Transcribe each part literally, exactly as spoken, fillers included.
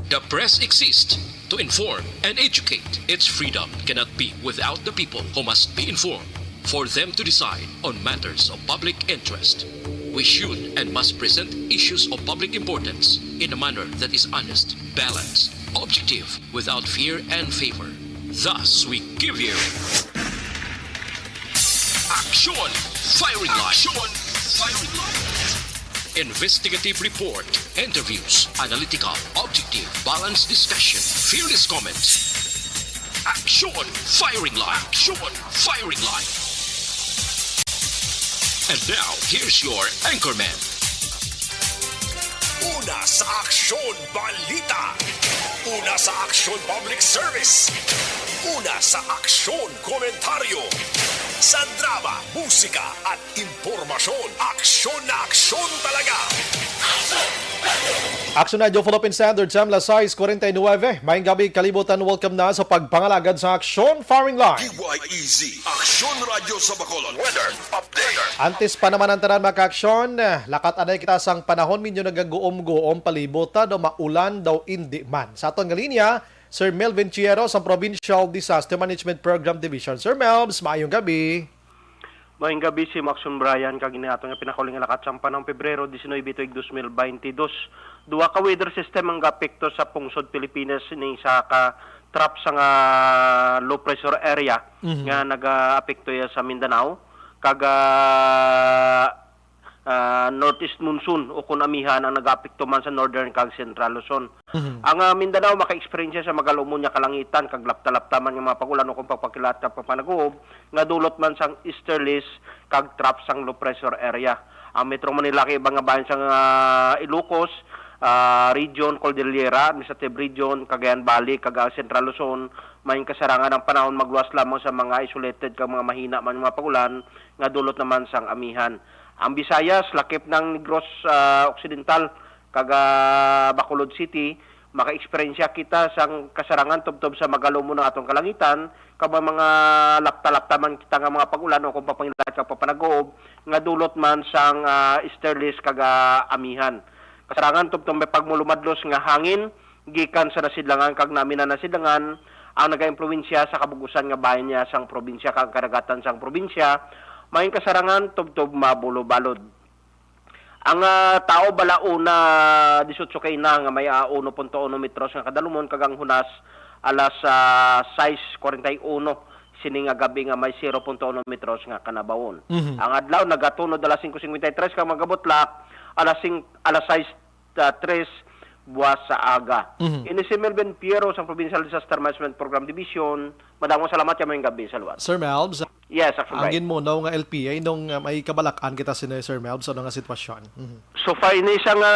The press exists to inform and educate. Its freedom cannot be without the people who must be informed for them to decide on matters of public interest. We should and must present issues of public importance in a manner that is honest, balanced, objective, without fear and favor. Thus, we give you Action Firing Line. Action Firing Line. Investigative report, interviews, analytical, objective, balanced discussion, fearless comments. Action Firing Line. Action Firing Line. And now, here's your anchorman. Una sa aksyon, balita. Una sa aksyon, public service. Una sa aksyon, komentaryo. Sa drama, musika, at impormasyon, aksyon na aksyon talaga. Action Radyo Philippine Standard Time, las sais cuarenta y nueve. Maayong gabi, kalibutan. Welcome na sa pagpangalagad sa Aksyon Firing Line. D Y E Z, Aksyon Radyo sa Bacolod. Weather update. Antes pa naman ang tanan, mga kaaksyon, lakat anay kita sang panahon, medyo nagaguom-guom palibot, ha, daw maulan, daw indi man. Sa aton nga linya, Sir Melvin Chiero sa Provincial Disaster Management Program Division. Sir Melvs, maayong gabi. Maayong gabi, Sim Action Brian, kag ini ato nga pinakauli nga lakat sang panahon, Pebrero diecinuebe, tuig dos mil baynte dos. Duha ka weather system ang gaapekto sa pungsod Pilipinas, ini isa ka trough sang, ah, low pressure area Mhm. nga nagaapekto ya sa Mindanao, kag, ah, ah, northeast monsoon o kun amihan ang nagaapekto man sa northern kag central Luzon. Mhm. Ang, ah, Mindanao maka-eksperyensya sa magal-umon nga kalangitan kag lapta-lapta man nga mga pag-ulan o kung pagpakilat kag pagpanaguob nga dulot man sang easterlies kag trough sang low pressure area. Ang Metro Manila kag iban nga bahin sang, ah, Ilocos, ah, Region, Cordillera, Administrative Region, Cagayan Valley, kag ang Central Luzon, may kasarangan ang panahon magluwas lamang sa mga isolated kag mga mahina man nga mga pag-ulan nga dulot naman sang amihan. Ang Visayas, lakip ng Negros, ah, Occidental, kag, ah, Bacolod City, maka-eksperyensya kita sang kasarangan tubtob sa magal-umon nga atong kalangitan, kag may mga lapta-lapta man kita nga mga pag-ulan o kung papangilat kag papanaguob nga dulot man sang, ah, easterlies kag, ah, amihan. Kasarangan tubtob may pagmulumadlos nga hangin gikan sa nasidlangan kag namin na nasidlangan ang nagaimpluwensya sa kabug-usan nga bahin niya sang probinsya kag kadagatan sang probinsya, may kasarangan tubtob mabulobalod. Ang, ah, Tao balauna, disiotso kaina nga may, ah, uno punto uno metros nga kadalumon, kag ang Hunas alas, ah, sais cuarenta y uno, sini nga gabi nga may zero punto uno metros nga kanabawon. Mhm. Ang adlaw nagatunod alas singko singkwenta y tres, kag magabutlak alas sing-, alas sais, ah, tres buwas sa aga. Mhm. Ini si Melvin Piero sang Provincial Disaster Management Program Division. Madamo salamat, kag maayong gabi sa luwas. Sir Melvs, Yes, Action Brian. Ang ginmunaw nga L P A nung, uh, may kabalak-an kita sini, Sir Melvs, ano nga sitwasyon? Mhm. So far, ini siya nga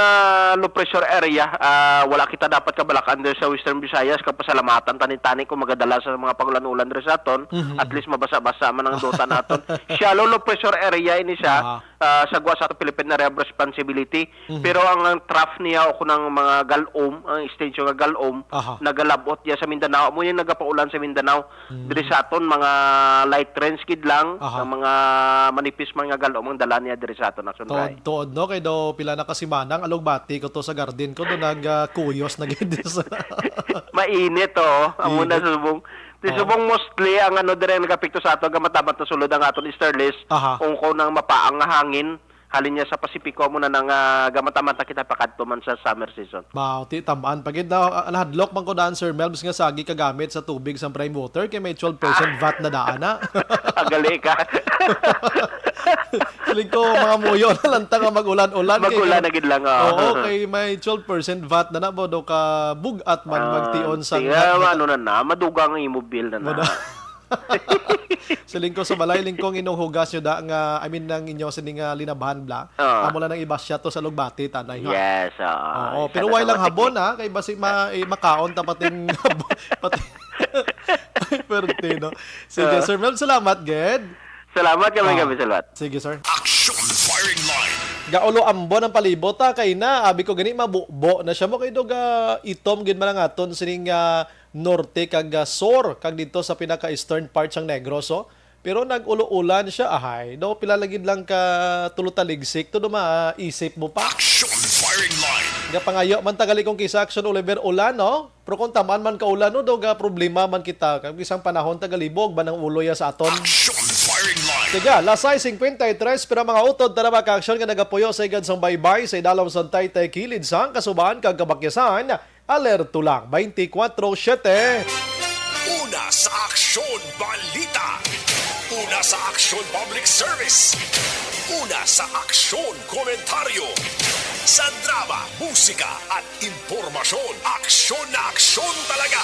low pressure area, ah, wala kita dapat kabalak-an diri sa Western Visayas, kag pasalamatan tani-tani kung magadala sa mga pag-ulan-ulan diri sa aton, Mhm. at least mabasa-basa man ang duta naton. Shallow low pressure area ini siya, Aha. ah, sa gwa sa ato Philippine Area of Responsibility. Mhm. Pero ang, ang trough niya o kunang mga galom, ang extension nga galom, Aha. nagalabot niya sa Mindanao. Amo yung nagapaulan sa Mindanao. Mm. Diri sa aton, mga light rains gid lang, Aha. ang mga manipis man nga galom ang dala niya diri sa aton, Action Tuod, Brian. Tuod, no? Kay daw pila na ka simana ang alugbati ko to sa garden ko, do nag, ah, kuyos na gid sa Mainit, oh. Amo na Init. Subong. Di Oo. Subong mostly ang ano dire ang nagapekto sa ato, gamatamat na sulod ang aton easterlies, Aha. ungko ng mapaang nga hangin, halin niya sa Pasipiko, amo na nang, ah, gamatamat na kita pakadto man sa summer season. Mao, ti, tam-an pa gid na, ah, nahadlok man ko daan, Sir Melvs, nga sagi kagamit sa tubig sa prime water kay may twelve percent Ah. vat na daan na. Agali ka. Siling ko, mga muyo na lang ta nga mag-ulan-ulan kay Mag-ulan na gid lang, ah. Oo, kay may twelve percent vat na na, bodo ka bug-at man Ah, magtion sa sige, nga ano na na, madugang ang imo bill na na. Mada- Siling ko sa balay, lingkong inong hugas nyo da nga, I mean, nang inyo sini nga linabhan bla. Ah. Amo lang nang ibasya to sa lugbati, tanay, ha? Yes, oo. Oo, Isa pero na way sa lang matik-, habon, ha? Kay basi ma-, eh, makaon ta pating, pati, ay, perte, no? Sige, Ah. Sir Mel, salamat, gid. Salamat kami, Ah. kami, salamat. Sige, sir. Action Firing Line. Gaulo ambon ang palibot, ha? Kay na, abi ko gani, mabubo na siya mo. Kay dog, ah, itom, gid man ang aton, sining, ah, norte kag, ah, sur, kag dito sa pinaka-eastern part sang Negros, oh. Pero nag-ulo-ulan siya, ahay. Do, pila lagi lang ka tulo taligsik, to do maisip mo pa. Action firing line. Nga pangayo man tagali kung kisa Action Oliver Ulan, no? Pero kung tamaan man ka ulan, no, do ga problema man kita. Kag isang panahon tagalibog ba nang ulo ya sa aton? Action firing line. Sige, alas sais cincuenta y tres, pero mga utod tara mga ka-action nga nagapuyo sa igad sang baybay sa idalom sang taytay kilid sang kasubahan kag kabakyasan. Alerto lang, twenty-four seven. Una sa Aksyon Balita. Una sa Aksyon Public Service. Una sa Aksyon Komentaryo. Sa drama, musika, at impormasyon, aksyon na aksyon talaga.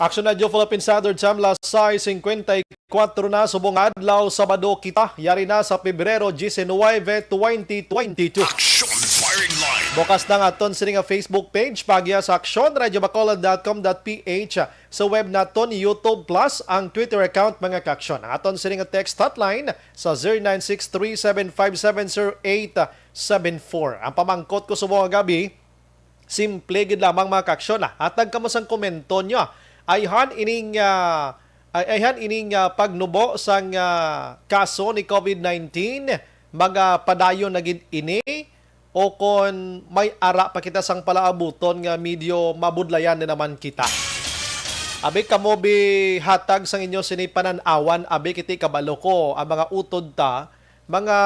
Aksyon Radyo Philippine Standard Time, alas sais cincuenta y cuatro na, subong adlaw, Sabado kita. Yari na sa Pebrero diecinuebe, twenty twenty-two. Action Firing Line. Bukas na ang aton sini nga Facebook page, paagya sa action radio bacolod dot com dot p h. Sa web naton, YouTube Plus, ang Twitter account, mga ka-action. Ang aton sini nga text hotline sa zero nine six three seven five seven zero eight seven four. Ang pamangkot ko subong nga gabi, simple gid lamang, mga ka-action, ah. Hatag kamo sang komento nyo. Ayhan ining, ah, ay, ayhan ining, ah, pagnubo sang, ah, kaso ni covid nineteen, magapadayon na gid ini, o kon may ara pa kita sang palaabuton nga medyo mabudlayan na naman kita. Abi kamo bi hatag sang inyo sini panan-awan, abi kiti kabalo ko ang mga utod ta, mga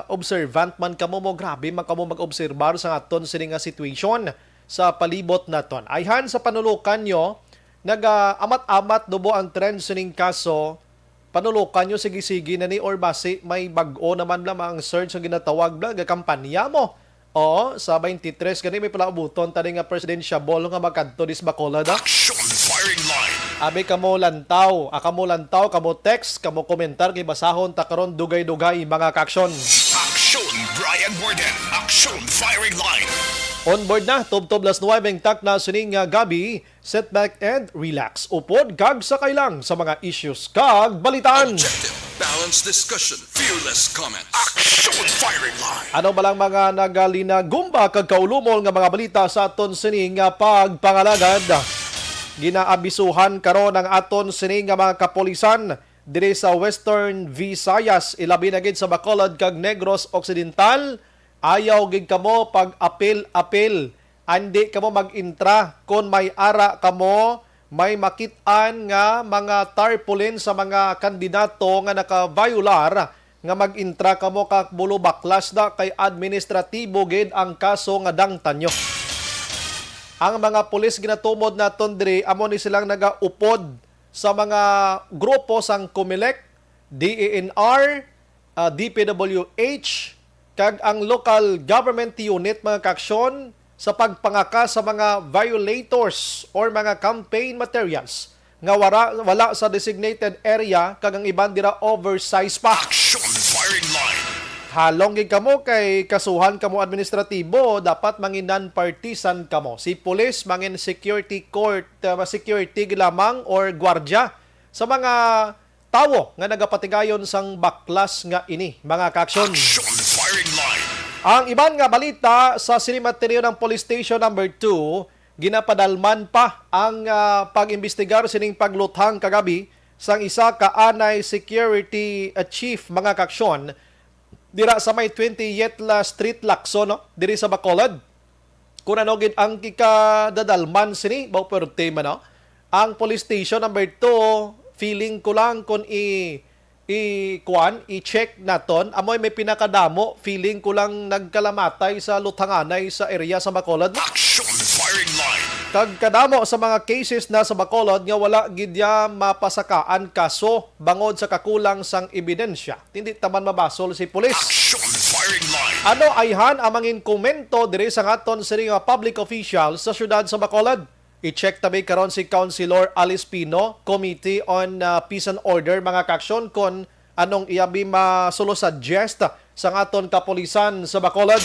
observant man kamo mo, grabe man kamo mag-obserbar sa aton sini nga situation sa palibot naton. Ayhan sa panulokan nyo, nagaamat-amat dubo ang trend sining kaso. Panulokan nyo, sige-sige na ni, or basi may bag-o naman lamang ang surge nga ginatawag bla nga kampanya mo. Oo, sa twenty-three gani may palaabuton tani nga presidentiable nga magkadto dis Bacolod, ah. Action Firing Line. Abi kamo lantaw, ah, kamo lantaw, kamo text, kamo komentar, kay basahon ta karon dugay-dugay, mga ka-action. Action Brian Warden. Action Firing Line. On board na, tubtob las nuwebe ang takna sining, ah, gabi. Sit back and relax. Upod kag sakay lang sa mga issues kag balitaan. Objective, balanced discussion, fearless comments. Action Firing Line. Ano ba lang mga nagalinagumba kag kaulumol nga mga balita sa aton sini nga pagpangalagad? Ginaabisuhan karon ang aton sini nga mga kapulisan diri sa Western Visayas, ilabi na gid sa Bacolod kag Negros Occidental. Ayaw gid kamo pag-apil-apil. Andi kamo mag-intra kon may ara kamo, may makit-an nga mga tarpaulin sa mga kandidato nga naka-violar, nga mag-intra kamo kag bulubaklas na kay administratibo gid ang kaso nga dangtan nyo. Ang mga pulis ginatumod naton diri, amo ni silang nagaupod sa mga grupo sang Comelec, D E N R, ah, D P W H, kag ang local government unit, mga ka-action, sa pagpangaka sa mga violators or mga campaign materials nga wara, wala sa designated area kag ang iban dira oversize pa. Action Firing Line. Halong gid kamo kay kasuhan kamo administratibo, dapat mangin non-partisan kamo. Si pulis mangin security court, uh, security lamang or gwardya sa mga tawo nga nagapatigayon sang baklas nga ini, mga ka-action. Action Firing Line. Ang iban nga balita, sa Sinimateryo ng Police Station Number Two, ginapadalman pa ang, ah, pag-imbestigar sining pagluthang kagabi sang isa ka anay security, ah, chief, mga ka-action, dira sa may twenty Yetla Street, Lacson, no? Diri sa Bacolod. Kung ano gid ang kikadadalman sini, ba, pwerte man, no? Ang police station number two, feeling ko lang kung i-, i-, kuan, i-check naton, amoy may pinakadamo, feeling ko lang nagkalamatay sa luthanganay sa area sa Bacolod. Action Firing Line. Kag kadamo sa mga cases na sa Bacolod nga wala gid ya mapasakaan kaso bangod sa kakulang sang ebidensya. Hindi taman mabasol si pulis. Action Firing Line. Ano ayhan ang mangin komento diri sa ngaton sini nga public official sa siyudad sa Bacolod? I-check tabi karon si Councilor Alice Pino, Committee on, uh, Peace and Order, mga ka-action, kon anong iya bi masulo-suggest sa ngaton kapulisan sa Bacolod.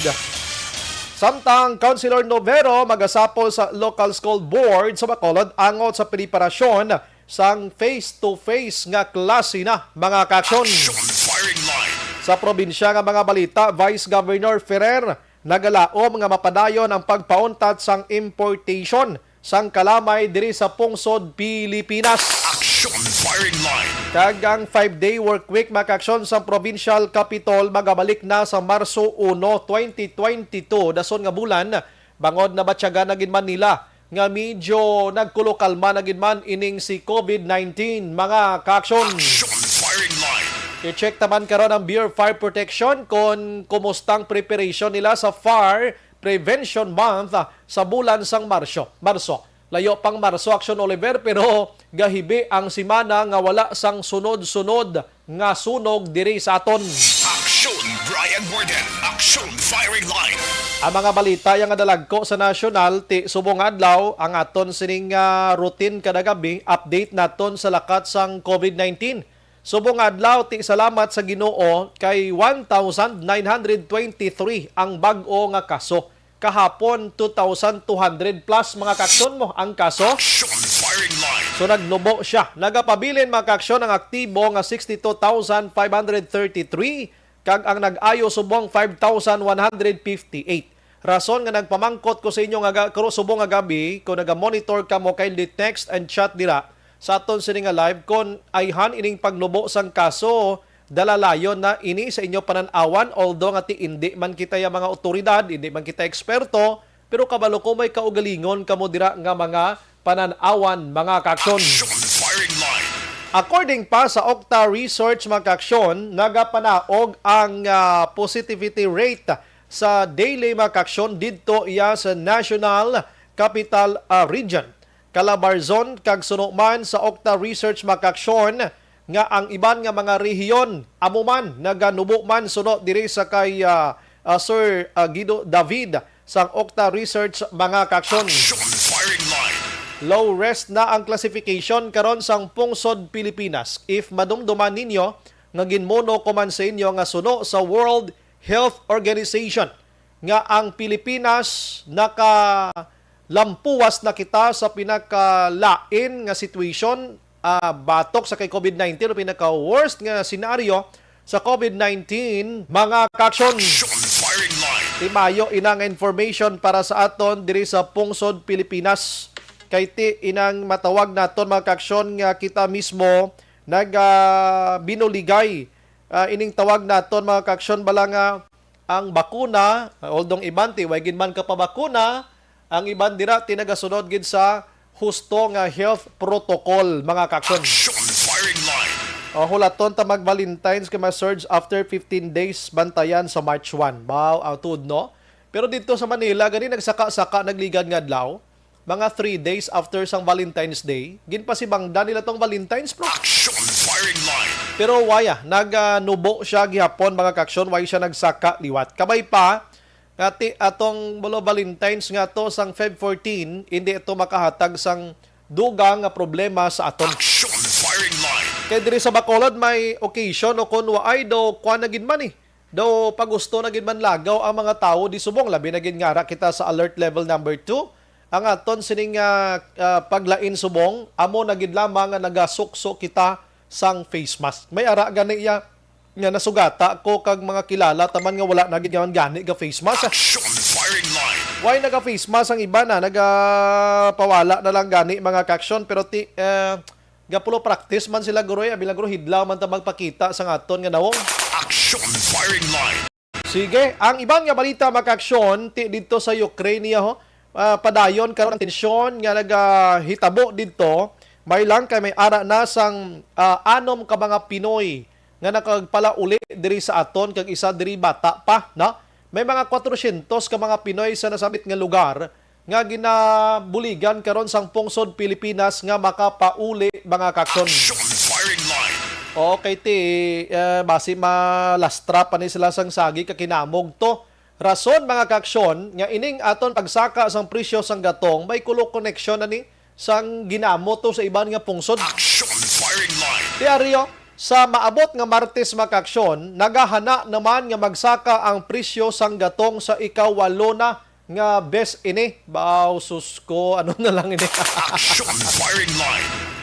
Samtang Councilor Novero magasapol sa Local School Board sa Bacolod angot sa preparasyon sang face-to-face nga klase na, mga ka-action. Action Firing Line. Sa probinsya nga mga balita, Vice Governor Ferrer nagalaom nga mapadayon ang pagpauntat sang importation sang kalamay diri sa pungsod Pilipinas. Action Firing Line. Kag ang five-day work week, mga kaaksyon, sa provincial capitol magabalik na sa Marso uno, twenty twenty-two, dason nga bulan, bangod nabatyagan na gid man nila nga medyo nagkulokalma na gid man ining si covid nineteen, mga kaaksyon. Action Firing Line. I-check naman karon ang Bureau of Fire Protection kon kumustang preparation nila sa fire Prevention Month, ah, sa bulan sang Marso. Marso. Layo pang Marso, Action Oliver, pero gahibi ang semana nga wala sang sunod-sunod nga sunog diri sa aton. Action Brian Warden. Action Firing Line. Ang mga balita yang nga dalagko sa nasyonal, ti subong nga adlaw, ang aton sining, ah, routine kada gabi, update naton sa lakat sang covid nineteen. Subong nga adlaw, ti salamat sa Ginoo kay one thousand nine hundred twenty-three ang bag-o nga kaso. Kahapon, two thousand two hundred plus, mga kaaksyon, mo ang kaso. Action Firing Line. So, nagnubo siya. Nagapabilin, mga kaaksyon, ang aktibo nga sixty-two thousand five hundred thirty-three, kag ang nag-ayo subong five thousand one hundred fifty-eight. Rason nga nagpamangkot ko sa inyo nga ga-, kuro-, subong nga gabi, kung naga-monitor kamo, kindly text and chat dira sa aton sini nga live, kon ayhan ining pagnubo sang kaso, dalalayon na ini sa inyo panan-awan, although nga ti indi man kita ya mga otoridad, indi man kita eksperto, pero kabalo ko may kaugalingon kamo dira nga mga panan-awan, mga kaaksyon. Action Firing Line. According pa sa Okta Research, mga kaaksyon, nagapanaog ang, ah, positivity rate sa daily, mga kaaksyon, didto iya sa National Capital, ah, Region, Calabarzon, kag suno man sa Okta Research, mga kaaksyon, nga ang iban nga mga rehiyon amo man naganubo man suno diri sa kay, ah, ah, Sir, ah, Guido David sang Okta Research, mga kaaksyon. Action Firing Line. Low risk na ang classification karon sang pungsod Pilipinas. If madumduman ninyo nga ginmuno ko man sa inyo nga suno sa World Health Organization nga ang Pilipinas nakalampuwas na kita sa pinakalain nga situation, ah, batok sa kay covid nineteen o pinaka-worst nga senaryo sa covid nineteen, mga kaaksyon. Action Firing Line. Ti maayo ina nga information para sa aton diri sa pungsod Pilipinas. Kay ti inang matawag naton, mga kaaksyon, nga kita mismo nag, ah, binuligay, ah, ining tawag naton, mga kaaksyon, bala nga ang bakuna, although iban ti way gid man kapabakuna, ang iban dira ti nagasunod gid sa husto nga health protocol, mga kaaksyon. Action Firing Line. O, hulaton ta mag-Valentine's kay ma-surge after fifteen days, bantayan sa March one. Wow, ang tuod, no? Pero dito sa Manila, gani nagsaka-saka, nagligad nga adlaw, mga three days after sang Valentine's Day, ginpasibangdan nila tong Valentine's, bro. Action Firing Line. Pero waya, nag, ah, nubo siya gihapon, mga kaaksyon, way siya nagsaka liwat. Kabay pa, nga ti atong bulo Valentine's nga to sang Feb fourteen, hindi ito makahatag sang dugang nga problema sa aton. Action Firing Line. Kay diri sa Bacolod may occasion o kun waay do kuan na gid man eh. Daw pagusto na gid man lagaw ang mga tawo di subong, labi na gid nga ara kita sa alert level number two. Ang aton sining, ah, ah, paglain subong, amo na gid lamang nga nagasukso kita sang face mask. May ara gani iya nga nasugata ko kag mga kilala taman nga wala na gid nga gani ga face mask. Action Firing Line. Why naga face mask ang iba na nagapawala na lang gani, mga kaaksyon, pero ti, eh, gapulo practice man sila, guroy, abi lang, guro, hidlaw man ta magpakita sa aton nga nawong. Action Firing Line. Sige, ang iban nga balita, mga kaaksyon, ti dito sa Ukraine niya, ho. Ah, padayon karon ang tensyon nga nagahitabo didto. May lang kay may ara na sang, ah, anom ka mga Pinoy nga nakagpalauli diri sa aton, kag isa diri bata pa, no? May mga kwatrosyentos ka mga Pinoy sa nasambit nga lugar nga ginabuligan karon sang pungsod Pilipinas nga makapauli, mga kaaksyon. Action Firing Line. Okay, ti, eh, basi malastra pa ni sila sang sagi ka kinamog to. Rason, mga kaaksyon, nga ining aton pagsaka sang presyo sang gatong may kulo koneksyon na ni sang ginamo to sa iban nga pungsod. Action Firing Line. Diaryo, sa maabot nga Martes, mga kaaksyon, nagahana naman nga magsaka ang presyo sang gatong sa ikawalo na nga bes ini. Baw, sus ko, ano na lang ini? Action Firing Line.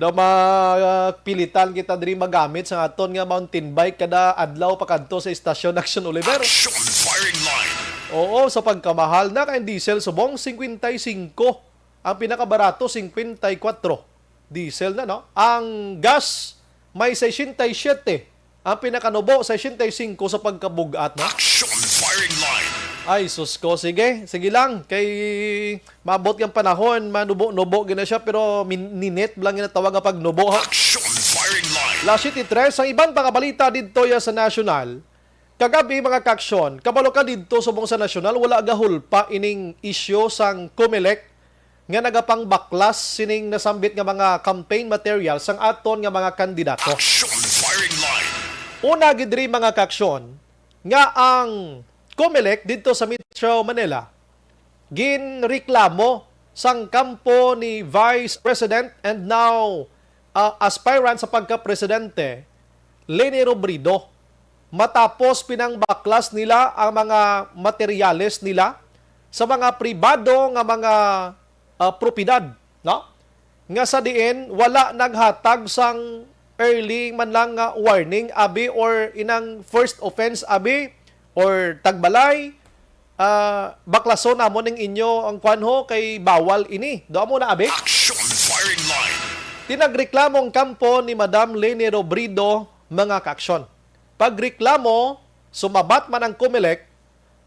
Daw mapilitan kita diri magamit sa aton nga mountain bike kada adlaw pakadto sa estasyon, Action Oliver. Action Firing Line. Oo, sa pagkamahal na kay diesel subong, singkwenta y singko Ang pinakabarato, singkwenta y kuwatro. Diesel na, no? Ang gas, may sesenta y siyete. Ang pinakanubo, sesenta y singko sa pagkabug-at, no? Action firing line. Ay, sus ko. Sige, sige lang. Kay maabot ang panahon, manubo-nubo gina siya, pero min-, ninit lang ginatawag nga pagnubo, ha? Action firing line. Las siyete tres, ang iban pa nga balita didto ya sa nasyonal. Kagabi, mga kaaksyon, kabalo ka didto subong sa nasyonal, wala gahulpa ining isyu sang Comelec nga nagapangbaklas sining nasambit nga mga campaign material sang aton nga mga kandidato. Action firing line. Una gid diri, mga kaaksyon, nga ang Comelec didto sa Metro Manila ginreklamo sang kampo ni Vice President and now, ah, aspirant sa pagka-presidente, Leni Robredo, matapos pinangbaklas nila ang mga materyales nila sa mga pribado nga mga, ah, propiedad, no? Nga sa diin wala naghatag sang early man lang nga warning, abi, or inang first offense, abi, or tagbalay, ah, baklason namon ning inyo ang kwan ho, kay bawal ini. Do amo na, abi? Action firing line. Tinagreklamo ang kampo ni Madam Leni Robredo, mga kaaksyon. Pagreklamo, sumabat man ang Comelec,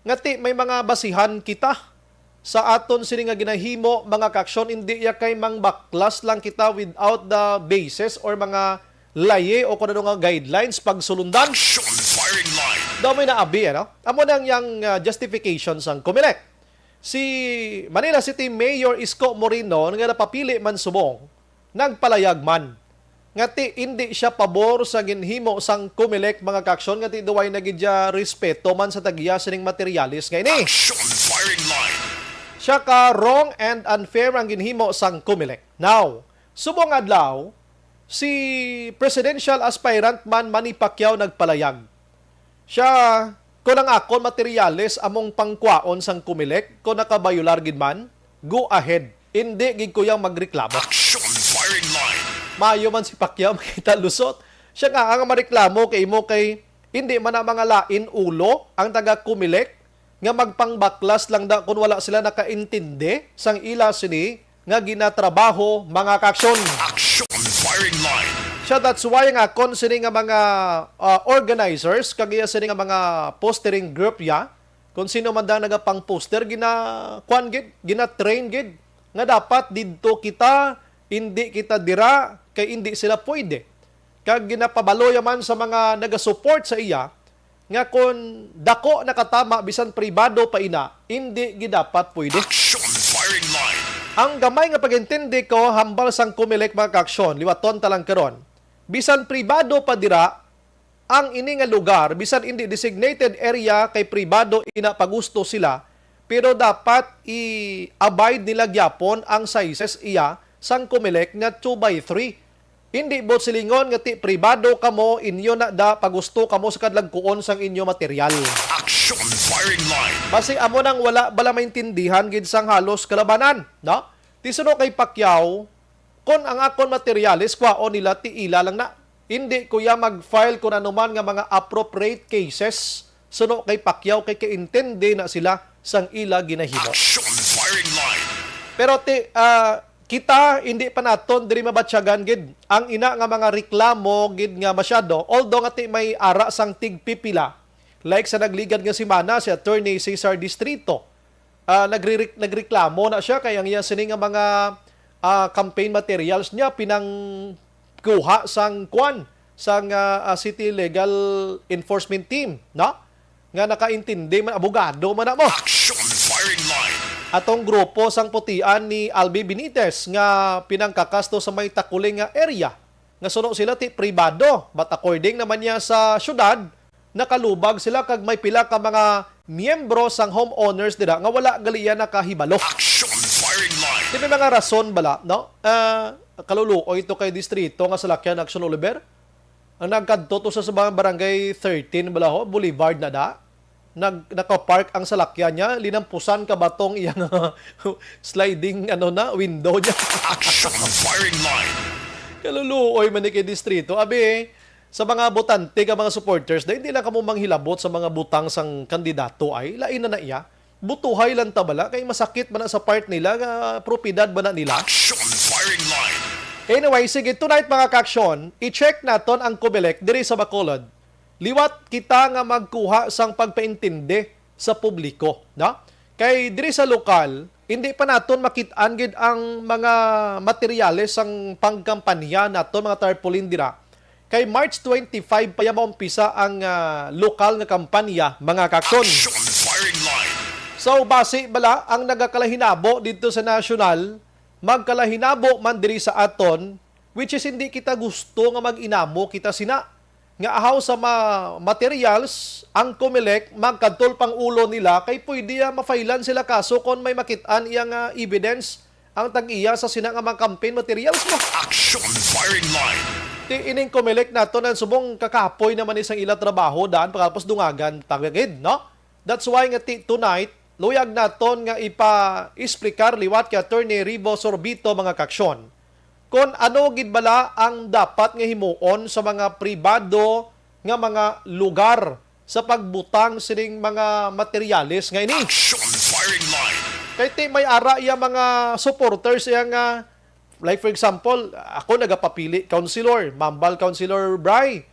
nga ti may mga basihan kita sa aton sini nga ginahimo, mga kaaksyon, hindi ya kay mangbaklas lang kita without the basis or mga layi o kung ano nga guidelines pagsulundan. Action firing line. Daw may naabi, ano? Amo nang yang, ah, justification sang Comelec. Si Manila City Mayor Isko Moreno nga napapili man subong, nagpalayag man nga ti indi siya pabor sa ginhimo sang Comelec, mga kaaksyon, nga ti duway na gid siya respeto man sa tag-iya sining materyales nga ini. Action firing line. Siya ka wrong and unfair ang ginhimo sang Comelec. Now, subong adlaw, si presidential aspirant man Manny Pacquiao nagpalayag. Siya, kung ang akon materyales among pangkwaon sang Comelec, kung nakabayular gid man, go ahead. Indi gid ko yang magreklamo. Action firing line. Maayo man si Pacquiao, makita lusot. Siya nga ang mareklamo kay imo kay indi man na mga lain ulo ang taga Comelec nga magpangbaklas lang da kung wala sila nakaintindi sang ila sini nga ginatrabaho, mga kaaksyon. Action firing line. Siya, that's why nga kon sini nga mga, ah, organizers, kag iya sini nga mga postering group ya, kung sino man dang nagapang-poster, gina-, kwan gid, gina-train gid, nga dapat didto kita, indi kita dira, kay indi sila pwede. Kag ginapabalo ya man sa mga nagasupport sa iya, nga kon dako nakatama bisan pribado pa ina, indi gid dapat pwede. Action firing line. Ang gamay nga pag-intindi ko hambal sang Comelec, mga kaaksyon, liwaton ta lang karon. Bisan pribado pa dira ang ini nga lugar, bisan indi designated area kay pribado ina pagusto sila, pero dapat i-abide nila gyapon ang sizes iya sang Comelec nga two by three. Hindi buot silingon nga ti pribado kamo, inyo na da pagusto kamo sa kadlagkuon sang inyo material. Action firing line. Basi amo nang wala bala maintindihan gid sang halos kalabanan, no? Ti suno kay Pacquiao, kon ang akon materyales kwaon nila, ti ila lang na. Hindi ko ya mag-file kun ano man nga mga appropriate cases suno kay Pacquiao, kay kaintindi na sila sang ila ginahimo. Action firing line. Pero ti, ah, kita, hindi pa naton diri mabatyagan gid ang ina nga mga reklamo gid nga masyado, although nga ti may ara sang tigpipila, like sa nagligad nga semana si Attorney Cesar Distrito, ah, nagre-, nagreklamo na siya kay ang iya sini nga mga, ah, campaign materials niya pinangkuha sang kwan, sang, ah, ah, City Legal Enforcement Team, no? Nga nakaintindi man, abogado man na mo. Action firing line. Atong grupo sang putian ni Albi Benitez nga pinangkakasto sa may Takuling nga area, nga suno sila ti pribado, but according naman niya sa syudad, nakalubag sila kag may pila ka mga miyembro sang homeowners dira nga wala gali iya nakahibalo. Action firing line. Ti may mga rason bala, no? Ah, kaluluoy to kay distrito nga salakyan, Action Oliver. Ang nagkadto to sa, sa mga barangay thirteen bala ho, Boulevard na da. Nag-, nakapark ang salakyan niya, linampusan ka batong iyang sliding, ano na, window niya. Action firing line. Kaluluoy man ni kay distrito. Abi, sa mga botante ka, mga supporters, dahil hindi lang kamo manghilabot sa mga butang sang kandidato ay, lain na na iya. butuhay lang ta bala kay masakit ba na sa part nila nga propiedad ba na nila? Action firing line. Anyway, sige, tonight, mga ka-aksyon, i-check naton ang Comelec diri sa Bacolod. Liwat kita nga magkuha sang pagpaintindi sa publiko, no? Kay diri sa lokal, hindi pa naton makit-an gid ang mga materyales sang pangkampanya naton, mga tarpaulin dira. Kay March twenty-five pa ya maumpisa ang, ah, lokal nga kampanya, mga ka-aksyon. Action firing line. So, basi bala ang nagakalahinabo dito sa nasyonal, magkalahinabo man diri sa aton, which is hindi kita gusto nga mag-inamo kita sina. Nga ahaw sa ma-, materials, ang Comelec magkadtol pang ulo nila kay pwede, ah, mafailan sila kaso kon may makit-an iya nga evidence ang tag-iya sa sina nga mga campaign materials mo. Action firing line. Ti ining Comelec nato na subong kakapoy naman ni sang ila trabaho daan pagkatapos dungagan tagagid, no? That's why nga ti tonight, luyag naton nga ipa-explicar liwat kay Attorney Rivo Sorbito, mga ka-aksyon, kon ano gid bala ang dapat nga himuon sa mga pribado nga mga lugar sa pagbutang sining mga materyales nga ini. Action firing line. Kay ti may ara iya mga supporters iya nga, like, for example, ako nagapapili councilor, Mambal Councilor Bry.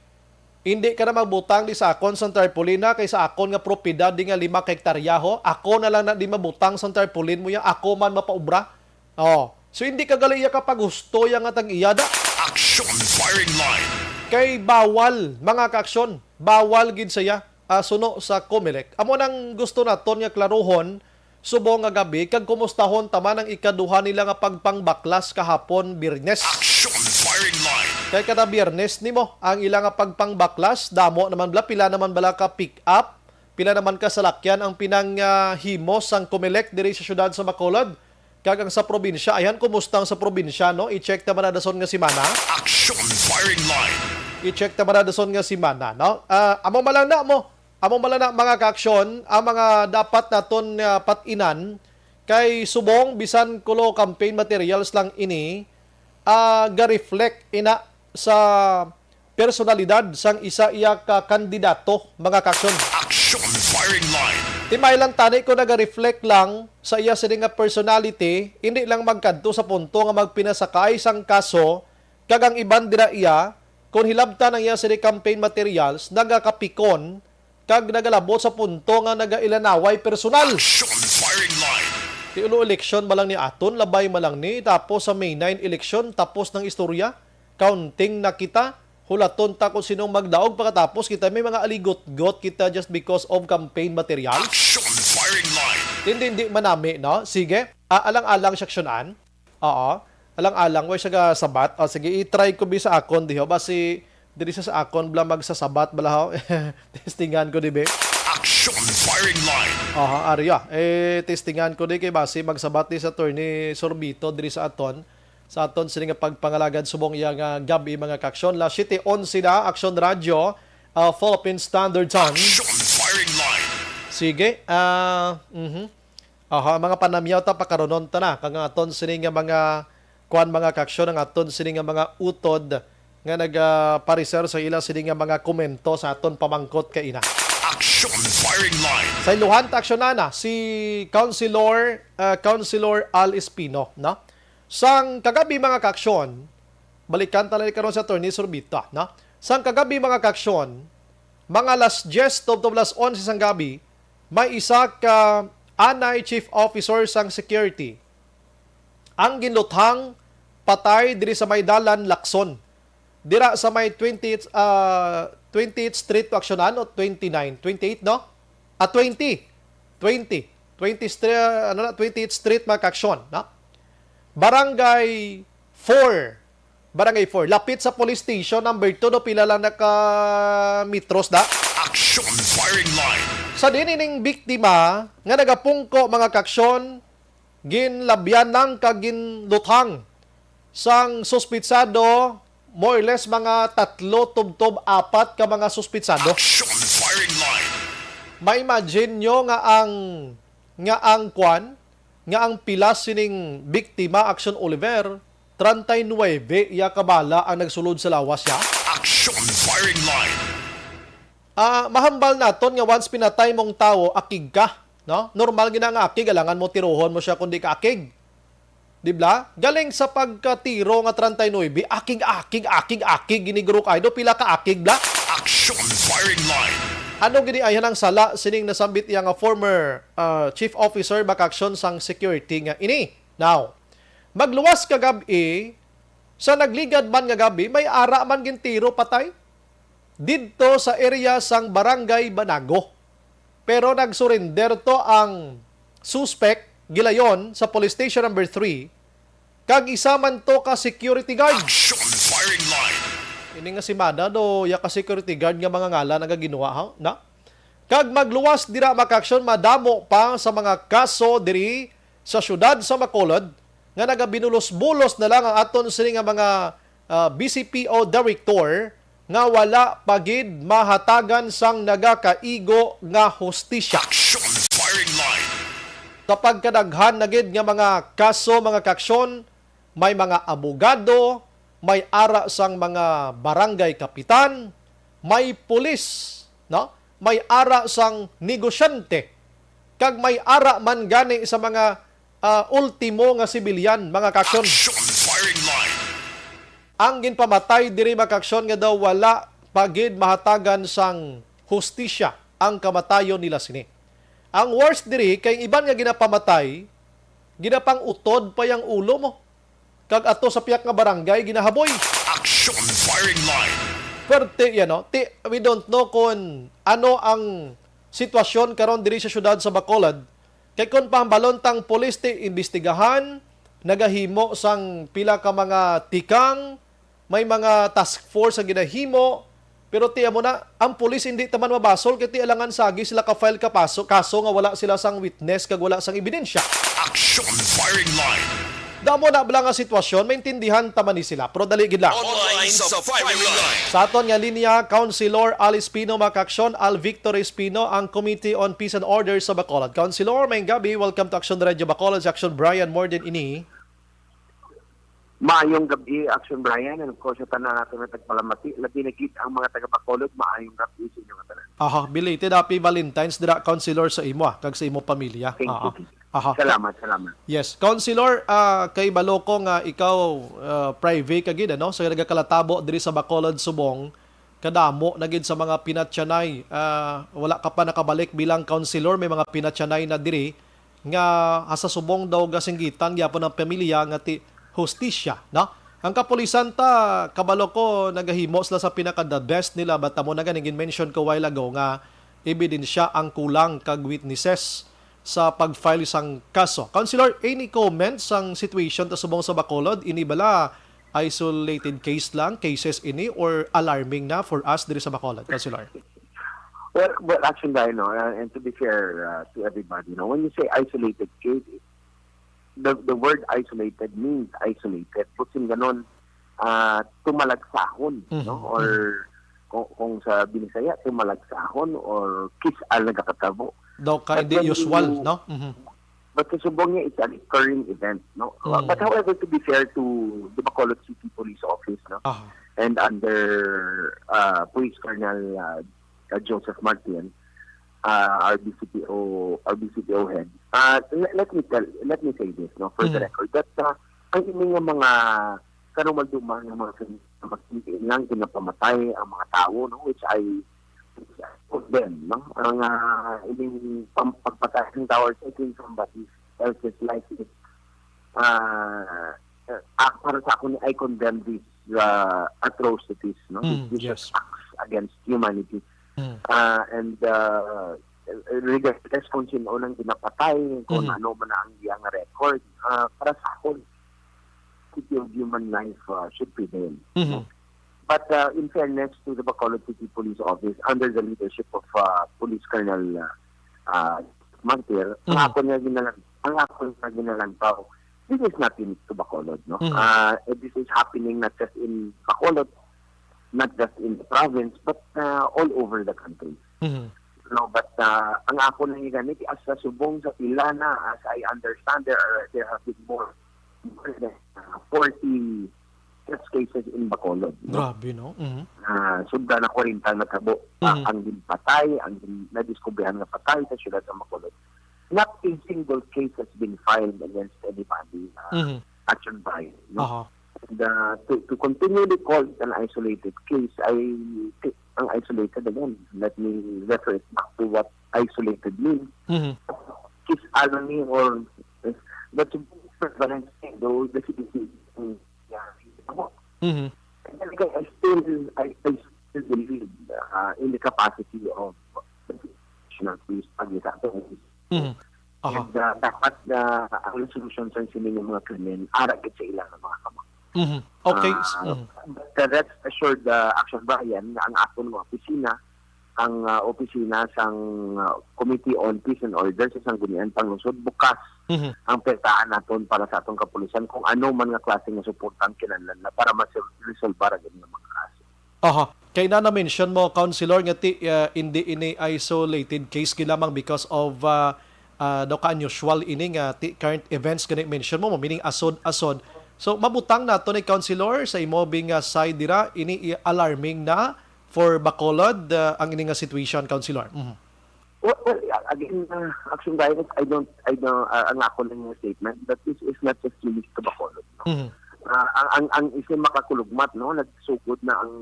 Hindi ka na magbutang di sa akon sang tarpaulina kay sa akon nga propiedad di nga lima ka hektarya ho. Ako na lang na di mabutang sang tarpaulin mo ya. Ako man mapaubra. Oh. So hindi ka gali iya ka paghusto ya nga tag-iya da. Action firing line. Kay bawal, mga ka-aksyon, bawal gid siya, ah, suno sa Comelec. Amo nang gusto naton nga klaruhon subong nga gabi kag kumustahon ta man ang ikaduha nila nga pagpangbaklas kahapon, Biyernes. Action firing line. Kay kada Biyernes nimo ang ila nga pagpangbaklas, damo naman bala, pila naman bala ka pick up, pila naman ka salakyan ang pinang, ah, himo sang Comelec diri sa siyudad sa Bacolod. Kag ang sa probinsya, ayan, kumusta ang sa probinsya, no? I-check ta man na dason nga semana. Action firing line. I-check ta man na dason nga semana, no? Ah, amo man lang na mo. Amo man lang na, mga ka-aksyon, ang mga dapat naton nga pat-inan kay subong bisan kulo campaign materials lang ini, ah, ga-reflect ina sa personalidad sang isa iya ka kandidato, mga ka-aksyon. Action firing line. Ti may lang tani ko naga-reflect lang sa iya sini nga personality, hindi lang magkadto sa punto nga magpinasakay sang kaso, kag ang iban dira iya, kon hilabtan ang iya sini campaign materials, nagakapikon, kag nagalabot sa punto nga nagailanaway personal. Action firing line. Ti ulo eleksyon man lang ni aton, labay man lang ni, tapos sa May nine eleksyon, tapos ng istorya. Counting na kita. Hulaton ta kung sinong magdaog, pagkatapos kita may mga aligotgot kita just because of campaign materials. Action firing line. Hindi, hindi manami, no? Sige. Ah, alang-alang seksyonan. Oo. Alang-alang, way siya ga sabat. O, sige, i-try ko bi sa akon diho. Basi, diri sa, sa akon, bala magsasabat, bala, ho. Testingan ko, di ba? Action firing line. Aha, arya. Eh, testingan ko, di kay basi magsabat ni sa Attorney Sorbito diri sa aton. Sa aton sini nga pagpangalagad subong iya nga gabi, mga ka-aksyon. La siete onse na, Aksyon Radyo, ah, Philippine Standard Time. Action firing line. Sige, ah, mhm. Aha, mga panamyaw ta, pakaronon ta na. Kag ang aton sini nga mga kuan, mga ka-aksyon, ang aton sini nga mga utod nga nagapareser sa ila sini nga mga komento sa aton pamangkot kaina. Action firing line. Sa iluhan ta aksyonan na si Councilor, ah, Councilor Al Espino, no? Sang kagabi, mga ka-aksyon, balikan ta na karon si Attorney Sorbito, no? Sang kagabi, mga ka-aksyon, mga alas diyes tubtob alas onse sang gabi, may isa ka anay chief officer sang security ang ginluthang patay diri sa may dalan Lacson. Dira sa may twentieth, ah, twentieth Street to aksyonan o twenty-nine, twenty-eight, no? Ah, twenty. Twenty. Twenty Street, ano na, twentieth Street, mga ka-aksyon, no? Barangay four. Barangay four. Lapit sa police station number two, no? Pila lang na ka metros da? Action firing line. Sa diin ining biktima nga nagapungko, mga ka-aksyon, ginlabyan lang kag ginluthang sang suspitsado, more or less mga tatlo tubtob apat ka mga suspitsado. Action firing line. Ma-imagine nyo nga ang, nga ang kwan, nga ang pilas sining biktima, Action Oliver, treinta y nueve iya ka bala ang nagsulod sa lawas siya. Action firing line. Ah, mahambal naton nga once pinatay mong tawo, akig ka. No? Normal gina nga akig, alangan mo tirohon mo siya kung di ka akig. Di bla? Galing sa pagkatiro nga treinta y nuebe, akig, akig, akig, akig, gini Guro Kaido, pila ka akig, bla? Action firing line. Ano gini ay ang sala sining nasambit iya nga former, ah, chief officer, mga kaaksyon, sang security nga ini? Now, magluwas ka gab-i, sa nagligad man nga gabi, may ara man gintiro patay didto sa area sang Barangay Banago. Pero nagsurrender to ang suspect, gilayon sa Police Station Number Three, kag isa man to ka security guard. Action firing line. Ini nga semana, do ya ka security guard nga mga ngalan nagaginuha, ha? Na? Kag magluwas dira, mga kaaksyon, madamo pa sa mga kaso diri sa siyudad sa Bacolod nga nagabinulos-bulos na lang ang aton sini nga mga, ah, B C P O director nga wala pa gid mahatagan sang nagakaigo nga hustisya. Action firing line. Kapag kadaghan na gid nga mga kaso, mga kaaksyon, may mga abogado, may ara sang mga barangay kapitan, may pulis, no? May ara sang negosyante, kag may ara man gani sa mga, ah, ultimo nga sibilyan, mga kaaksyon. Action firing line. Ang ginpamatay diri, mga kaaksyon, nga daw wala pa gid mahatagan sang hustisya ang kamatayon nila sini. Ang worst diri kay iban nga ginapamatay, ginapang-utod pa yang ulo mo. Kag ato sa piyak nga barangay ginahaboy. Action firing line. Perte yan, no? Ti, we don't know kung ano ang sitwasyon karon diri sa siyudad sa Bacolod. Kay kung pahambalon tang pulis ti imbestigahan, nagahimo sang pila ka mga tikang, may mga task force nga ginahimo, pero ti amo na, ang pulis hindi ta man mabasol kay ti alangan sagi sila ka-file ka paso, kaso nga wala sila sang witness kag wala sang ebidensya. Action firing line. Damo na bala nga sitwasyon, maintindihan ta man ni sila, pero dali gid lang. Online sa firing line. Sa aton nga linya, Councilor Alice Pino, mga kaaksyon, Al Victor Espino, ang Committee on Peace and Order sa Bacolod. Councilor, maayong gabi. Welcome to Action Radio Bacolod, sa Action Brian Morden ini. Maayong gabi, Action Brian, and of course, sa tanan nato nga tagpalamati, labi na gid ang mga taga Bacolod, maayong gabi sa inyo nga tanan. Aha, belated happy Valentine's dira, Councilor, sa imo, ah, kag sa imo pamilya. Thank you, Aha. thank you. Aha. Salamat, salamat. Yes, Councilor, ah, kay balo ko nga ikaw, ah, privy ka gid, ano, sa nagakalatabo diri sa Bacolod, Subong, kadamo na gid sa mga pinatyanay. Ah, wala ka pa nakabalik bilang councilor, may mga pinatyanay na diri nga, ah, sa subong daw gasinggitan gyapon ang pamilya nga ti hustisya, no? Ang kapulisan ta, kabalo ko, nagahimo sila sa pinaka the best nila, but amo na gani gin-mention ko while ago nga ebidensya ang kulang kag witnesses sa pag-file sang kaso. Councilor, any comments sang situation ta subong sa Bacolod? Ini bala isolated case lang, cases ini, or alarming na for us diri sa Bacolod, Councilor? Well, well, actually, I know, uh, and to be fair, uh, to everybody, you know, when you say isolated case, the, the word isolated means isolated. Busin ganon, ah, tumalagsahon, Mhm, no? Or mhm. kung, kung sa Binisaya, tumalagsahon or kis-al nagakatabo. Daw ka But hindi when usual, you no? Mhm. But sa Subong niya, it's a recurring event, no? Mm. But however, to be fair to the Bacolod City Police Office, no? Aha. And under, uh, Police Colonel, uh, uh, Joseph Martin, uh, our B C P O, our B C P O head, uh, le-, let me tell, let me say this, no, for the Mm. record, that, uh, ang ini nga mga karumalduman nga mga krim-, mga krimen lang ginapamatay ang mga tawo, no, which I, which I condemn, no? Ang, ah, ining pam-, pagpatay ng tao or taking somebody else's life is, ah, ah, para sa akon, I condemn these, ah, atrocities, no? Mm, These vicious yes. acts against humanity. Mm. Ah, and, ah, regardless kung sino nang ginapatay, kung Mhm. ano man ang iyang record, ah, para sa akon, dignity of human life, uh, should prevail. Mhm. But, uh, in fairness to the Bacolod City Police Office, under the leadership of, uh, Police Colonel, uh, uh, Mantir, ang Mhm. ako nga ginalang-, ang ako nga ginalantaw, this is not unique to Bacolod, no? Mhm. Uh, this is happening not just in Bacolod, not just in the province, but, uh, all over the country. Mhm. No, but, uh, ang ako na gani, as sa subong sa pila na, as I understand, there are, there have been more, more than, uh, forty such cases in Bacolod, no? Grabe, no? Mhm. Ah, sobra na kwarenta ang natabo. Ah, Mhm. ang ginpatay, ang gin-, nadiskubrihan nga patay sa siyudad sa Bacolod. not a single case has been filed against anybody, uh, Mhm. Action Brian, no? Aha. And, uh, to, to continually call it an isolated case, I think ang isolated, again, let me refer it back to what isolated means. Mhm. Case alone or, uh, but to be prevalent, though, the citizen, yeah, Mhm. And then again, I still, I, I still believe, uh, in the capacity of the national police pag-, Mhm. Aha. And, uh, dapat na ang resolution sa sini nga mga krimen, ara gid sa ila nga mga kamot. Mhm. Okay. Ah, Mhm. But, uh, rest assured, uh, Action Brian, nga ang akon nga opisina, ang, uh, opisina sang, uh, Committee on Peace and Order sa Sangguniang Panglungsod, bukas Mhm. ang pertahan naton para sa atong kapulisan kung ano man nga klase nga suporta ang kinahanglan na para mas resolbar ang ilang mga kaso. Aha. Kay na na-mention mo, Councilor, nga ti, ah, hindi ini isolated case gid lamang because of, ah, ah, daw ka unusual ini nga ti, current events gani mention mo, meaning asod-asod. So, mabutang nato ni, Councilor, sa imo bing, ah, side dira, ini i-, alarming na for Bacolod, ah, ang ini nga situation, Councilor? Mhm. Well, well, yeah, again, uh, Action Brian, I don't, I don't, uh, ang ako lang yung statement, but this is not just limited to Bacolod, no? Mhm. Uh, ang, ang, ang isin makakulugmat, no, nagsugod na ang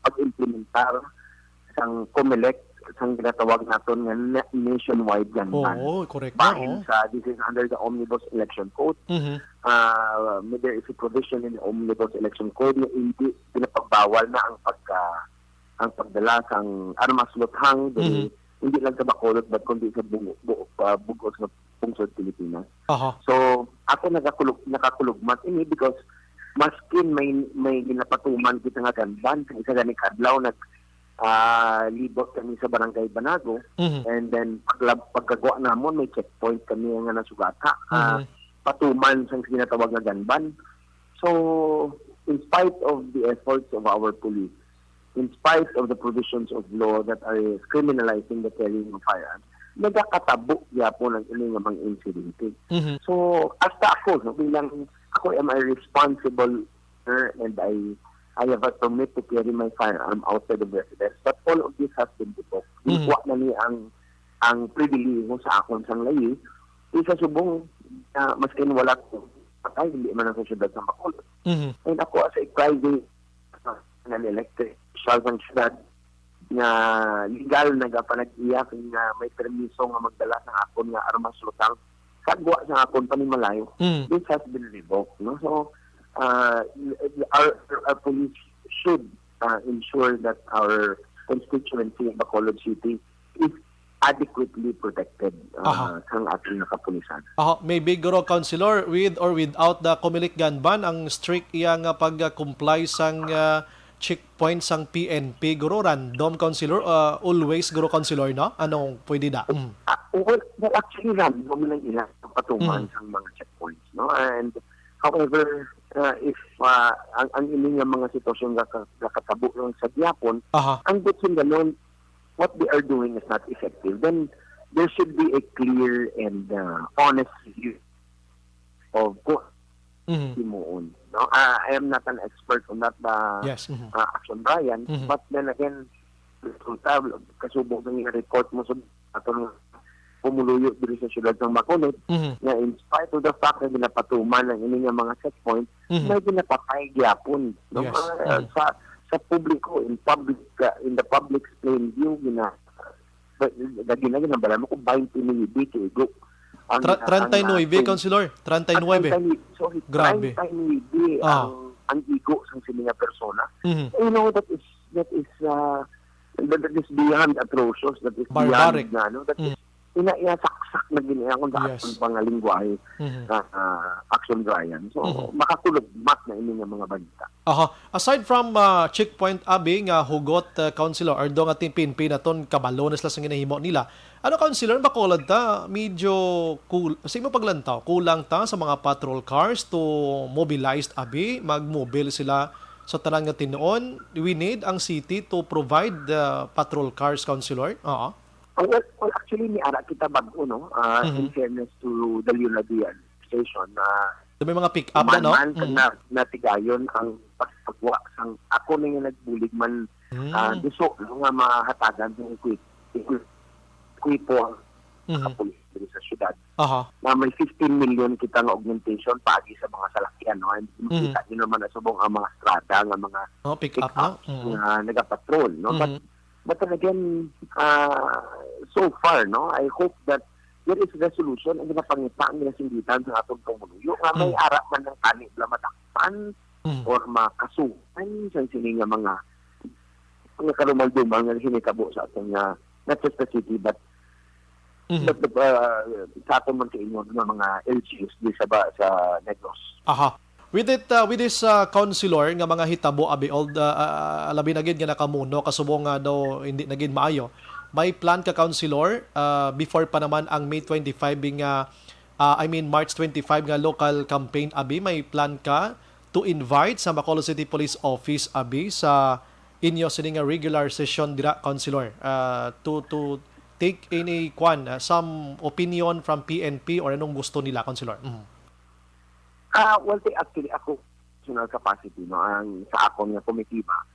pag-implementar sang COMELEC, sang ginatawag naton nga na-, nationwide gun ban. Oo, correct na, Bahin oo. Sa, this is under the Omnibus Election Code. Mhm. Uh, there is a provision in the Omnibus Election Code na hindi pinapagbawal na ang pagka-, ang pagdala sang armas luthang diri, Mhm. hindi lang sa Bacolod, but kundi sa bu-, bu-, ah, bug-os nga pungsod Pilipinas. Aha. So, ako nagakulog-, nakakulugmat ini because maskin may, may ginapatuman kita nga gun ban, sa isa gani ka adlaw nag, ah, libot kami sa Barangay Banago, Mhm. and then paglab-, pagkagwa namon may checkpoint kami nga nasugata, ah, Mhm. patuman sang ginatawag nga gun ban. So, in spite of the efforts of our police, in spite of the provisions of law that are criminalizing the carrying of firearms, nagakatabo gyapon ang ini nga mga insidente. Mhm. So, hasta ako, no, bilang ako am a responsible owner and I, I have a permit to carry my firearm outside of residence, but all of this has been revoked. Mhm. Gikuha na ni ang, ang pribilehiyo sa akon sang layi, isa subong, ah, maskin wala ko patay, hindi man ang sa syudad sa Bacolod. Mhm. And ako as a private, ah, an elected official sang syudad, nga legal nagapanag-iya nga may permiso nga magdala sang akon nga armas luthang, kagwa sang akon panimalayo, Mm. this has been revoked, no? So, uh, our, our police should, uh, ensure that our constituency in Bacolod City is adequately protected, uh, Aha. sang ating mga kapulisan. Aha, maybe, guro, Councilor, with or without the COMELEC gun ban, ang strict iya nga pag-comply sang, uh, checkpoint sang P N P, guro, random, Councilor, uh, always, guro, Councilor, no? Anong pwede da? Mm. Ah, well, well, actually, random lang ila ang patuman Mm. sang mga checkpoints, no? And, however, uh, if, uh, ang, ang ini nga mga sitwasyon nga ka-, nakatabo lang sa gihapon, Aha. ang butson ganon, what they are doing is not effective, then there should be a clear and, uh, honest review of kung Mhm. himuon, no? Ah, I am not an expert on that, uh, Yes, mhm. uh, Action Brian, Mhm. but then again, resulta, kasubok sa nga report mo sa atong pumuluyo diri sa siyudad sa Bacolod, Mhm. nga in spite of the fact na ginapatuman ang ini nga mga checkpoint, Mhm. may ginapatay gyapon, no? Yes. Ah, Mhm. sa, sa publiko, in public, ah, in the public's plain view, gina-, lagi na, ginabala mo kung twenty-nine ka igo. Ang, Tra-, ang, treinta y nueve, ah, Councilor. Treinta y nueve. Ah, treinta y nueve, sorry, Grabe. Treinta y nueve Ah. ang, ang igo sang sini nga persona. Mhm. You know, that is, that is, ah, that, that is beyond atrocious, that is Barbaric. Beyond na, ano, that is Mm. ina-, iya saksak na gini akong sa Yes. akong pangalingwahe Mhm. na, ah, Action Brian. So, Mhm. makakulugmat na ini nga mga balita. Aha. Aside from, ah, checkpoint, abi, nga hugot, ah, Councilor, although nga ti-, P N P naton, kabalo na sila sa ginahimo nila. Ano, Councilor, Bacolod ta, medyo kul-, sa imo paglantaw, kulang ta sa mga patrol cars to mobilized, abi, mag-mobile sila sa tanan nga tinuon. We need ang city to provide, ah, patrol cars, Councilor. Oo. Ah, well, well, actually, may ara kita bag-o, no? Ah, Mhm. In fairness to the Leonardo administration, ah, May mga pick-up na, no? Human man, Mm. na-, natigayon ang pagpagwa sang ako na nga nagbulig man, Mm. ah, gusto, no, nga mahatagan sa equip-, equip-, equipo ang Mhm. kapulis. diri sa syudad, Aha. na may fifteen million kita nga augmentation paagi sa mga salakyan, no? And Mhm. makita niyo naman na subong ang mga strada nga mga Oh, pick up na. pick-ups Mhm. nga nagapatrol, no? But, Mhm. but then again, ah, so far, no, I hope that there is resolution ang ginapangita ang ginasinditan sa atong pumuluyo nga may Mm. ara man ng tani bala matakpan Mhm. or makasuhan sa sini nga mga, mga karumal-dumal nga hinitabo sa atong, ah, not just the city, but Mhm. But, uh, sa aton man kaingon nga mga L G Us di sa ba, sa Negros. Aha. With it, uh, with this, uh, councilor nga mga hitabo, abi, old, uh, uh, labi na gid nga nakamuno, kasubong nga daw hindi na gid maayo. May plan ka, councilor, uh, before pa naman ang May twenty-five nga, uh, I mean, March twenty-five nga local campaign, abi, may plan ka to invite sa Bacolod City Police Office, abi, sa inyo sini nga regular session dira, councilor, uh, to, to take any, kwan, uh, some opinion from P N P or anong gusto nila, councilor? Mhm. Ah, well, ti-, actually, ako, personal capacity, no, ang sa akon nga komitiba,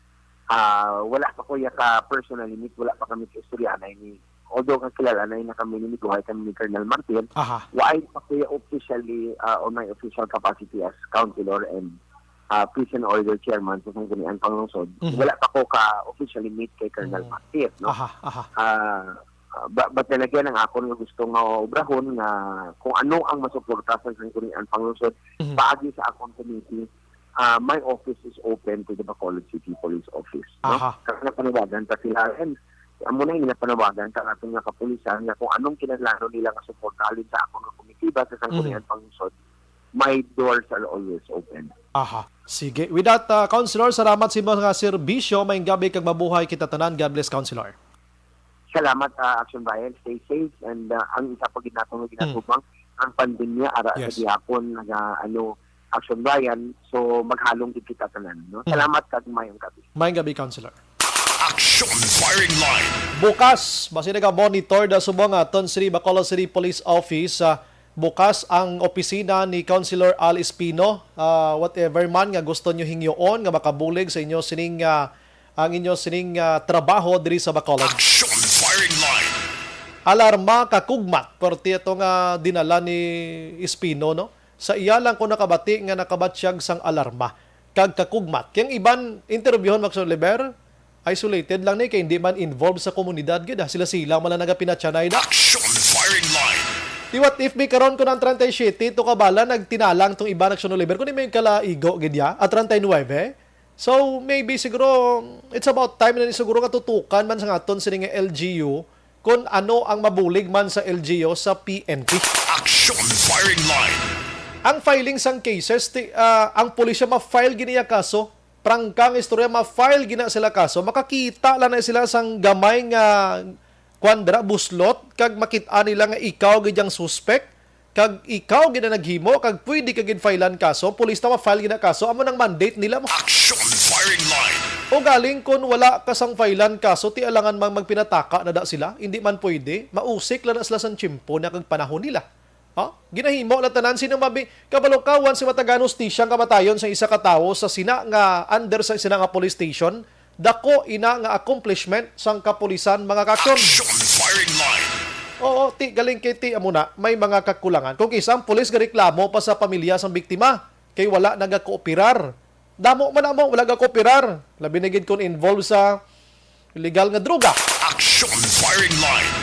ah, wala pa ko ya ka personally meet, wala pa kami ka istoryanay ni, although kakilala na na kami ni, miguhay kami ni Colonel Martin, Aha. wala pa ko ya officially, ah, on my official capacity as councilor and, ah, peace and order chairman sa Sangguniang Panglungsod, Mhm. wala pa ko ka officially meet kay Colonel Mm. Martin, no? Aha, aha. Ah, ah, ba-, but then again, ang akon nga gusto nga obrahon nga kung ano ang masuporta sa Sangguniang Panglungsod, Mhm. paagi sa akon committee, ah, my office is open to the Bacolod City Police Office, no? Aha. Kaya napanawagan ta sila, and amo na yung napanawagan ta natin nga kapulisan nga kung anong kinahanglan nila nga suporta halin sa akon nga komitiba sa Sangguniang Mhm. Panglungsod, my doors are always open. Aha. Sige. With that, uh, Councilor, salamat sa imo nga serbisyo. Maayong gabi kag mabuhay kita tanan. God bless, Councilor. Salamat, ah, Action Bayan. Stay safe. And, ah, ang isa pa gid nato nga Hmm. ginatubang, ang pandemya, ara sa Yes. gihapon, naga, ano, Action Bayan. So, maghalong gid kita tanan, no? Hmm. Salamat kag maayong gabi. Maayong gabi, Councilor. Action Firing Line. Bukas, basi naga-monitor da subong aton City, Bacolod City Police Office, ah, bukas ang opisina ni Councilor Al Espino. Ah, whatever man nga gusto nyo hingyoon nga makabulig sa inyo sining, ah, ang inyo sining, ah, trabaho diri sa Bacolod. Action Firing Line. Alarma kakugmat, perti ato nga dinala ni Espino, no? Sa iya lang ko nakabati nga nakabatyag sang alarma kag kakugmat. Kay ang iban, interbyuhon, Max Oliver, isolated lang ni, kay hindi man involved sa komunidad gid, ah. Sila-sila man lang nagapinatyanay na. Action Firing Line. Ti, what if mi karon kun ang treinta y siete to ka bala nagtinalang tong iban, Action Oliver, kun may kalaigo gid ya, at treinta y nuebe? So, maybe siguro, it's about time na ni siguro nga tutukan man sa aton sini nga L G U kung ano ang mabulig man sa L G U sa P N P. Action Firing Line. Ang filing sang cases, ti, ah, ang pulisya ma-file gid niya kaso, prangka nga istorya, ma-file gina sila kaso, makakita lang na sila sang gamay nga, kwan dira, buslot, kag makit-an nila nga ikaw gid ang suspect, kag ikaw gid ang naghimo, kag pwede ka gid file-an kaso, pulis ta ma-file gina kaso, amo nang mandate nila mo. Action Firing Line. O galing, kun wala ka sang file-an kaso, ti alangan mang magpinataka na da sila, hindi man pwede, mausik lang na sila sang tiyempo na kag panahon nila. Ha? Ginahimo na tanan. Sino mabi-, kabalo ka, once mataganos ti siyang kamatayon sa isa ka tawo sa sina nga under sa sina nga police station, dako ina nga accomplishment sang kapulisan, mga ka-aksyon. Action Firing Line. Oo, ti, galing kay ti, amo na, may mga kakulangan. Kung isa ang pulis gareklamo pa sa pamilya sang biktima, kay wala nagakooperar. Damo man amo, wala gakooperar. Labi na gid kung involved sa illegal nga droga. Action Firing Line.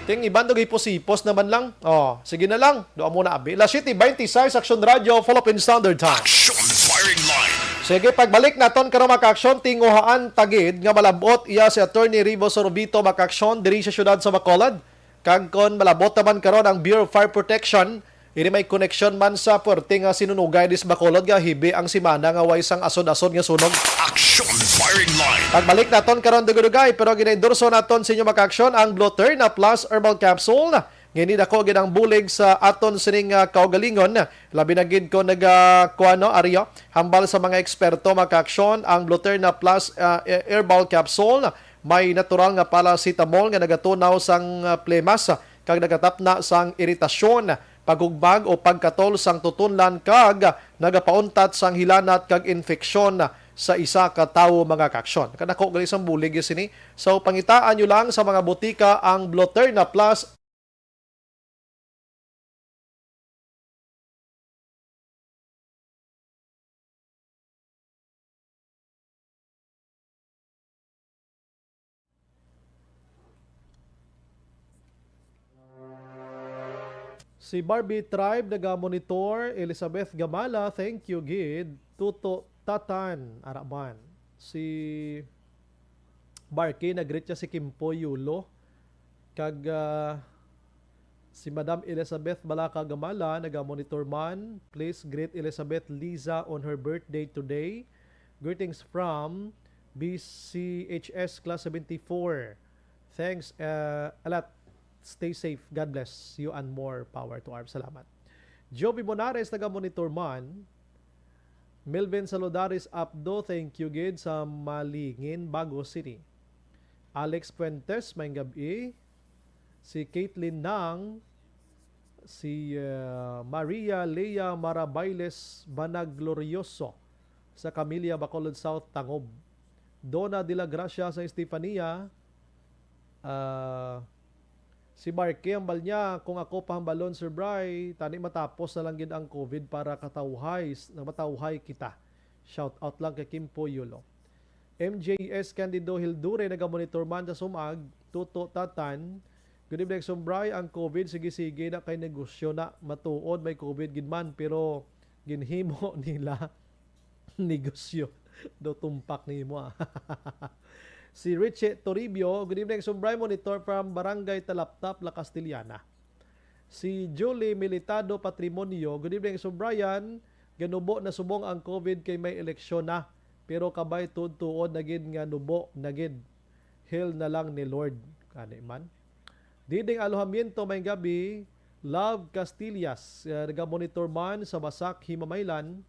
Ting iban, dugay hipos-hipos naman lang. Oh, sige na lang. Doon muna, abi. Alas siyete beintiseis, Action Radio, Philippine Standard Time. Action Firing Line. Sige, pagbalik naton karon, mga ka-aksyon, tinguhaan ta gid nga malabot iya si Attorney Rivo Sorbito, mga ka-aksyon, diri sa siyudad sa Bacolod. Kag kon malabot naman karon ang Bureau of Fire Protection, ini may koneksyon man sa puwerte nga sinunugay dis Bacolod nga hibi ang semana nga way sang asod-asod nga sunog. Action Firing Line. Pagbalik naton karon, dugay-dugay, pero ginaendorso naton sa inyo, mga ka-aksyon, ang Bloterna Plus Herbal Capsule. Ngini dako gid ang bulig sa aton sining, ah, kaugalingon, labi na gid kon naga, kuan, no, Aryo. Hambal sa mga eksperto, mga ka-aksyon, ang Bloterna Plus, ah, Herbal Capsule may natural nga paracetamol nga nagatunaw sang, ah, plemas kag nagatapna sang iritasyon, paghugmag o pagkatol sang tutunlan kag nagapauntat sang hilanat kag infeksyon sa isa ka tawo, mga ka-aksyon. Kadako gali sang bulig sini. So, pangitaan nyo lang sa mga butika ang Bloterna Plus. Si Barbie Tribe naga-monitor, Elizabeth Gamala, thank you gid. Tuto Tatan, ara man. Si Barky, nag-greet siya si Kimpoy Yulo. Kag, ah, si Madam Elizabeth Balaka Gamala, naga-monitor man. Please greet Elizabeth Liza on her birthday today. Greetings from B C H S Class seventy-four. Thanks, uh, a lot. Stay safe. God bless you and more power to arms. Salamat. Joby Bonares, naga-monitor man. Melvin Saludares Apdo, thank you gid sa Malingin, Bago City. Alex Fuentes, maayong gab-i. Si Caitlin Nang, si, uh, Maria Lea Marabailes Banaglorioso sa Camilla, Bacolod South, Tangob. Donna de la Gracia sa Estefania, ah, si Marky, hambal niya, "Kung ako pahambalon, Sir Bry, tani matapos na lang gid ang COVID para katawhay, na matawhay kita." Shout out lang kay Kimpoy Yulo. M J S Candido Hildure, naga-monitor man sa Sumag. Tuto Tatan, "Good evening, Sir Bry. Ang COVID, sige-sige na kay negosyo na. Matuod, may COVID gid man, pero ginhimo nila negosyo." Do tumpak nimo, ah. Si Richie Toribio, "Good evening, Sir Bry. Monitor from Barangay Talaptap, La Castellana." Si Julie Militado Patrimonio, "Good evening, Sir Brian. Ganubo na subong ang COVID kay may eleksyon na. Pero kabay tuod-tuod na gid nga nubo na gid. Hell na lang ni Lord." Kani man. Diding Alojamiento, maayong gab-i. Love Castillas, uh, naga-monitor man sa Basak, Himamaylan.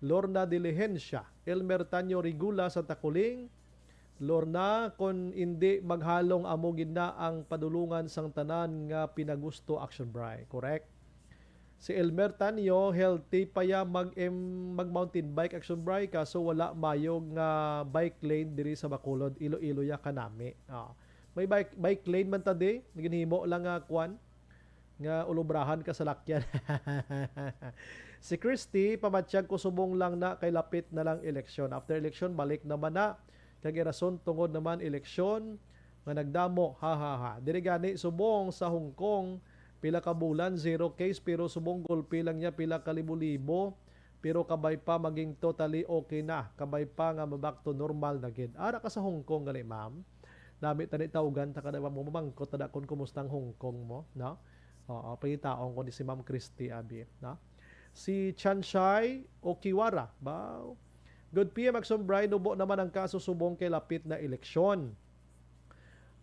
Lorna Diligencia, Elmer Tanyo Rigula, Santa Coling. Lorna, "Kon indi maghalong, amo gid na ang padulungan sang tanan nga pinagusto, Action Bry." Correct. Si Elmer Tanyo, healthy pa ya mag, em, mag mountain bike, Action Bry, kaso wala mayo nga bike lane diri sa Bacolod, Iloilo ya kanami. Ah. May bike, bike lane man ta di, ginhimo lang nga kwan, nga ulubrahan ka sa lakyan. Si Christy, "Pamatyag ko subong lang na kay lapit na lang eleksyon. After eleksyon, balik naman na. Kag irason tungod naman eleksyon nga nagdamo. Ha, ha, ha." Diri gani subong sa Hong Kong, pila ka bulan, zero case, pero subong gulpi lang niya, pila ka libo-libo. Pero kabay pa maging totally okay na. Kabay pa nga ma-back to normal na gid. Ara ka sa Hong Kong gali, ma'am. Nami tani tawgan ta kada mo mamangkot ta da kon kumusta ang Hong Kong mo, no? Oo, pangitaon ko ni si Ma'am Christy abi, no? Si Chanshai Okiwara, baw. "Good P M Action Bry, nubo naman ang kaso subong kay lapit na eleksyon.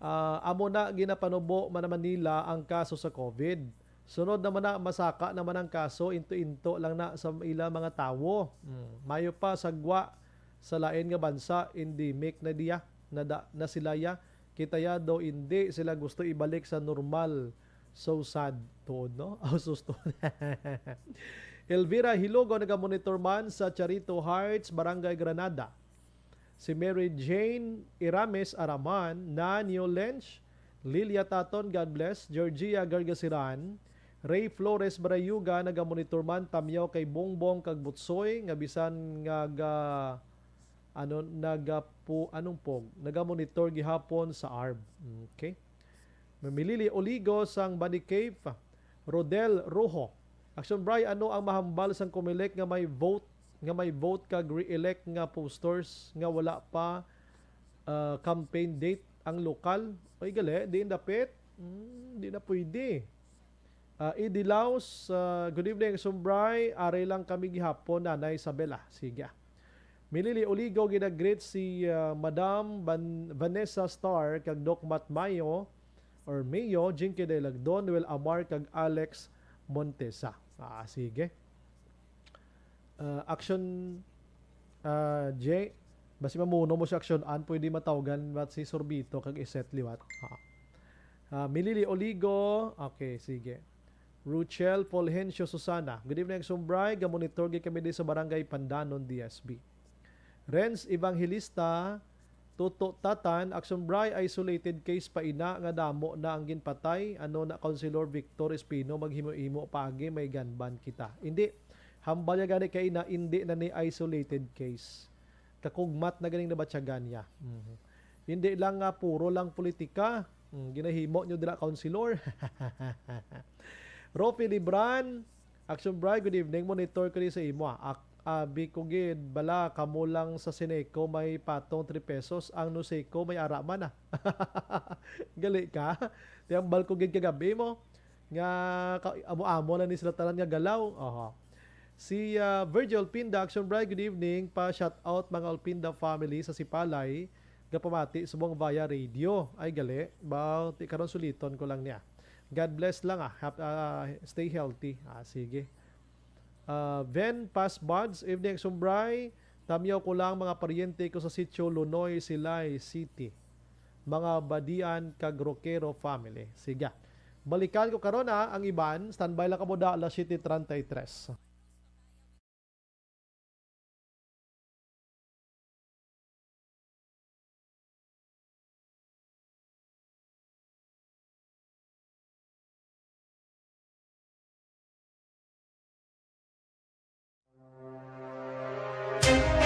Ah, amo na ginapanubo man naman nila ang kaso sa COVID. Sunod naman na, masaka naman ang kaso, into-into lang na sa ila mga tawo. Hmm, mayo pa sagwa sa lain nga bansa, endemic na diya, na, da, na sila ya. Kita ya daw, hindi sila gusto ibalik sa normal." So sad, tuod, no? Oh, sus, tuod. Elvira Hilogo, naga-monitor man sa Charito Heights, Barangay Granada. Si Mary Jane Irames Araman, Nanyo Lench, Lilia Taton, God bless, Georgia Gargasiran, Ray Flores Barayuga, naga-monitor man, Tamyaw kay Bongbong kag Butsoy, nga bisan nga ga, ano, nagapu-, anong pog, naga-monitor gihapon sa arb. Okay. Mamilili Oligo sang Body Cave, Rodel Rojo. Action Bry, ano ang mahambal sang Comelec nga may vote, nga may vote kag re-elect nga posters nga wala pa, ah, campaign date ang lokal? Oy, gali, di dapit. Hmm, di na pwede. Ah, Idi Laos, ah, "Good evening, Action Bry. Ari lang kami gihapon, Nanay Isabela." Sige, ah. Milili Oligo, gina-greet si, ah, Madam Van-, Vanessa Star kag Doc Matt Mayo or Mayo, Jinky Dailagdon, Noel Amar kag Alex Montesa. Ah, sige. Ah, Action, ah, J, basi mamuno mo si Action An, pwede matawgan bat si Sorbito kag iset liwat. Ah. Ah, Milili Oligo, okay, sige. Ruchel Fulgencio Susana, "Good evening, Action Bry. Gamonitor gid kami di sa Barangay Pandanon, D S B." Renz Evangelista, "Tuto Tatan, Action Bry, isolated case pa ina nga damo na ang ginpatay. Ano na, Councilor Victor Espino, maghimo-himo pa agi, may gun ban kita." Hindi. Hambal ya gani kay ina, hindi na ni isolated case. Kakugmat na ganing nabatyagan niya. Mhm. Hindi lang nga puro lang politika. Mm, ginahimo nyo dira, Councilor. Rofi Libran, Action Bri, good evening. Monitor ko ni sa imo, ah. Ak-, abi ko gid, bala, kamo lang sa Sineco may patong three pesos. Ang Nuseco may ara man, ah. Gali ka. Tiyambal ko gid kagabi mo. Nga ka-, amo-amo lang ni sila tanan nga galaw. Oho. Si, ah, Virgil Pinda, Action Bri, good evening. Pa shout out mga Olpinda family sa Sipalay. Gapamati subong via radio. Ay, gali. Ba, ti karon suliton ko lang niya. God bless lang, ah. Hap-, ah, stay healthy. Ah, sige. Ah, Ven Pasbuds, evening, Action Bri. Tamyaw ko lang mga paryente ko sa sitio Lunoy, Silay City. Mga Badian kag Roquero family. Sige. Balikan ko karon, ah, ang iban. Standby lang kamo da alas siete treinta y tres.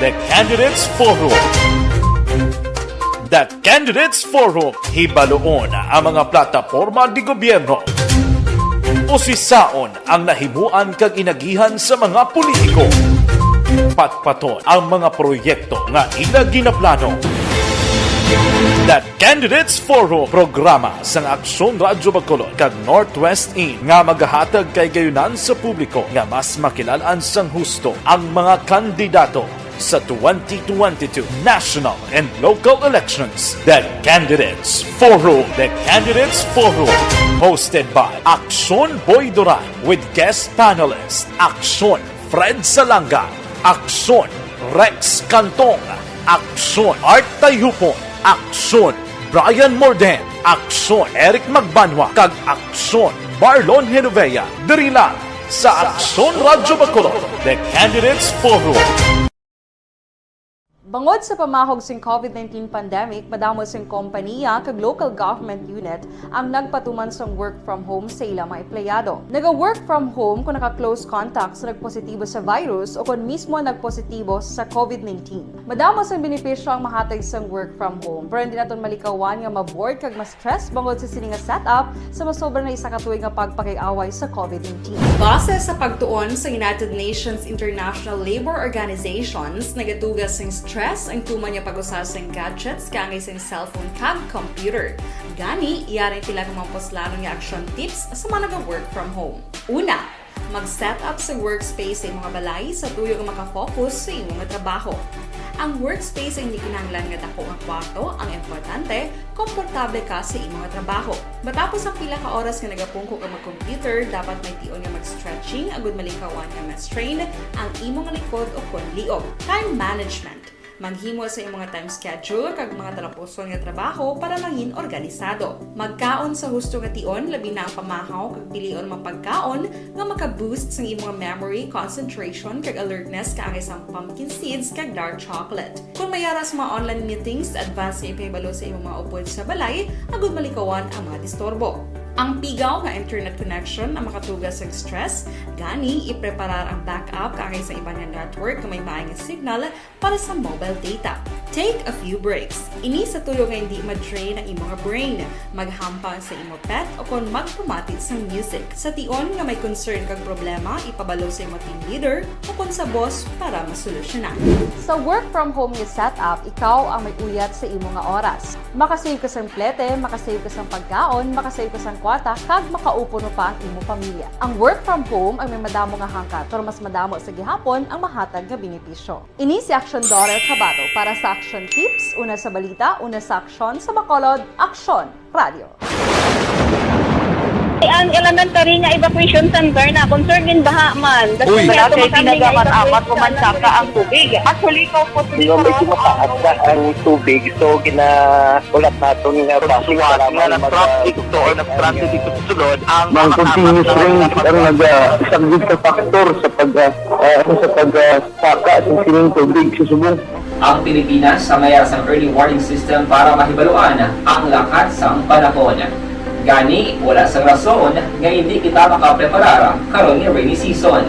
The Candidates Forum. The Candidates Forum, hibaluon ang mga plataporma di gobyerno. Usisaon ang nahimuan kag inagihan sa mga politiko. Patpaton ang mga proyekto nga ila ginaplano. The Candidates Forum, programa sang Aksyon Radyo Bacolod kag Northwest In nga magahatag kay gayunan sa publiko nga mas makilal-an sang husto ang mga kandidato sa twenty twenty-two national and local elections. The Candidates Forum. The Candidates Forum, hosted by Aksyon Boy Duran with guest panelist Aksyon Fred Salanga, Aksyon Rex Cantong, Aksyon Art Tayhupon, Aksyon Brian Morden, Aksyon Eric Magbanwa, kag Aksyon Marlon Genovea. Diri lang sa Aksyon Radyo Bacolod, The Candidates Forum. Bangod sa pamahog sing covid nineteen pandemic, madamo sing kompaniya kag local government unit ang nagpatuman sang work from home sa ila mga empleyado. Naga-work from home kung naka-close contact sa nagpositibo sa virus o kon mismo nagpositibo sa covid nineteen. Madamo sang benepisyo ang mahatag sang work from home, pero hindi naton malikawan nga ma-bored kag ma-stress bangod sa sini nga setup sa masobra na isa ka tuig nga pagpakig-away sa covid nineteen. Base sa pagtuon sa United Nations International Labour Organizations, nagatuga sing stress ang tuman nga pag-usa sing gadgets kaangay sing cellphone kag computer. Gani, yari ang pila ka mga puslanon nga action tips sa mga naga-work from home. Una, mag-set up sa workspace sa imong balay sa tuyo nga makafocus sa imong trabaho. Ang workspace ang hindi kinahanglan nga dako nga kwarto, ang importante, komportable ka sa imong trabaho. Matapos ang pila ka oras nga nagapungko ka mag-computer, dapat may tion nga mag-stretching agud malikawan nga ma-strain ang imong likod o kon liog. Time management. Maghimo sa imong time schedule kag mga talapuson nga trabaho para mangin organisado. Magkaon sa husto nga tion, labi na ang pamahaw kag pilion mga pagkaon nga maka-boost sang imong memory, concentration, kag alertness kaangay sang pumpkin seeds kag dark chocolate. Kung may ara sa mga online meetings, advance nga ipahibalo sa imong mga upod sa balay agud malikawan ang mga disturbo. Ang pigaw nga internet connection ang makatuga sang stress, gani ipreparar ang backup kaangay sa iban nga network nga may maay nga signal para sa mobile data. Take a few breaks. Ini sa tuyo nga hindi ma-drain ang imo nga brain. Maghampang sa imo pet o kon magpamati sang music. Sa tion nga may concern kag problema, ipabalo sa imo team leader o kon sa boss para masolusyonan. Sa work from home nga setup, ikaw ang may uyat sa imo nga oras. Makasave ka sang plete, makasave ka sang pagkaon, makasave ka sang kwarta, kag makaupod pa ang imo pamilya. Ang work from home ang may madamo nga hangkat, pero mas madamo sa gihapon ang mahatag nga benepisyo. Ini si Action Daughter Kabato para sa Action Tips, una sa balita, una sa aksyon, sa Bacolod, Aksyon Radio. Ang elementary nga evacuation center na concern in baha man. Uy. Wala kay ginagaman amat ko man saka ang tubig. Actually, ikaw po, medyo mataas na ang tubig. So, gina-, ulat naton nga base nga nag-traffic to or nag-transit dito sa sulod, ang mga continuous rain ang naga-, isa gid sa factor sa pag, ah, ah, sa pag, ah, saka sa sining tubig sa subong. Ang Pilipinas ang may ara sang early warning system para mahibaluan ang lakat sang panahon. Gani, wala sang rason nga hindi kita makapreparar karon nga rainy season.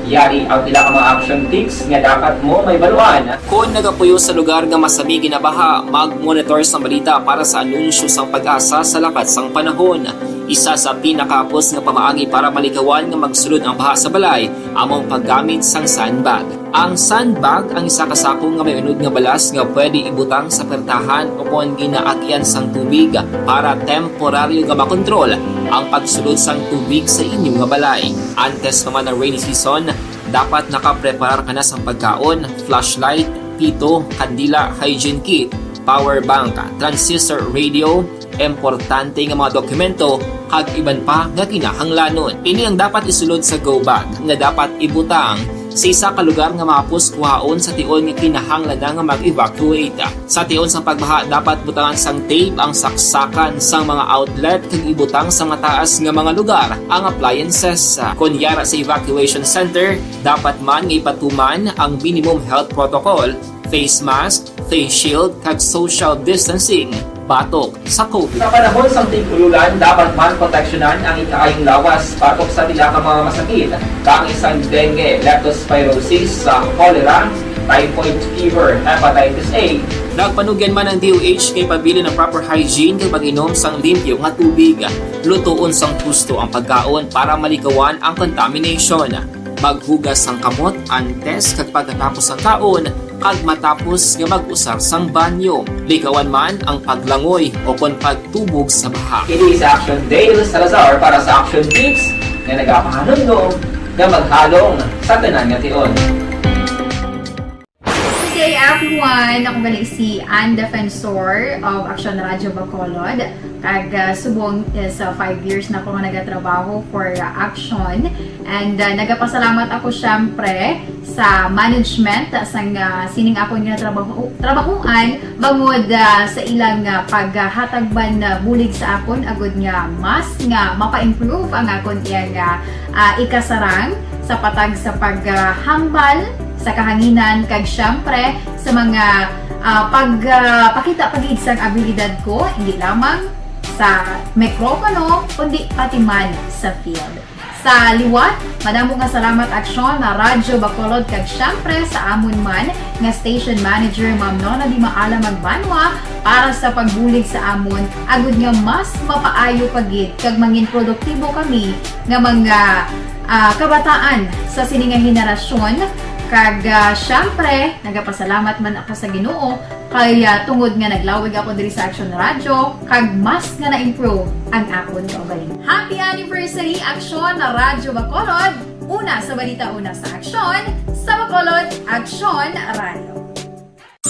Yari ang pila ka mga action tips nga dapat mo mahibaluan. Kon nagapuyo sa lugar nga masabi ginabaha, mag-monitor sang balita para sa anunsyo sang PAGASA sa lakat sang panahon. Isa sa pinakahapos nga pamaagi para malikawan nga magsulod ang baha sa balay amo ang paggamit sang sandbag. Ang sandbag ang isa ka sako nga may unod nga balas nga pwede ibutang sa pertahan o kon ginaagyan sang tubig para temporaryo nga makontrol ang pagsulod sang tubig sa inyo nga balay. Antes pa man ang rainy season, dapat nakapreparar ka na sang pagkaon, flashlight, pito, kandila, hygiene kit, power bank, transistor radio, importante nga mga dokumento, kag iban pa nga kinahanglanon. Ini ang dapat isulod sa go bag nga dapat ibutang sa isa ka lugar nga mahapos kuhaon sa tion nga kinahanglan na nga mag-evacuate. Sa tion sang pagbaha, dapat butangan sang tape ang saksakan sang mga outlet kag ibutang sa mataas nga mga lugar ang appliances. Kon yara sa evacuation center, dapat man nga ipatuman ang minimum health protocol, face mask, face shield, kag social distancing batok sa COVID. Sa panahon sang tig-ululan, dapat man proteksyonan ang ikaayong lawas batok sa pila ka mga masakit, kaangay sang dengue, leptospirosis, sa cholera, typhoid fever, hepatitis A. Nagpanugyan man ang D O H nga ipabilin ang proper hygiene kag pag-inom sang limpyo nga tubig. Lutoon sang husto ang pagkaon para malikawan ang contamination. Maghugas sang kamot antes kag pagkatapos sang kaon kag matapos nga mag-usar sang banyo. Likawan man ang paglangoy o kon pagtubog sa baha. Kini sa Action Dale Salazar para sa Action Tips nga nagapahanumdom nga maghalong sa tanan nga tion. Good day, everyone! Ako gali si Ann Defensor of Action Radio Bacolod. Kag, ah, subong is, ah, five years na ako nga nagatrabaho for, ah, Action. And, ah, nagapasalamat ako, syempre, sa management, ah, sang, ah, sining akon nga trabaho, trabahuan, bangod, ah, sa ilang, ah, paghatag man, ah, bulig sa akon, agud nga mas nga mapa-improve ang akon iyang, ah, ah, ikasarang sa patag sa paghambal sa kahanginan, kag siyempre sa mga, ah, pag, ah, pakita pa gid sang abilidad ko, hindi lamang sa mikropono, kundi pati man sa field. Sa liwat, madamo nga salamat, Aksyon, na Radyo Bacolod, kag siyempre sa amon man nga station manager, Ma'am Nona Di Maala Magbanwa, para sa pagbulig sa amon, agud nga mas mapaayo pa gid kag mangin produktibo kami nga mga, ah, kabataan sa sini nga henerasyon. Kag, ah, siyempre, nagapasalamat man ako sa Ginoo kay, ah, tungod nga naglawig ako diri sa Action Radio, kag mas nga na-improve ang akon kaugalingon. Happy anniversary, Action Radyo Bacolod! Una sa balita, una sa aksyon, sa Bacolod, Action Radio.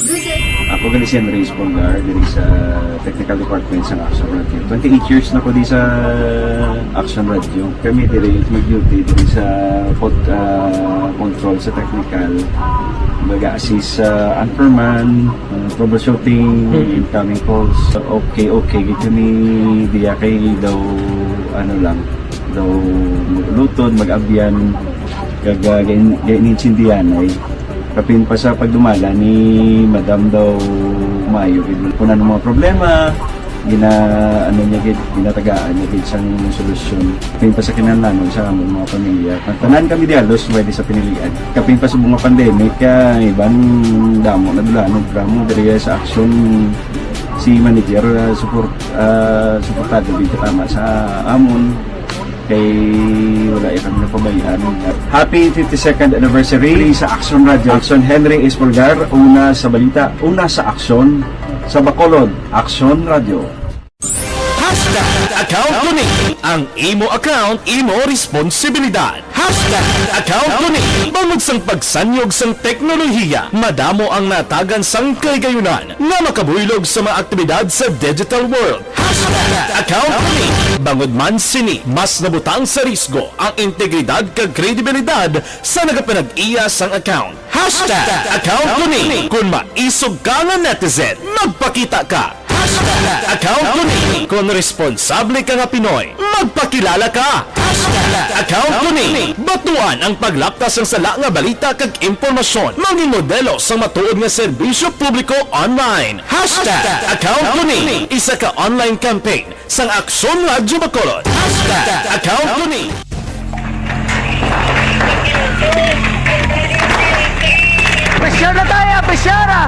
Good day. Ako gali si Andres Polgar, diri sa technical department sa Action Radio. Twenty-eight years na ko di sa Action Radio. Kami diri mag-duty diri sa pod-, ah, control sa technical. Mag-assist sa anchorman, ah, troubleshooting, Mhm. incoming calls. Okay, okay, gid kami diya kay daw, ano lang, daw mag-ulutod, mag-abyan, kag, ah, gain-, gain-, intindihan ay. Kapin pa sa pagdumala ni Madam daw maayo gid. Kung ano mga problema, gina-, ano niya gid, ginatagaan niya gid sang solusyon. Kapin pa sa kinahanglanon sa among mga pamilya. Tanan kami di halos pwede sa pinilian. Kapin pa sa mga pandemic, ah, iban damo na dulanon, drama diri sa Action si manager, ah, support, ah, suportado gid katama sa amon. Kay wala ya kami napabayaan. Happy fifty-second anniversary sa Action Radio. Action Henry Espolgar, una sa balita, una sa aksyon, sa Bacolod, Action Radio. Hashtag account ko ni. Ang imo account, imo responsibilidad. Hashtag account ko ni. Bangod sang pagsanyog sang teknolohiya, madamo ang natagan sang kahigayunan nga makabuylog sa mga aktibidad sa digital world. Hashtag account ko ni. Bangod man sini, mas nabutang sa risgo ang integridad kag kredibilidad sa nagapanag-iya sang account. Hashtag account ko ni. Kon maisog ka nga netizen, magpakita ka. Hashtag account ko ni. Kon responsable ka nga Pinoy, magpakilala ka. Hashtag account ko ni. Batuan ang paglapta sang sala nga balita kag impormasyon. Mangin modelo sang matuod nga serbisyo publiko online. Hashtag account ko ni. Isa ka online campaign sang Aksyon Radyo Bacolod. Hashtag account ko ni. Pressure na tayo! Pressure na!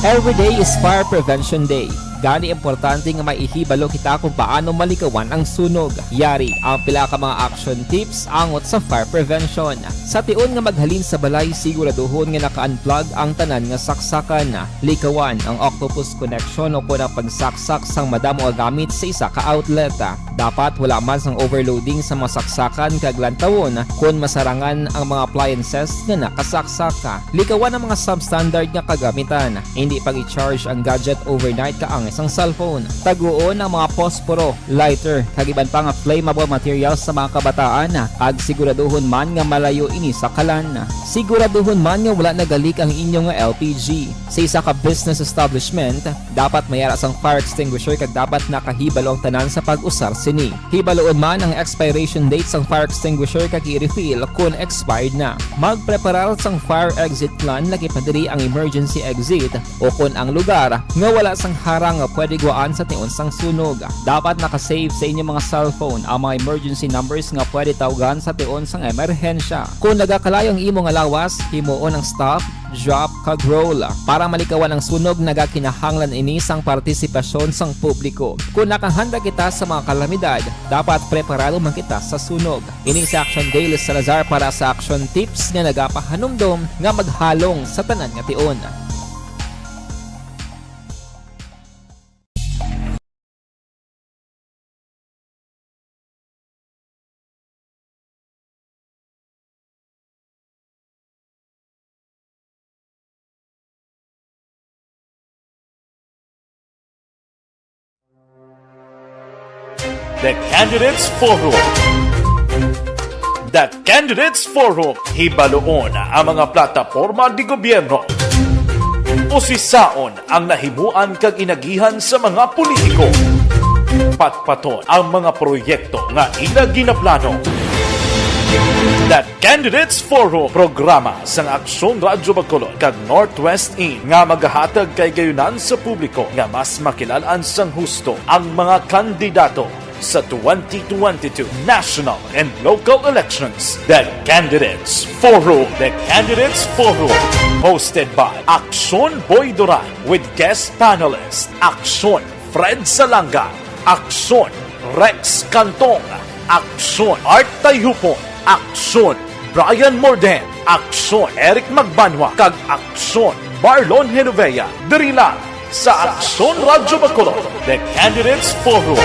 Every day is Fire Prevention Day. Gani, importante nga may ihibalo kita kung paano malikawan ang sunog. Yari ang pila ka mga action tips angot sa fire prevention. Sa tion nga maghalin sa balay, siguraduhon nga naka-unplug ang tanan nga saksakan. Likawan ang octopus connection o kon ang pagsaksak sang madamo nga gamit sa isa ka outlet. Dapat wala man sang overloading sa mga saksakan kag lantawon kon masarangan ang mga appliances nga nakasaksak. Likawan ang mga substandard nga kagamitan. Hindi pag-i-charge ang gadget overnight kaangay sang cellphone. Taguon ang mga posporo, lighter, kag iban pa nga flammable materials sa mga kabataan, kag siguraduhon man nga malayo ini sa kalan. Siguraduhon man nga wala nagalik ang inyo nga L P G. Sa isa ka business establishment, dapat may ara sang fire extinguisher kag dapat nakahibalo ang tanan sa pag-usar sini. Hibaloon man ang expiration date sang fire extinguisher kag i-refill kon expired na. Magpreparar sang fire exit plan, laki pa diri ang emergency exit o kon ang lugar nga wala sang harang nga pwede gwaan sa tion sang sunog. Dapat naka-save sa inyo mga cellphone ang mga emergency numbers nga pwede tawgan sa tion sang emerhensya. Kon nagakalayo ang imo nga lawas, himuon ang stop, drop, kag roll. Para malikawan ang sunog, nagakinahanglan ini sang partisipasyon sang publiko. Kon nakahanda kita sa mga kalamidad, dapat preparado man kita sa sunog. Ini si Action Daily Salazar para sa Action Tips nga nagapahanumdom nga maghalong sa tanan nga tion. The Candidates Forum. The Candidates Forum. Hibaloon ang mga plataporma di gobyerno. Usisaon ang nahimuan kag inagihan sa mga politiko. Patpaton ang mga proyekto nga ila ginaplano. The Candidates Forum, programa sang Aksyon Radyo Bacolod kag Northwest In nga magahatag kahigayonan sa publiko nga mas makilalan sang husto ang mga kandidato sa twenty twenty-two national and local elections. The Candidates Forum. The Candidates Forum, hosted by Aksyon Boy Duran with guest panelist Aksyon Fred Salanga, Aksyon Rex Cantong, Aksyon Art Tayhupon, Aksyon Brian Morden, Aksyon Eric Magbanwa, kag Aksyon Marlon Genovea, diri lang sa Aksyon Radyo Bacolod, The Candidates Forum.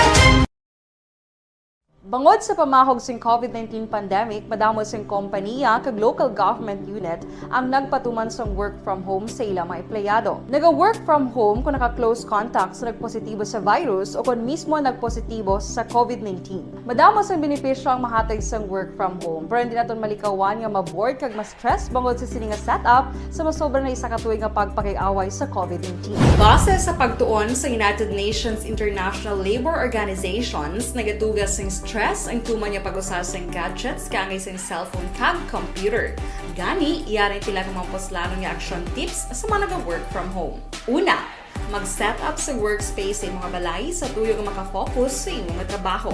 Bangod sa pamahog sing COVID nineteen pandemic, madamo sing kompaniya kag local government unit ang nagpatuman sang work from home sa ila mga empleyado. Naga-work from home kon naka-close contact sa nagpositibo sa virus o kon mismo nagpositibo sa COVID nineteen. Madamo sang benepisyo ang mahatag sang work from home, pero hindi naton malikawan nga ma-bored kag ma-stress bangod sa sini nga setup sa masobra na isa ka tuig nga pagpakig-away sa COVID nineteen. Base sa pagtuon sa United Nations International Labour Organizations, nagatuga sing stress ang tuman nga pag-usa sing gadgets kaangay sing cellphone kag computer. Gani, yari pila ka mga puslanon nga action tips sa mga naga-work from home. Una, mag-set up sa workspace sa imong balay sa tuyo nga maka-focus sa imo nga trabaho.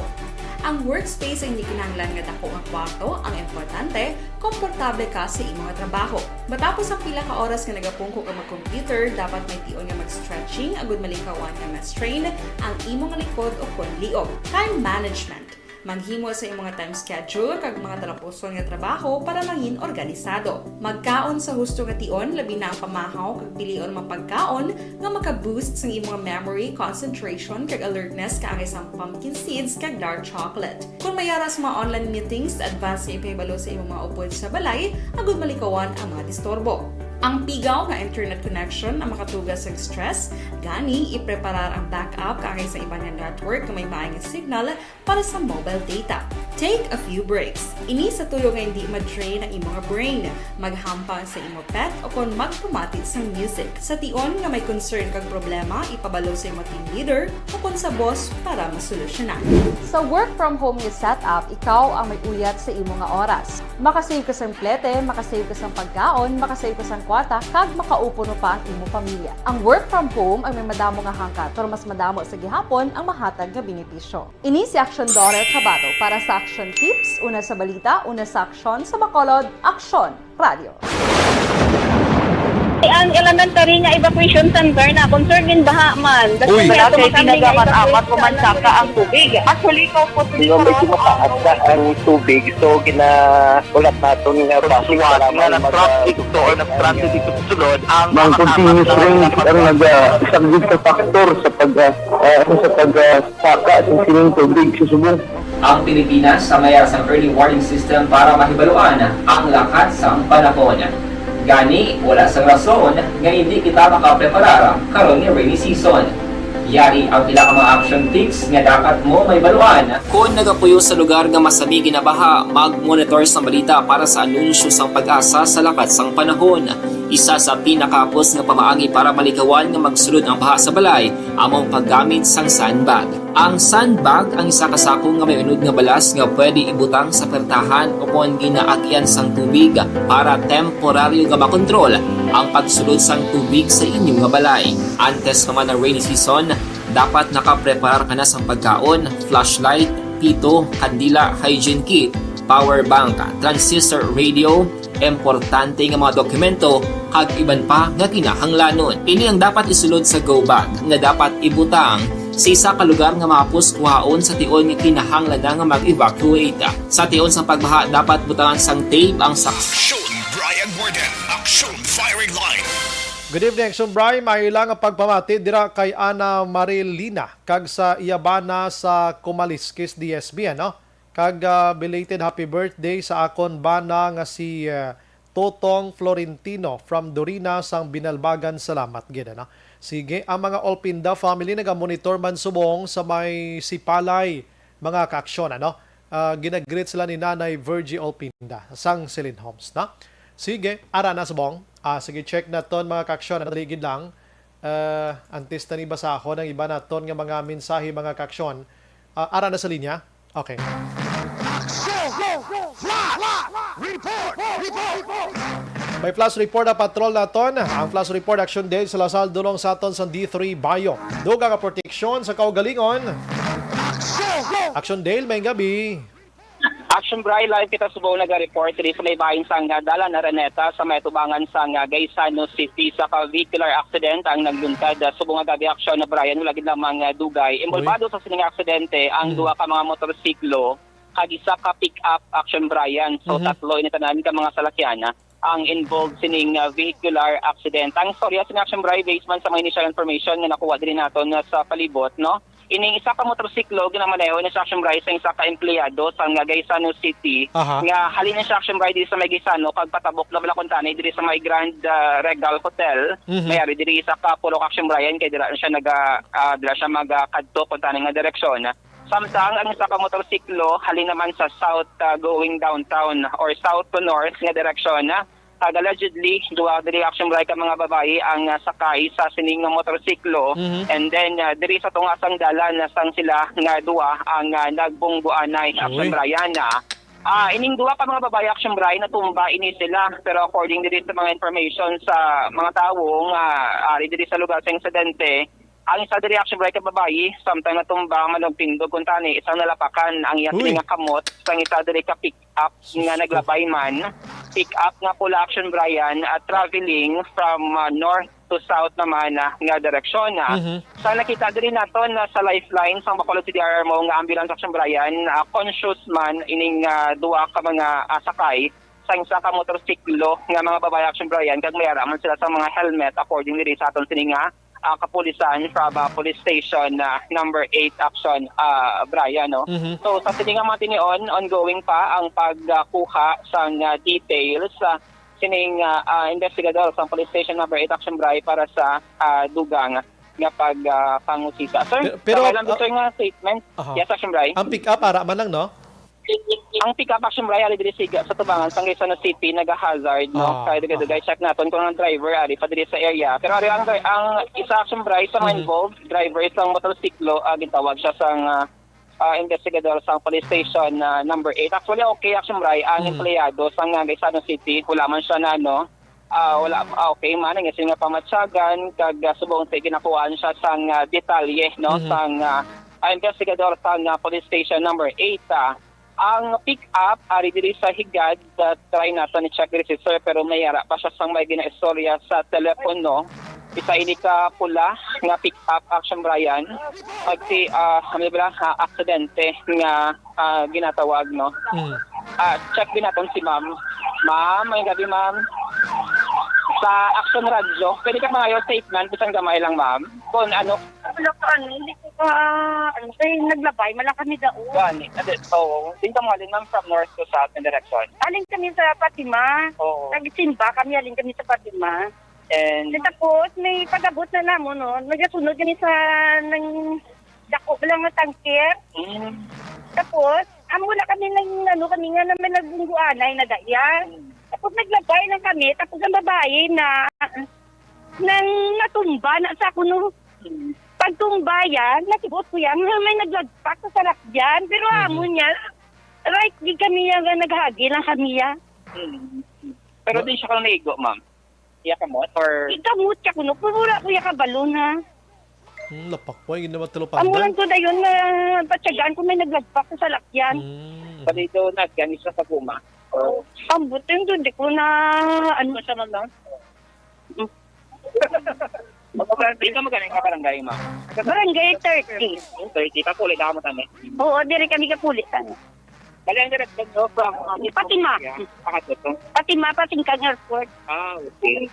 Ang workspace ay hindi kinahanglan nga dako nga kwarto, ang importante, komportable ka sa imo nga trabaho. Matapos ang pila ka oras nga nagapungko ka mag-computer, dapat may tion nga mag-stretching agud malikawan nga ma-strain ang imo nga likod o kon liog. Time management. Maghimo sa imong nga time schedule kag mga talapuson nga trabaho para mangin organisado. Magkaon sa husto nga tion, labi na ang pamahaw kag pilion mga pagkaon nga maka-boost sang imong memory, concentration, kag alertness kaangay sang pumpkin seeds kag dark chocolate. Kon may ara sa mga online meetings, advance nga ipahibalo sa imong mga upod sa balay agud malikawan ang mga disturbo. Ang pigaw nga internet connection ang makatuga sa stress, gani ipreparar ang backup kaangay sa iban nga network nga may maay nga signal para sa mobile data. Take a few breaks. Ini sa tuyo nga hindi ma-drain ang imo nga brain. Maghampang sa imo pet o kon magpamati sang music. Sa tion nga may concern kag problema, ipabalo sa imo team leader o kon sa boss para masolusyonan. Sa work from home nga setup, ikaw ang may uyat sa imo nga oras. Makasave ka sang plete, makasave ka sang pagkaon, makasave ka sang kwarta, kag makaupo no pa ang imo pamilya. Ang work from home ay may madamo nga hangkat, pero mas madamo sa gihapon ang mahatag nga benepisyo. Ini si Aksyon Dorel Cabato para sa Aksyon Tips, una sa balita, una sa aksyon, sa Bacolod, Aksyon Radio. Ang elementary nga evacuation center na concern gid baha man. Uy. Wala kay ginagamit-amat o mansaka ang tubig. Actually, ikaw po, medyo mataas na ang tubig, so ginahulat naton nga base sa lamang nga mag-, nag-transit dito or nag-transit dito sa sulod ang mga continuous rain ang nag-, ah, isang big factor sa pag, ah, ah, sa pag, ah, saka sa sining tubig sa subong. Ang Pilipinas sa mayara sang early warning system para mahibaluan ang lakat sang panahon. Gani, wala sang rason nga hindi kita makapreparar karon nga rainy season. Yari ang pila ka mga action tips nga dapat mo mahibaluan. Kon nagapuyo sa lugar nga masami ginabaha, mag-monitor sang balita para sa anunsyo sang PAGASA sa lakat sang panahon. Isa sa pinakahapos nga pamaagi para malikawan nga magsulod ang baha sa balay amo ang paggamit sang sandbag. Ang sandbag ang isa ka sako nga may unod nga balas nga pwede ibutang sa pertahan o kon ginaagian sang tubig para temporaryo nga makontrol ang pagsulod sang tubig sa inyo nga balay. Antes pa man ang rainy season, dapat nakapreparar ka na sang pagkaon, flashlight, pito, kandila, hygiene kit, power bank, transistor radio, importante nga mga dokumento, kag iban pa nga kinahanglanon. Ini ang dapat isulod sa go bag nga dapat ibutang sa isa ka lugar nga mahapos kuhaon sa tion nga kinahanglan na nga mag-evacuate. Sa tion sang pagbaha, dapat butangan sang tape ang sak- Action Brian Warden, Action Firing Line. Good evening, Action Brian. Maayo lang ang pagpamati dira kay Ana Marilina kag sa iya bana sa Kumaliskis D S B, ano? Kag, ah, belated happy birthday sa akon bana nga si, ah, Totong Florentino from Durina sang Binalbagan. Salamat gid, ano? Sige, ang mga Olpinda family nagamonitor man subong sa may Sipalay, mga kaaksyon, ano? Ah, ginagreet sila ni Nanay Virgie Olpinda sang Celine Homes, no? Sige, ara na subong. Ah, sige, check naton, mga kaaksyon, ano, dali gid lang. Ah, antes na ni basahon ang iba naton nga mga mensahe, mga kaaksyon. Ah, ara na sa linya. Okay. Action! Flash! Report! Report! May flash report ang patrol naton. Ang flash report, Action Dale Salazar, dunong sa aton sa D three Bayo. Dugang ang proteksyon sa kaugalingon. Action! Action Dale, may gabi. Action Bri, live kita subong naga-report diri sa may bahin sang, ah, Dalan Araneta sa may tubangan sang, ah, Gaisano City. Isa ka vehicular accident ang nagluntad, ah, subong nga gabi, Action Brian, wala gid lamang, ah, dugay. Involbado sa sining aksidente ang Uy. Mm. duha ka mga motorsiklo kag isa ka pick-up, Action Brian. So, Mhm. tatlo ini tanan ka mga salakyan, ah, ang involved sining, ah, vehicular accident. Ang istorya sining, Action Bri, based man sa mga initial information nga nakuha diri naton, ah, sa palibot, no? Ining isa ka motorsiklo ginamaneho ni siya, Action Bri, sang isa ka empleyado sang Gaisano City Aha. nga halin ni siya, Action Bri, diri sa may Gaisano kag patabok na bala kuntani diri sa may Grand, ah, Regal Hotel. Mhm. May ari diri isa ka pulok, Action Bri, kay dira siya naga, ah, dira siya magakadto kuntani nga direksyon. Samtang ang isa ka motorsiklo halin naman sa south, ah, going downtown or south to north nga direksyon, ah. Kag allegedly, duha diri, Action Bri, ka mga babayi ang, ah, sakay sa sining nga motorsiklo. Mhm. And then, ah, diri sa tunga sang dalan, ah, sang sila nga duha ang, ah, nagbungguanay, Action Uy. Brian, ah. Ah, ining duha ka mga babayi, Action Bri, natumba ini sila. Pero according diri sa mga information sa mga tawo nga ari diri sa lugar sa insidente, ang isa diri, Action Bri, ka babayi, samtang natumba, manugpindog kuntani, isang nalapakan ang iya Uy. sining nga kamot sang isa diri ka pick-up nga Sus ko. naglabay man. Pick-up nga pula, Action Brian, ah, traveling from, ah, north to south naman, ah, nga direksyon, ah. Mhm. Sa nakita diri naton, ah, sa Lifeline, sa Bacolod City R R M O nga ambulance, Action Brian, ah, conscious man ining, ah, duha ka mga, ah, sakay sang isa ka motorsiklo nga mga babayi, Action Brian, kag may ara man sila sa mga helmet, according diri sa aton sini nga, ah, kapulisan from, ah, Police Station, ah, number eight, Action, ah, Brian, no? Mhm. So, sa sini nga mga tinion, ongoing pa ang pagkuha sang, ah, details, ah, sining, ah, ah, investigador sa Police Station number eight, Action Bri, para sa, ah, dugang nga pag, ah, pangusisa. Sir, Pero, pero, sabay lang, ah, sir, nga statement. Aha. Yes, Action Bri. Ang pick-up, ara man lang, no? Ang pick-up, Action Bri, ari diri sa, sa tubangan sang Gaisano City, naga-hazard, no? Ah, Kaya dugay-dugay, aha. check naton kung ang driver ari pa diri sa area. Pero ari ang, ang isa, Action Bri, sa mga Mhm. involved, driver sang motorsiklo, ah, gitawag siya sang, ah, ah, investigador sang police station, ah, number eight. Actually, okay, Action Bri, ang Mhm. empleyado sang, ah, Gaisano City, wala man siya na, no? Ah, wala, ah, okay man, ang iyang nga pamatyagan, kag, ah, subong sa ginakuhaan siya sang, ah, detalye, no? Mhm. Sang, ah, ah, investigador sang, ah, police station number eight, ah. Ang pick-up ari diri sa Higad, ah, try naton i-check diri si sir, pero may ara pa siya sang may ginaistorya sa telepono. Isa ini ka pula nga pick-up, Action Brian. Pag si, ah, ano ba, ah, aksidente nga, ah, ginatawag, no? Mm. Ah, check din naton si ma'am. Ma'am, may gabi, ma'am. Sa Action Radyo, pwede ka mangayo statement, bisan gamay lang, ma'am. Kung ano Wala ko, ano, hindi ko pa, ano, kay naglabay man lang kami daw. Gani, ate, oo. Di ka mahalin, ma'am, from north to south na direction? Alin kami sa Fatima. Oo. Nagsimba kami, alin kami sa Fatima. And Tapos, may pag-abot na namon, no? Nagasunod kami sa nang dako lang nga tanker. Mm. Tapos, amo na kami nang, ano, kami nga naman nagbungguanay na daya. Mm. Tapos, naglabay lang kami. Tapos, ang babae na, nang natumba na sa kuno. Mm. Pagtumba yan, nakibot ko yan, may naglagpak sa salakyan. Pero Mhm. amo niya, right, di kami yan, naghagi lang kami yan. Mm. Pero Wa- di siya ka naigo, ma'am? Iya kamot or Ikamot ka kuno, pero wala ko iya kabalon, ha. Hmm, lapak ko, hindi naman talo Amo pandan. lang to dayon na patyagaan ko may naglagpak sa salakyan. Hmm. Palido na, gani sa paguma. Oh. Ambot yun doon, di ko na, ano, Ano siya, ma'am, no? Mm. Di ka magaling ka barangay, ma'am? Barangay thirty. Yung thirty, kapuli na mo tani. Oo, diri kami kapulitan. Bali, ang direksyon nyo from, um, Fatima. Pakatuto. Fatima, Pasingkang Airport. Ah, okay.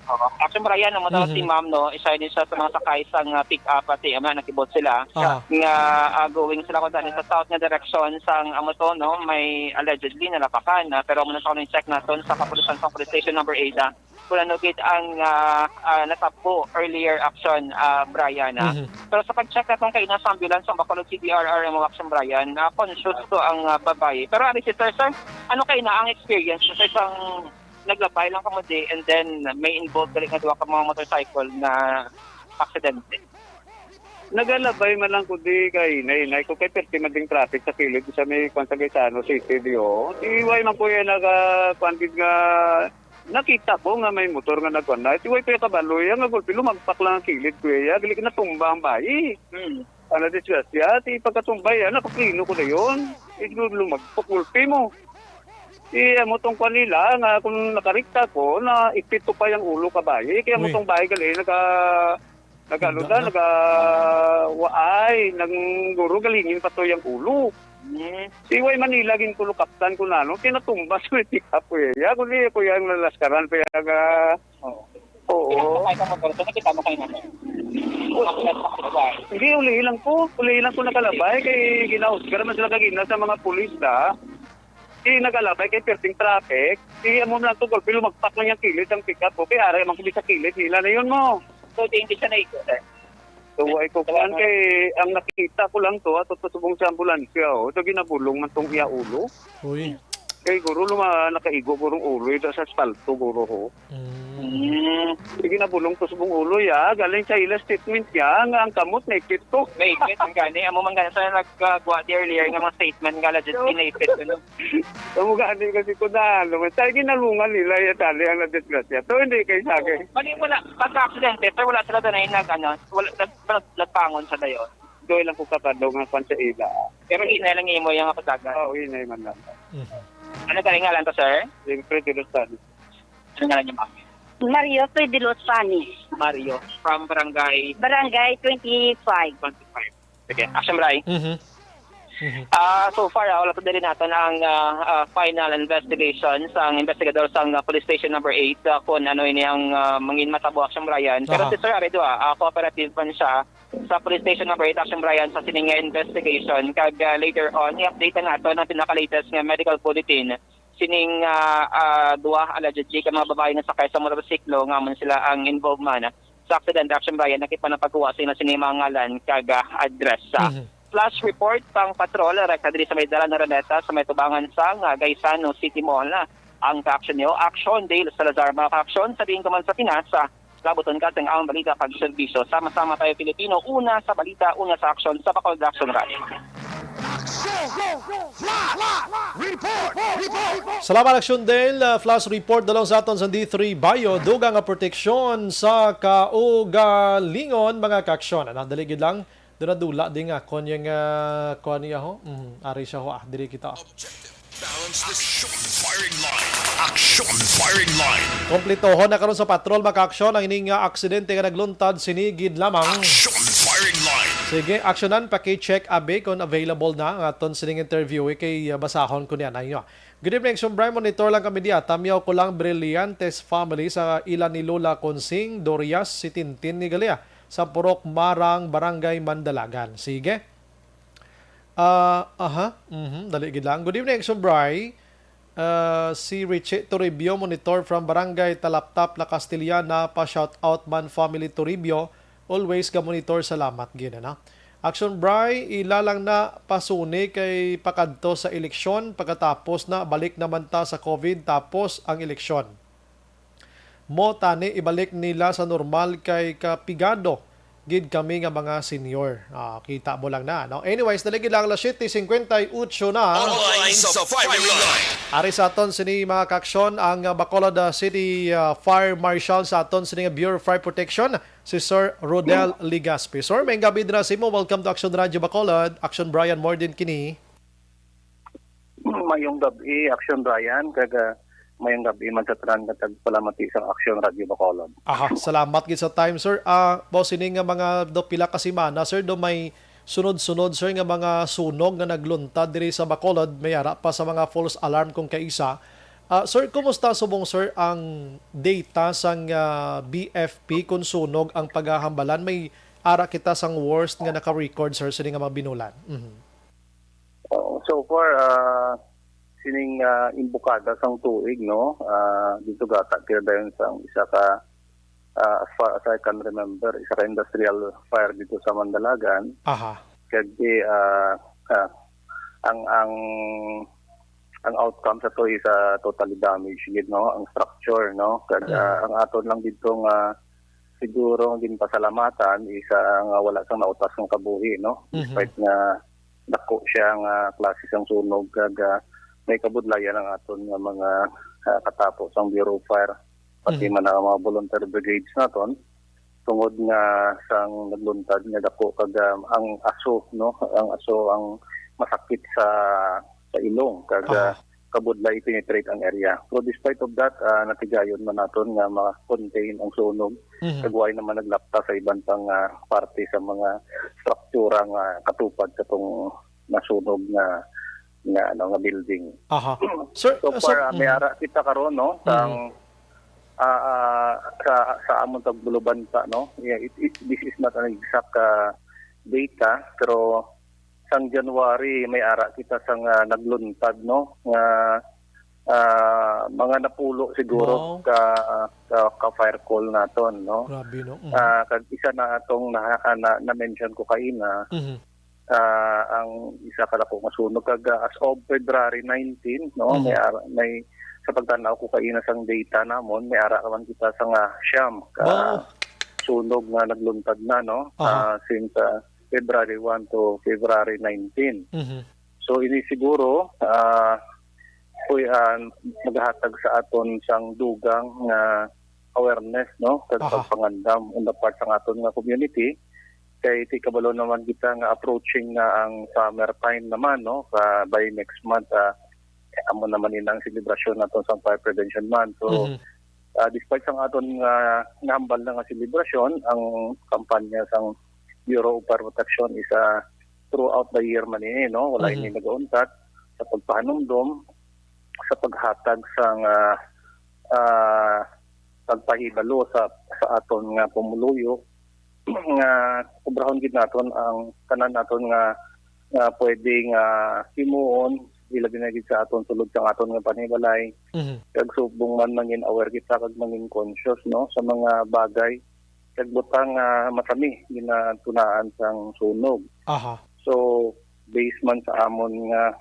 Oo. Action Brian, ang matawag si Mhm. ma'am, no, isa din siya sa mga sakay sa, uh, pick-up, pati, ama, nakibot sila. Aha. Nga, ah, going sila kung saan sa south nga direction sang, amo to, no, may allegedly nalapakan, ah, pero muna sa kuno check naton sa kapulisan sa police station number eight, ah, kung ano gid ang, ah, ah, natabo earlier, Action, ah, Brian, ah. Mhm. Pero sa pag-check naton kay sa ambulance ang Bacolod C D R R mo, Action Brian, na conscious to ang, ah, babae. Pero ari si sir, sir, ano kay na ang experience sa isang naglabay lang kamo di, and then may involved gali nga duha ka mga motorcycle na aksidente? Nagalabay man lang ko di kay hinay-hinay ko kay perti man ding traffic sa kilid sa may kwan sa Gaisano City, di, oh. Di, way man ko yan naga, kwan gid nga nakita ko nga may motor nga nagkwan na. Di, way ko yung kabalo yan nga gulpi, lumagpak lang ang kilid ko, ya. Gali natumba ang bayi. Hmm. Ang nadisgrasya, ti pagkatumba yan, nakapreno ko na yun. Di, lumagpak, gulpi mo. Ti, amo tong kwan nila, nga kung nakarikta ko, na ipit ko pa yung ulo ka bayi. Kaya mo Uy. tong bayi gali, naka, nagano Handa na, na. nagawaay, nang guro galingin pa to yung ulo. Hmm. Si Way Manila, gin ko lukaptan ko na, no? Kinatumba sa may pick-up ko, eh. Ya, kundi ko yung lalaskaran pa yung, ah, Oo. Oo. Ay, ka motor, so nakita mo kayo naman. Hindi, uli lang ko. Uli lang ko nakalabay. Kay ginahusgar man sila kagina sa mga pulis na. Di nagalabay kay perting traffic. Di amo lang to, gulpi, lumagpak lang yung kilid ang pick-up ko. Kay aray man kami sa kilid nila na yun mo. So, di, hindi siya naigo, sir? So, way ko kuan kay ang nakita ko lang to, ato to subong sa ambulansya, oh. Ito ginabulong man tong iya ulo. Uy. Kay guro luma, nakaigo gurong ulo, ito sa asfalto, guro, ho. Mm. Mm. Sige, nabulong to subong ulo, ya. Galing sa ila statement niya, nga ang kamot naipit ko. Naipit, ang gani. Amo man gani sa nagkagwa di earlier nga mga statement nga legit So, ginaipit ko, no? Amo gani kasi ko na, ano, man. Sa ginalungan nila, ya, tali ang nadisgrasya. To, hindi kay sa akin. Mali, wala. Pagka-aksidente, sir, wala sila doon ay nag, ano, wala, nag, nag, nagpangon sa dayon. Doy lang ko kabalo nga kwan sa ila. Pero hinay lang imo yung kapatagan. Oo, hinay man lang. Mhm. Ano ka ngalan to, sir? Siyempre, Dilusan. Ano ngalan niyo, ma'am? Mario P. Dilusan. Mario, from barangay? Barangay twenty-five. Twenty-five. Sige, action, Bray. Mhm. Mhm. Ah, so far, ah, wala pa diri naton ang, ah, ah, final investigation sang investigador sang, ah, Police Station Number Eight, ah, kung ano ini ang, ah, mangin matabo, action, Brian. Pero Aha. Si Sir Aredo, ah, ah, cooperative man siya sa Police Station Number Eight, action, Brian, sa sining nga investigation. Kag, ah, later on, i-update na nato ang pinaka-latest nga medical bulletin sining, ah, ah, duha allegedly ka mga babae nga sakay sa motorsiklo nga amo sila ang involved man sa aksidente, action, Brian, nakita na pagkuha sila sini mga ngalan kag, ah, address sa Mhm. flash report sang patrol, rekta diri sa may Dalan Araneta, sa may tubangan sang, ah, Gaisano City Mall. Ang ka-action niyo, Action Dale Salazar. Mga ka-action, sa diin ka man sa Pinas, ah, labuton ka sang ang balita kag serbisyo. Sama-sama tayo, Pilipino, una sa balita, una sa aksyon, sa Bacolod Action Rally. Action! Flash! Report! Report! Salamat, Action Dale. Uh, flash report dalong sa aton sa D three Bayo. Dugang nga proteksyon sa kaugalingon, mga kaaksyon. Ang dali gid lang, Dula-dula di nga kon yung, ah, kuan niya ho. Mhm, ari siya ho, ah, diri kita, ah. Objective. Balance this. Action firing line. Action firing line. Kompletohon na karon sa patrol, mga ka-aksyon, ang ining, ah, aksidente nga nagluntad sini gid lamang. Action firing line. Sige, aksyonan, paki-check abi kung available na ang aton sining interview, eh, kay, ah, basahon ko niya na inyo. Good evening, Action Brian. Monitor lang kami diya. Tamyaw ko lang, Brillantes family sa ila ni Lola Consing Dorias, si Tintin ni Galia, sa Purok Marang, Barangay Mandalagan. Sige. Ah, aha. Mhm, dali gid lang. Good evening, Action Bri. Ah, si Richie Toribio, monitor from Barangay Talaptap, La Castellana, pa shout out man family Toribio. Always ga monitor, salamat gid, ano. Action Bri, ila lang na pasuni kay pakadto sa eleksyon, pagkatapos na balik naman ta sa COVID, tapos ang eleksyon. Mo tani ibalik nila sa normal kay kapigado gid kami nga mga senior. Ah, kita mo lang na, no? Anyways, dali gid lang, alas siyete cincuenta y ocho na. Online sa firing line. Ari sa aton sini, mga ka-aksyon, ang, ah, Bacolod, ah, City, ah, Fire Marshal sa aton sini nga Bureau of Fire Protection, si Sir Rodel Ligaspi. Sir, may gabi dira sa imo. Welcome to Action Radio Bacolod. Action Brian Morden kini. Mayong gab-i, Action Brian, kag, ah, mayong gab-i man sa tanan nga tagpalamati sang Action Radio Bacolod. Aha, salamat gid sa time, sir. Ah, bo, sini nga mga do pila ka semana, sir, do may sunod-sunod, sir, nga mga sunog nga nagluntad diri sa Bacolod, may ara pa sa mga false alarm kung kaisa. Ah, sir, kumusta subong, sir, ang data sang, ah, B F P kung sunog ang pagahambalan? May ara kita sang worst nga naka-record, sir, sini nga mga binulan? Mhm. Oo, so far, ah, sining, ah, imbukada sang tuig, no? Ah, dito gata kita dayon sang isa ka, ah, as far as I can remember, isa ka industrial fire dito sa Mandalagan. Aha. Kag di, ah, ah, ang, ang, ang outcome sa to is, ah, totally damaged gid, no? Ang structure, no? Kag, Mm. ah, ang aton lang dito nga siguro ang ginpasalamatan is, ah, nga wala sang nautas nga kabuhi, no? Mhm. Despite nga dako siya nga klase sang sunog, kag, ah, may kabudlayan ang aton nga mga, ah, katapo sang Bureau of Fire, pati Mhm. man ang mga volunteer brigades naton, tungod nga sang nagluntad nga dako, kag, ah, ang aso, no, ang aso ang masakit sa, sa ilong, kag, ah, Aha. kabudlay i-penetrate ang area. Pero despite of that, ah, natigayon man naton nga ma-contain ang sunog. Mhm. Kag way naman naglapta sa iban pang, ah, parte sa mga struktura nga katupad sa tong nasunog nga, nga, ano, nga building. Aha. Sir, So so, far, ah, may mhm. ara kita karon, no, Mhm. sang, ah, ah, sa, sa amon tagbulubanta, no. Yeah, it, it, this is not an exact, ah, data, pero sang January may ara kita sang, ah, nagluntad, no, nga, ah, mga napulo siguro Wow. ka, ka, ka fire call naton, no? Grabe, no? Mhm. Ah, kag isa na atong na, ah, na, na-mention ko kaina, Mhm. ah, ang isa ka dako nga sunog kag, ah, as of February nineteen, no, Mhm. may ara, may, sa pagtan-aw ko kaina sang data namon, may ara man kita sa nga siyam ka Wow. sunog nga nagluntad na, no? Aha. Ah, since, ah, February one to February nineteen. Mhm. So, ini siguro, ah, kuy-, ah, magahatag sa aton sang dugang nga awareness, no? Kag Aha. pagpangandam on the part sang aton nga community. Kay ti kabalo naman kita nga approaching na ang summer time naman, no? Ka by next month, ah, amo naman ini ang selebrasyon naton sang Fire Prevention Month. So, Mhm. ah, despite sang aton nga nahambal na nga selebrasyon, ang kampanya sang Bureau of Fire Protection is, ah, throughout the year man ini, no? Wala Mhm. ini nagauntat sa pagpahanumdom, sa paghatag sang, ah, ah, pagpahibalo sa, sa aton nga pumuluyo nga obrahon gid naton ang tanan naton nga, nga pwede nga himuon, ilabi na gid sa aton sulod sang aton nga panimalay. Mhm. Kag subong man mangin aware kita kag mangin conscious, no, sa mga bagay kag butang nga masami ginatunaan sang sunog. Aha. So, based man sa amon nga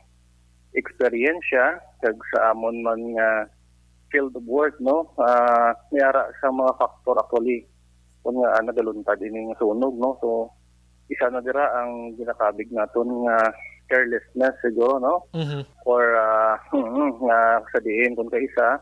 eksperyensya kag sa amon man nga field of work, no, ah, may ara sa mga factor actually kung nga, ah, nagaluntad ini nga sunog, no. So, isa na dira ang ginakabig naton nga carelessness siguro, no? Mhm. Or, ah, mm, nga sa diin kung kaisa,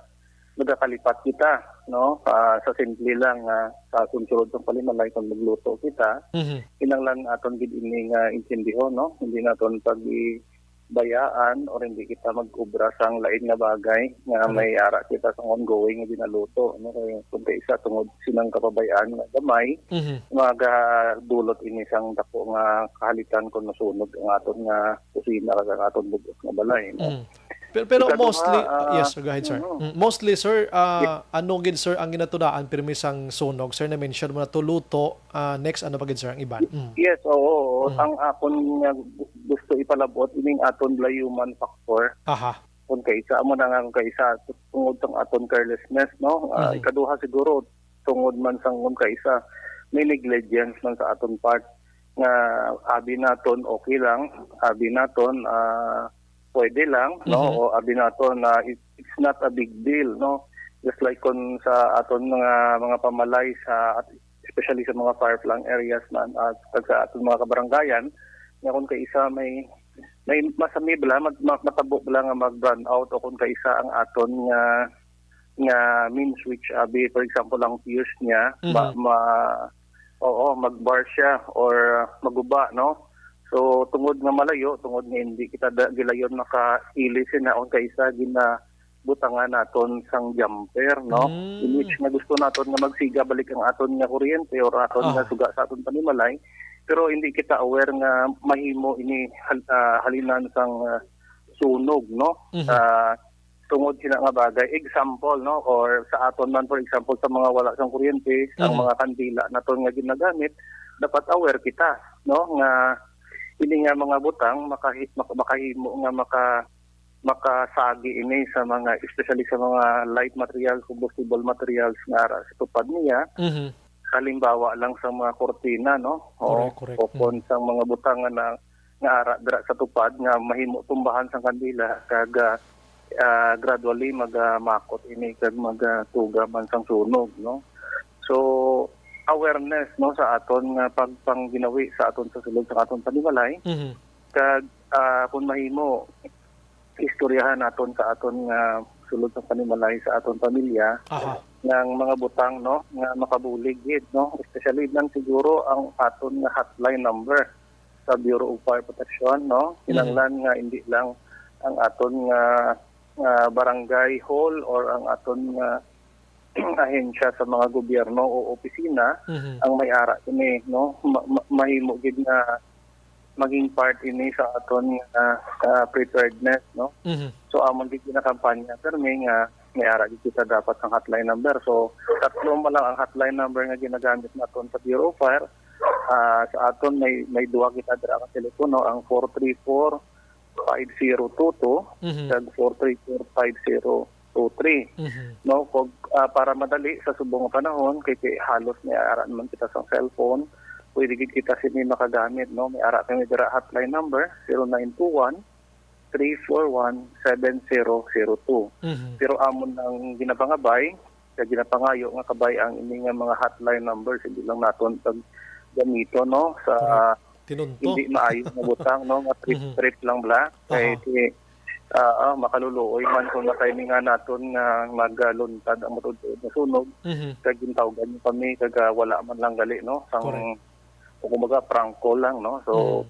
nagakalipat kita no? Ah, sa simple lang nga sa sunod sa panimalay kung magluto kita, Mhm. kinahanglan aton gid ini nga intindihon, no? Hindi naton pag-ibayaan or hindi kita mag-obra sang lain nga bagay nga Correct. may ara kita sa ongoing nga ginaluto, no? Kay kung kaisa tungod sinang kapabayaan nga gamay, Mhm. magadulot ini sang dako nga kahalitan kung masunog ang aton nga kusina kag ang aton bug-os nga balay, no? Mhm. Pero, pero Ikaduha, mostly, ah, yes, sir, go ahead, sir. mm. Mm, mostly, sir, ah, ano gid, sir, ang ginatudaan pirmi sang sunog? Sir, na-mention mo na to, luto. Ah, next, ano pa gid, sir, ang iban? Mm. Yes, oo, oo. Mm. Ang akon nga gu-, gusto ipalabot, ining aton layuman factor. Aha. Kung kaisa, amo na nga kung kaisa, tungod sang aton carelessness, no? Ah, Mhm. ikaduha siguro, tungod man sang kung kaisa, may negligence man sa aton part nga abi naton okay lang, abi naton, ah, pwede lang, no? Mhm. O abi naton na it-, it's not a big deal, no? Just like kung sa aton mga, mga pamalay sa, especially sa mga far-flung areas man, at, at sa aton mga kabarangayan, nga kung kaisa may, may masami bala, mat-, ma-, matabo bala nga mag-brownout o kung kaisa ang aton nga, nga main switch, abi, for example, ang fuse niya, ma-, Mhm. ma-, oo, mag-burst siya or maguba, no? So, tungod nga malayo, tungod nga hindi kita da-, gilayon makaili sina, ang kaisa ginabutangan naton sang jumper, no? Mm. In which nga gusto naton nga magsiga balik ang aton nga kuryente or aton nga Aha. suga sa aton panimalay, pero hindi kita aware nga mahimo ini hal-, ah, halinan sang, ah, sunog, no? Mhm. Ah, tungod sina nga bagay. Example, no, or sa aton man, for example, sa mga wala sang kuryente, ang Mhm. mga kandila naton nga ginagamit, dapat aware kita, no, nga ini nga mga butang makahi-, mak-, makahimo nga maka-, makasagi ini sa mga, especially sa mga light materials, combustible materials nga ara sa tupad niya. Mhm. Halimbawa lang sa mga kurtina, no? O, Correct, correct. o kon Mhm. sa mga butang nga, nga ara dira sa tupad nga mahimo tumbahan sang kandila kag, ah, ah, gradually magamakot ini kag magatuga man sang sunog, no? So, awareness, no, sa aton nga pagpangginawi sa aton sa sulod sa aton panimalay. Mhm. Kag, ah, kung mahimo, istoryahan naton sa aton nga sulod sa panimalay sa aton pamilya Aha. nga mga butang, no, nga makabulig gid, no, especially lang siguro ang aton nga hotline number sa Bureau of Fire Protection, no. Mhm. Kinahanglan nga hindi lang ang aton nga, nga barangay hall or ang aton nga ahensya sa mga gobyerno o opisina Mhm. ang may ara kini, no? Ma-, ma-, mahimo gid nga maging part ini sa aton nga, ah, preparedness, no? Mhm. So, amon gid ginakampanya, pero may nga, may ara gid kita dapat ang hotline number. So, tatlo man lang ang hotline number nga ginagamit naton sa Bureau of Fire. Ah, sa aton may, may duha kita dira nga telepono, ang four three four, five zero two two Mhm. kag four three four, five zero two three. Mhm. No, kag, ah, para madali sa subong nga panahon, kay, kay halos may ara naman kita sa cellphone, pwede gid kita sini makagamit, no? May ara kami dira hotline number, zero nine two one, three four one, seven zero zero two. Mhm. Pero amon ang ginapangabay, kag ginapangayo nga kabay ang ini nga mga hotline numbers, hindi lang naton pag gamiton, no, sa Correct. Tinunto. hindi maayo nga butang, no, nga trip-trip lang bala. Kay Aha. ti-, ah, ah, makaluluoy man kung matimingan naton nga magluntad ang matuod-tuod nga sunog, Mhm. kag gintawgan niyo kami, kag, ah, wala man lang gali, no, sang, Correct. o kumbaga, prangko lang, no? So, Mhm.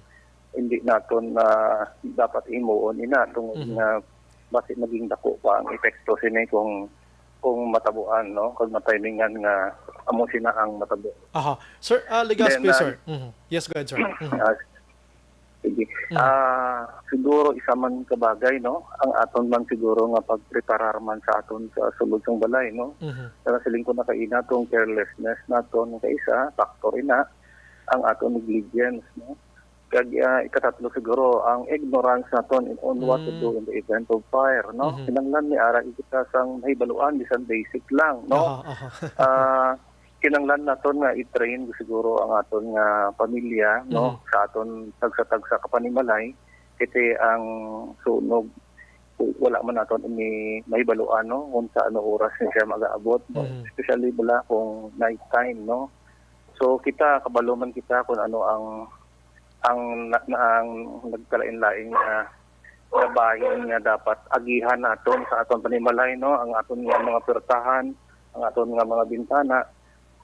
hindi naton na dapat himuon ina tungod Mhm. nga basi maging dako pa ang epekto sini kung, kung matabuan, no? Kag matimingan nga amo sina ang matabo. Aha. Sir, ah, Legazpi, Then, ah, sir. Mhm. Yes, go ahead, sir. Mhm. ah, sige. Mhm. Ah, siguro isa man ka bagay, no? Ang aton man siguro nga pagpreparar man sa aton sa sulod sang balay, no? Mhm. Kaya siling ko na kaina tong carelessness naton, kaisa, factor ina, ang aton negligence, no? Kag, ah, ikatatlo siguro, ang ignorance naton in, on what to Mhm. do in the event of fire, no? Mhm. Kinahanglan may ara kita sang nahibaluan, bisan basic lang, no? Aha, aha. Ah, kinahanglan naton nga i-train siguro ang aton nga pamilya, no? Mhm. Sa aton tagsa-tagsa ka panimalay, kay ti ang sunog, wala man naton ini mahibaluan, no? Kung sa ano oras ni siya mag-aabot, no? Mhm. Especially bala kung night time, no? So, kita, kabalo man kita kung ano ang, ang na, na, ang nagkalain-lain nga, nga bahin nga dapat agihan naton sa aton panimalay, no? Ang aton nga mga puwertahan, ang aton nga mga bintana.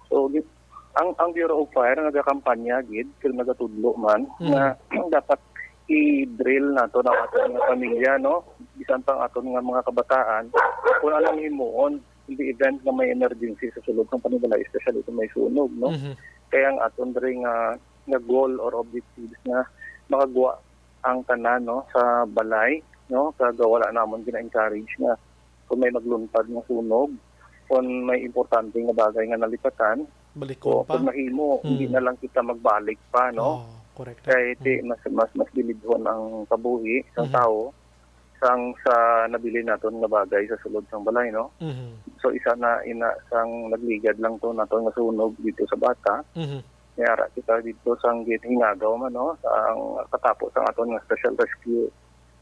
So, gi-, ang, ang Bureau of Fire nagakampanya gid, kag nagatudlo man, Mhm. nga dapat i-drill nato ang aton nga pamilya, no? Bisan pa ang aton nga mga kabataan, kung anong himuon in the event nga may emergency sa sulod sang panimalay, especially kung may sunog, no? Mhm. Kaya ang aton diri nga, nga goal or objectives nga makagwa ang tanan, no, sa balay, no, kag wala namon gina-encourage nga kung may magluntad nga sunog, kung may importante nga bagay nga nalipatan, Balikon so, pa. Kung mahimo, hindi Mm. na lang kita magbalik pa, no? Oh, correct. Kay ti-, Mm. mas, mas, mas bilidhon ang kabuhi sang Mhm. tawo, sang sa nabilin naton nga bagay sa sulod sang balay, no? Mhm. So, isa na ina sang nagligad lang to naton nga sunog dito sa Bata. Mhm. May ara kita dito sang ginhingagaw man, no, sa ang katapo sang aton nga special rescue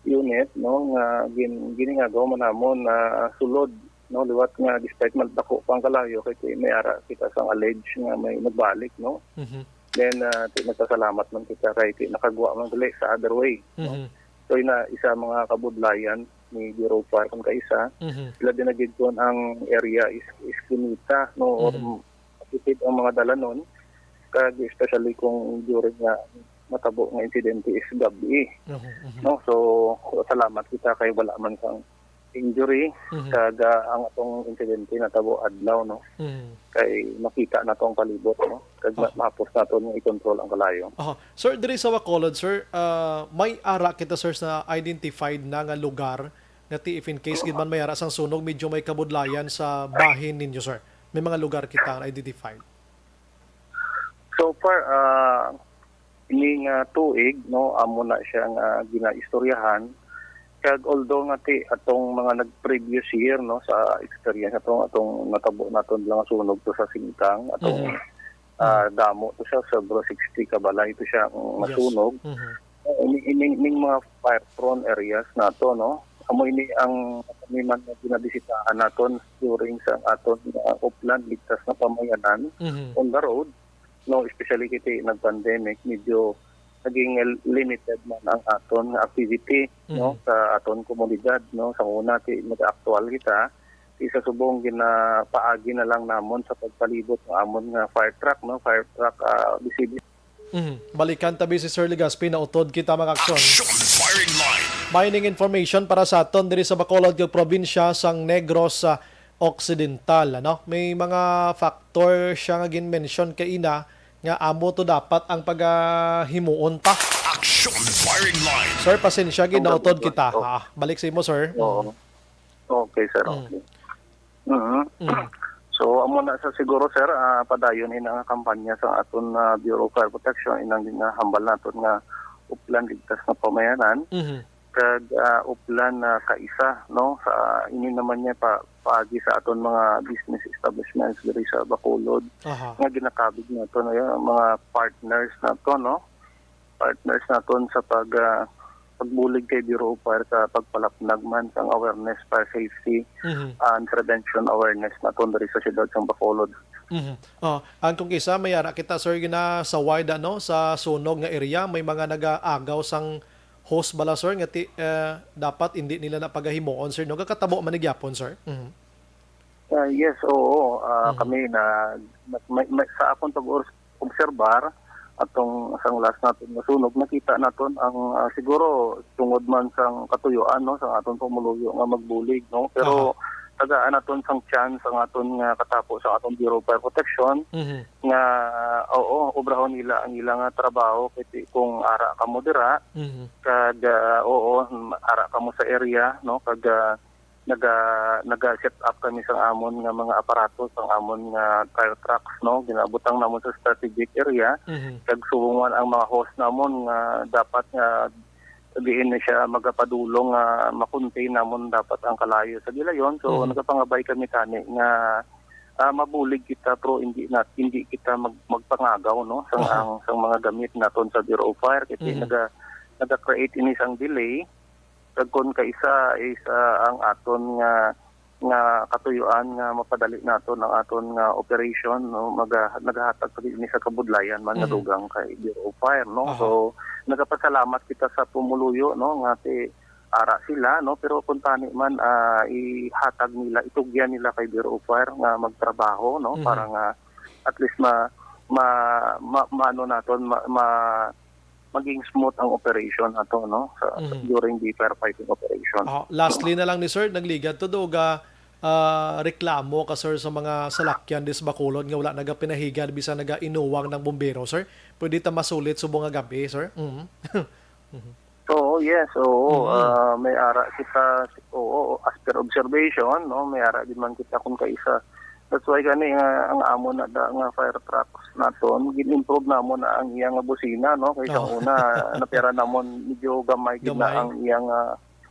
unit, no, nga gin-, ginhingagaw man namon na sulod, no, liwat nga despite man dako pa ang kalayo kay ti-, may ara kita sang allege nga may nagbalik, no. Mhm. Then, ah, ti-, nagpasalamat man kita kay ti-, nakagwa man gali sa other way, no. Mhm. So, ina, isa mga kabudlayan ni Bureau of Fire kung kaisa, Mhm. sila din nagid kon ang area is, is kunita, no, or Mhm. matipid ang mga dalanon, kag especially kung during nga matabo nga insidente is gab-i, Mhm, mhm. no? So, salamat kita kay wala man sang injury, Mhm. kag, ah, ang atong insidente natabo adlaw, no? Mhm. Kay makita nato ang palibot, no? Kag ma-, Aha. mahapos nato nga i-control ang kalayo. Aha. Sir, diri sa Bacolod, sir, ah, may ara kita, sir, sa identified na nga lugar nga ti-, if in case gid man may ara sang sunog, medyo may kabudlayan sa bahin ninyo, sir. May mga lugar kita nga identified. So far, ah, ini nga tuig, no, amo na siya nga ginaistoryahan. Kag although nga ti atong mga nag-previous year, no, sa experience atong, atong natabo naton lang sunog to sa Singkang, atong, Mhm. ah, Mhm. damo to siya, sobra sixty ka balay to siya ang Yes. nasunog. Mhm. Ini, ini, ning mga fire prone areas nato, no? Amo ini ang kami man nga ginabisitahan naton during sa aton, ah, Upland Ligtas nga Pamayanan Mhm. on the road, no? Especially kay ti nag-pandemic, medyo naging limited man ang aton nga activity, no, Mhm. sa aton komunidad, no? Sa una, ti nag-actual kita, ti sa subong ginapaagi na lang namon sa pagpalibot ng amon nga fire truck, no? Fire truck, ah, V C B. Mhm. Balikan tabi si Sir Legaspi, nautod kita, mga aksyon. Action Firing Line. May ning information para sa aton diri sa Bacolod nga probinsya sang Negros, ah, Occidental, ano? May mga factor siya nga gin-mention kaina nga amo to dapat ang pagahimuon pa. Action Firing Line. Sir, pasensya, gid, Ang nautod gabi, kita. oh. Ah, balik sa imo, sir. Oo. Mm. Okay, sir. Mm. Okay. Mhm. Mm. So, amo na sa siguro, sir, ah, padayon ina nga kampanya sa aton, ah, Bureau of Fire Protection, inang ginahambal naton nga Upland Ligtas nga Pamayanan, Mhm. kag, ah, Upland na Kaisa, no? Sa ini naman niya pa, paagi sa aton mga business establishments diri sa Bacolod, Aha. nga ginakabig nato na yun, ang mga partners nato, no? Partners naton sa pag, ah, pagbulig kay Bureau of Fire sa pagpalapnag man sang awareness, fire safety Mhm. and prevention awareness naton diri sa siyudad sang Bacolod. Mhm. Oh, ang kung isa, may ara kita, sir, gina sa wide, ano, sa sunog nga area, may mga nagaagaw sang hose bala, sir, nga ti-, eh, dapat hindi nila na pagahimuon, sir, no? Gakatabo man ni gyapon, sir. Mhm. Ah, yes, oo. Ah, Mhm. kami na, na-, may, may, sa akong pag-obserbar, atong sang last naton nga sunog, nakita naton ang, ah, siguro tungod man sang katuyuan, no, sang aton pumuluyo nga magbulig, no, pero Aha. tagaan naton sang chance ang aton nga katapo sa aton Bureau of Fire Protection Mhm. nga, oo, obrahon nila ang ilang, ah, trabaho, kay ti-, kung ara kamo dira, Mhm. kag, ah, oo, ara kamo sa area, no, kag, ah, naga-, naga-set up kami sang amon nga mga aparato, sang amon nga fire trucks, no? Ginabutang namon sa strategic area. Mhm. Kag subong man ang mga hose namon nga dapat nga diin na siya magapadulong nga ma-contain namon dapat ang kalayo sa gilayon. So, Mhm. nagapangabay kami tani nga, ah, mabulig kita, pero hindi na, hindi kita mag-, magpangagaw, no? Sang Aha. ang, sang mga gamit naton sa Bureau of Fire, kasi Mhm. naga-, naga-create ini sang delay. Kag kon kaisa is, ah, ang aton nga, nga katuyuan nga mapadali naton ang aton nga operation, no, maga-, nagahatag pa gid ini sa kabudlayan man nga Mhm. dugang kay Bureau of Fire, no? Aha. So, nagapasalamat kita sa pumuluyo, no, nga ti-, ara sila, no? Pero kung tani man, ah, ihatag nila, itugyan nila kay Bureau of Fire nga magtrabaho, no? Mhm. Para nga at least ma, ma, ma, maano naton, ma, ma, maging smooth ang operation nato, no? Sa, Mhm. during the firefighting operation. Ah, lastly na lang ni sir, nagligad to do ga, ah, reklamo ka, sir, sa mga salakyan dis Bacolod nga wala nagapinahigad bisan nagainuwang ng bumbero, sir? Pwede ta masulit subong nga gabi, sir? Mhm. Mhm. Oo, yes, oo. Mhm. Ah, may ara kita, oo, as per observation, no, may ara gid man kita kung kaisa. That's why gani nga ang amo na da, nga fire trucks naton, gin-improve namon na ang iya nga busina, no? Kay sa Oh. una, napira namon medyo gamay gid na Gamay. ang iya nga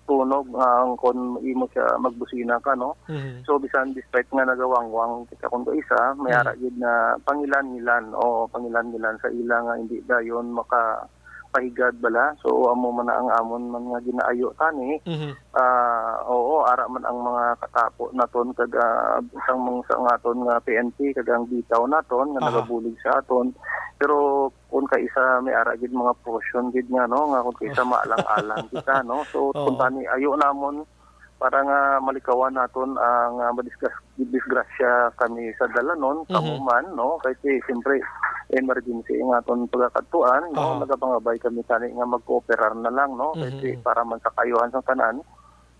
tunog, ah, ang kon imo siya magbusina ka, no? Mhm. So, bisan despite nga nagawangwang kita kung kaisa, may Mhm. ara gid na pangilan-ngilan, o pangilan-ngilan sa ila nga hindi dayon maka pahigad bala. So, amo man na ang amon man nga ginaayo tani. Mhm. Ah, oo, ara man ang mga katapo naton kag, ah, sang mga, sa aton nga P N P kag ang bitaw naton nga Aha. nagabulig sa aton. Pero kung kaisa may ara gid mga portion gid nga, no, nga kung kaisa maalang-alang kita, no. So, Oo. kung tani ayo namon para nga malikawan naton ang, ah, madiskas-, disgrasya kami sa dalanon, Mhm. kamo man, no? Kay si, siyempre, emergency ang aton pagkakadtuan, no? Aha. Nagapangabay kami tani nga magkooperar na lang, no? Kay si, Mhm. para man sa kaayuhan sa tanan,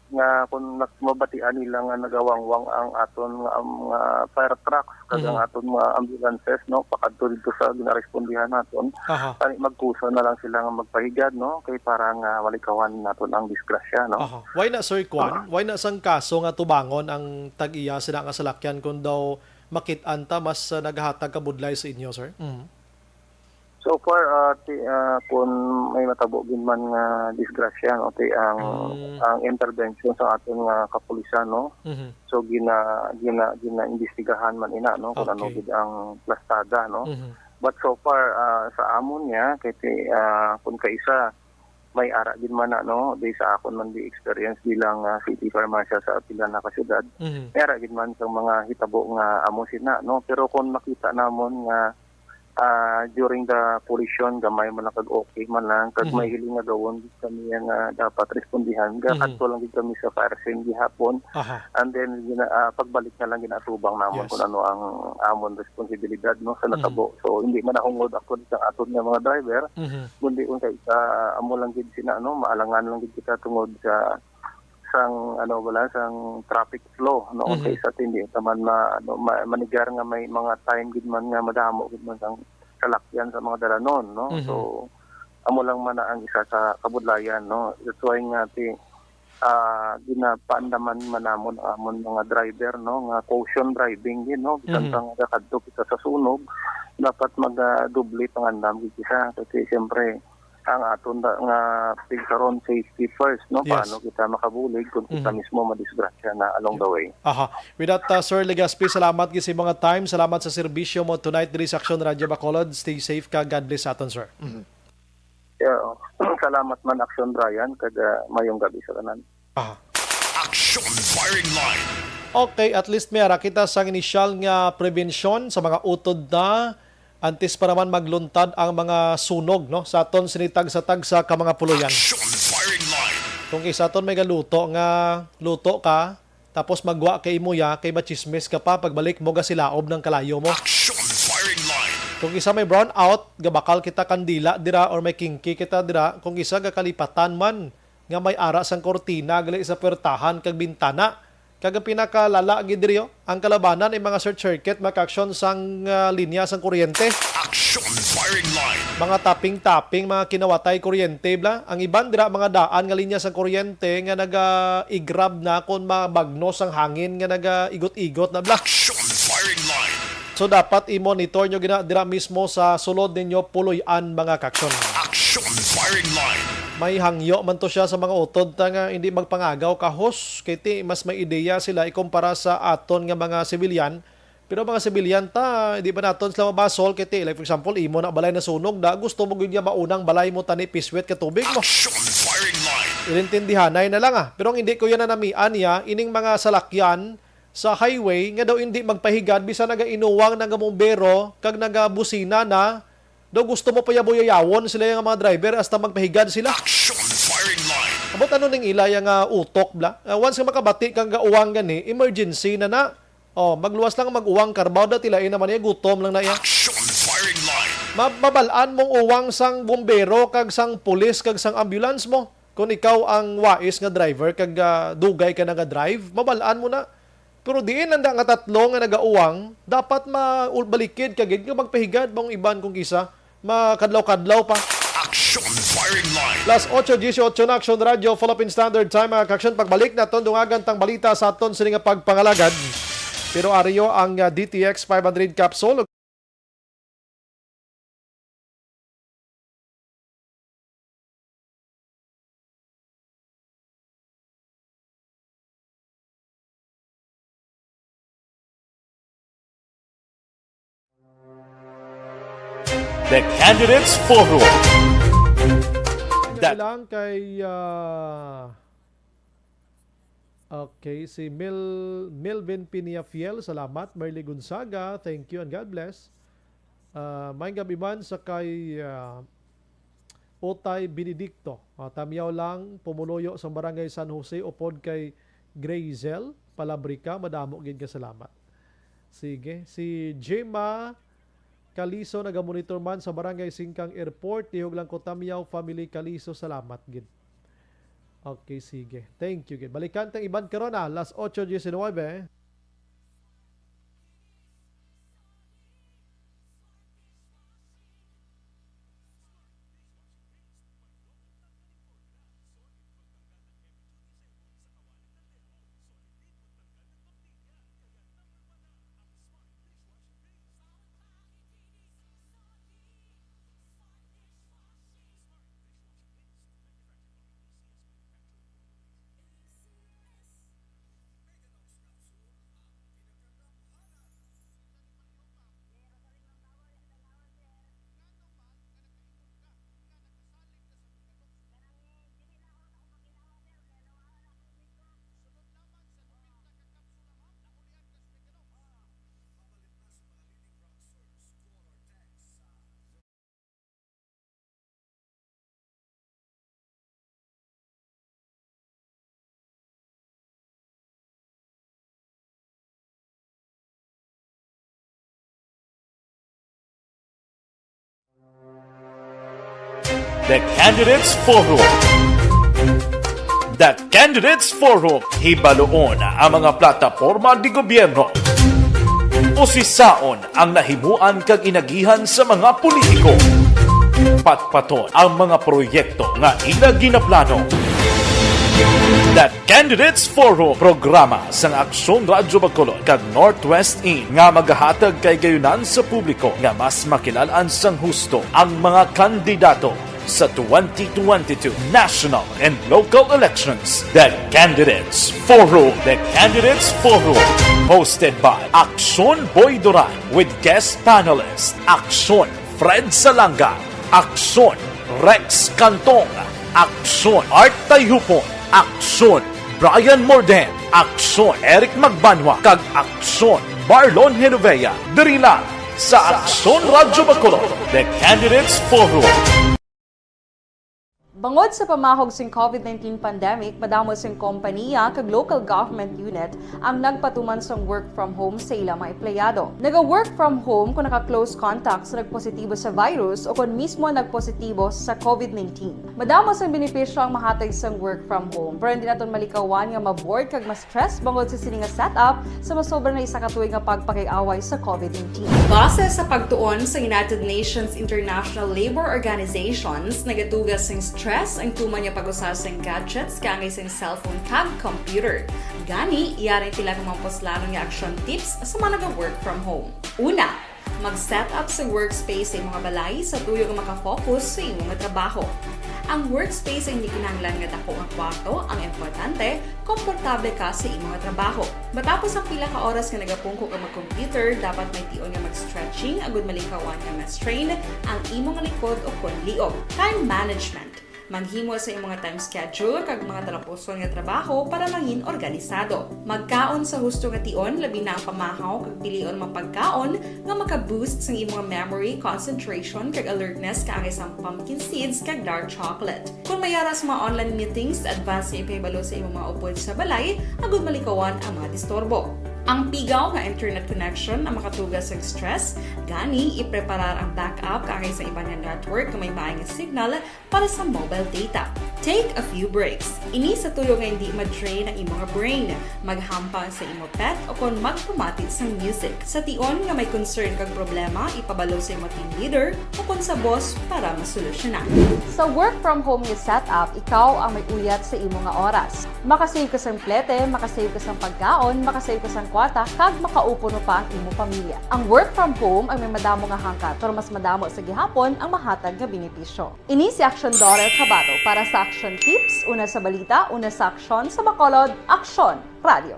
nga kung nak-, mabatian nila nga nagawangwang ang aton nga, um, nga fire trucks, kag ang Mhm. aton mga ambulances, no? Pakadto dito sa ginarespondihan naton. Aha. Tani magkusa na lang sila nga magpahigad, no? Kay para nga malikawan naton ang disgrasya, no? Aha. Why na, Sir Kwan? Why na sang kaso nga tubangon ang tag-iya sila nga salakyan kung daw makit-an ta mas, ah, naghatag kabudlay sa inyo, sir? Mhm. So far, ah, ti-, ah, kung may matabo gid man nga disgrasya, no, ti ang, Mm. ang intervention sa aton nga kapulisan, no? Mhm. So gina-, gina-, gina-imbestigahan man ina, no, kung ano Okay. gid ang plastada, no? Mhm. But so far, ah, sa amon niya, kay ti, ah, kung kaisa, may ara gid man na, no, based sa akon man di experience bilang, ah, city fire marshal sa pila na ka syudad, Mhm. may ara gid man sang mga hitabo nga amo sina, no. Pero kung makita namon nga, ah, during the collision, gamay man lang kag okay man lang, kag Mhm. may hiling nga gawon gid kami nga dapat respondihan, Mhm. gakadto lang gid kami sa fire scene gihapon. Aha. And then, gina-, ah, pagbalik na lang ginaatubang namon Yes. kung ano ang amon responsibilidad, no, sa Mhm. natabo. So, hindi man nahungod actually sa aton nga mga driver, Mhm. kundi kung sa isa, amo lang gid sina, no, maalangan lang gid kita tungod sa, sang, ano, wala, sang traffic flow, no, kung Mhm. sa isa, hindi ta man ma-, ano, ma-, manigar nga may mga time gid man nga madamo gid man sang salakyan sa mga dalanon, no. Mhm. So, amo lang man na ang isa sa kabudlayan, no. That's why nga ti, ah, ginapaandaman man namon amon mga driver, no, nga caution driving din, no. Bisan Mhm. pa nga kadto kita sa sunog, dapat mag, ah, doble pangandam gid kita. Kasi siyempre, ang aton da, nga pigkaron, safety first, no. Yes. Paano kita makabulig kung kita Mhm. mismo madisgrasya na along Yep. the way? Aha. With that, uh, Sir Legaspi, salamat gid sa mga time. Salamat sa serbisyo mo tonight diri sa Aksyon Radyo Bacolod. Stay safe ka. God bless sa aton, sir. Mhm. Yeah, oh. Salamat man, Aksyon Brian, kag, ah, mayong gabi sa tanan. Ah. Action Firing Line. Okay, at least may ara kita sang inisyal nga prevensyon sa mga utod na antes pa naman magluntad ang mga sunog, no, sa aton sini tagsa-tagsa ka mga puloy-an. Action Firing Line. Kung isa ton may galuto nga luto ka, tapos magwa kay imo ya, kay machismis ka pa, pagbalik mo gasilaob ng kalayo mo. Action Firing Line. Kung isa may brown out, gabakal kita kandila dira or may kingki kita dira, kung isa gakalipatan man nga may ara sang kortina gali sa puwertahan kag bintana. Kag ang pinakalala gid diri, oh, ang kalabanan ay mga short circuit, mga aksyon sang, ah, linya sang kuryente. Action Firing Line. Mga tapping-tapping, mga kinawatay kuryente, bla. Ang iban dira, mga daan nga linya sang kuryente nga naga-igrab na kon mabagnos ang hangin nga naga-igot-igot na, bla. Action Firing Line. So, dapat i-monitor nyo gina dira mismo sa sulod ninyo puloy-an, mga kaksyon. Action Firing Line. May hangyo man to siya sa mga utod ta nga hindi magpangagaw kahos, kay ti mas may ideya sila ikumpara sa aton nga mga sibilyan. Pero mga sibilyan ta, hindi ba naton sila mabasol? Kay ti, like, for example, imo na balay nasunog na, gusto mo gid nga maunang balay mo tani piswit ka tubig mo. Action Firing Line. Ilintindihanay na lang, ah. Pero ang hindi ko yan nanamian niya, ining mga salakyan sa highway nga daw hindi magpahigad bisan nagainuwang na nga bumbero kag nagabusina na, daw gusto mo payabuyayawon sila nga mga driver hasta magpahigad sila. Action Firing Line. But ano ning ilaya nga utok, bla? Ah, once nga makabati kang gauwang gani, emergency na na. Oh, magluwas lang mag-uwang, karbaw da tila, ina man iya, gutom lang na iya. Action firing line. Ma-, mabal-an mong uwang sang bumbero, kag sang pulis, kag sang ambulance mo. Kung ikaw ang wais nga driver, kag, ah, dugay ka na nga drive, mabal-an mo na. Pero diin ang da nga tatlo nga nagauwang, dapat ma-, balikid ka gid nga magpahigad bang iban kung kisa makadlaw-kadlaw pa. Action firing line. Las ocho dieciocho na, Action Radio, Philippine Standard Time, mga ka-action. Pagbalik naton, dungagan tang balita sa aton sini nga pagpangalagad. Pero ariyo ang, ah, D T X five hundred capsule. The Candidates Forum. That lang kay, ah, okay, si Mil-, Melvin Piniafiel, salamat. Merly Gonzaga, thank you and God bless. Ah, maayong gabi man sa kay, ah, Utay Benedicto. Ah, tamyaw lang, pumuluyo sa Barangay San Jose, upod kay Grazel Palabrica, madamo gid nga salamat. Sige, si Gemma Caliso nagamonitor man sa Barangay Singkang Airport, tihog lang ko, tamyaw, family Caliso, salamat gid. Okay, sige. Thank you gid. Balikan tang iban karon, ah, las ocho diecinuebe. The Candidates Forum. The Candidates Forum. Hibaluon ang mga plataporma di gobyerno. Usisaon ang nahimuan kag inagihan sa mga politiko. Patpaton ang mga proyekto nga ila ginaplano. The Candidates Forum, programa sang Aksyon Radyo Bacolod kag Northwest In nga magahatag kay gayunan sa publiko nga mas makilal-an sang husto ang mga kandidato sa twenty twenty-two national and local elections. The Candidates Forum. The Candidates Forum, hosted by Aksyon Boy Duran with guest panelist Aksyon Fred Salanga, Aksyon Rex Cantong, Aksyon Art Tayhupon, Aksyon Brian Morden, Aksyon Eric Magbanwa, kag Aksyon Marlon Genovea. Diri lang sa Aksyon Radyo Bacolod, The Candidates Forum. Bangod sa pamahog sing covid nineteen pandemic, madamo sing kompaniya kag local government unit ang nagpatuman sang work from home sa ila mga empleyado. Naga-work from home kon naka-close contact sa nagpositibo sa virus o kon mismo nagpositibo sa covid nineteen. Madamo sang benepisyo ang mahatag sang work from home, pero hindi naton malikawan nga ma-bored kag ma-stress bangod sa sini nga setup sa masobra na isa ka tuig nga pagpakig-away sa covid nineteen. Base sa pagtuon sa United Nations International Labor Organizations, nagatuga sing stress ang tuman nga pag-usa sing gadgets kaangay sing cellphone kag computer. Gani, yari ang pila ka mga puslanon nga action tips sa mga naga-work from home. Una, mag-set up sa workspace sa imo nga balay sa tuyo nga maka-focus sa imo nga trabaho. Ang workspace ay hindi kinahanglan nga dako nga kwarto, ang importante, komportable ka sa imo nga trabaho. Matapos ang pila ka oras nga nagapungko ka mag-computer, dapat may tion nga mag-stretching agud malikawan nga ma-strain ang imo nga likod o kon liog. Time management. Maghimo sa imong time schedule kag mga talapuson nga trabaho para mangin organisado. Magkaon sa husto nga tion, labi na ang pamahaw kag pilion mga pagkaon nga maka-boost sang imong memory, concentration, kag alertness kaangay sang pumpkin seeds kag dark chocolate. Kung may ara sa mga online meetings, advance nga ipahibalo sa imong mga upod sa balay agud malikawan ang mga disturbo. Ang pigaw nga internet connection ang makatuga sa stress, gani ipreparar ang backup kaangay sa iban nga network nga may maay nga signal para sa mobile data. Take a few breaks. Ini sa tuyo nga hindi ma-drain ang imong brain. Maghampang sa imo pet o kon magpamati sang music. Sa tion nga may concern kag problema, ipabalo sa imo team leader o kon sa boss para masolusyonan. Sa work from home nga setup, ikaw ang may uyat sa imo nga oras. Makasave ka sang plete, makasave ka sang pagkaon, makasave ka sang kwarta, kag makaupo pa ang imo pamilya. Ang work from home ang may madamo nga hangkat, pero mas madamo sa gihapon ang mahatag nga benepisyo. Ini si Action Daughter Kabato para sa Action Tips, una sa balita, una sa aksyon, sa Bacolod, Aksyon Radio.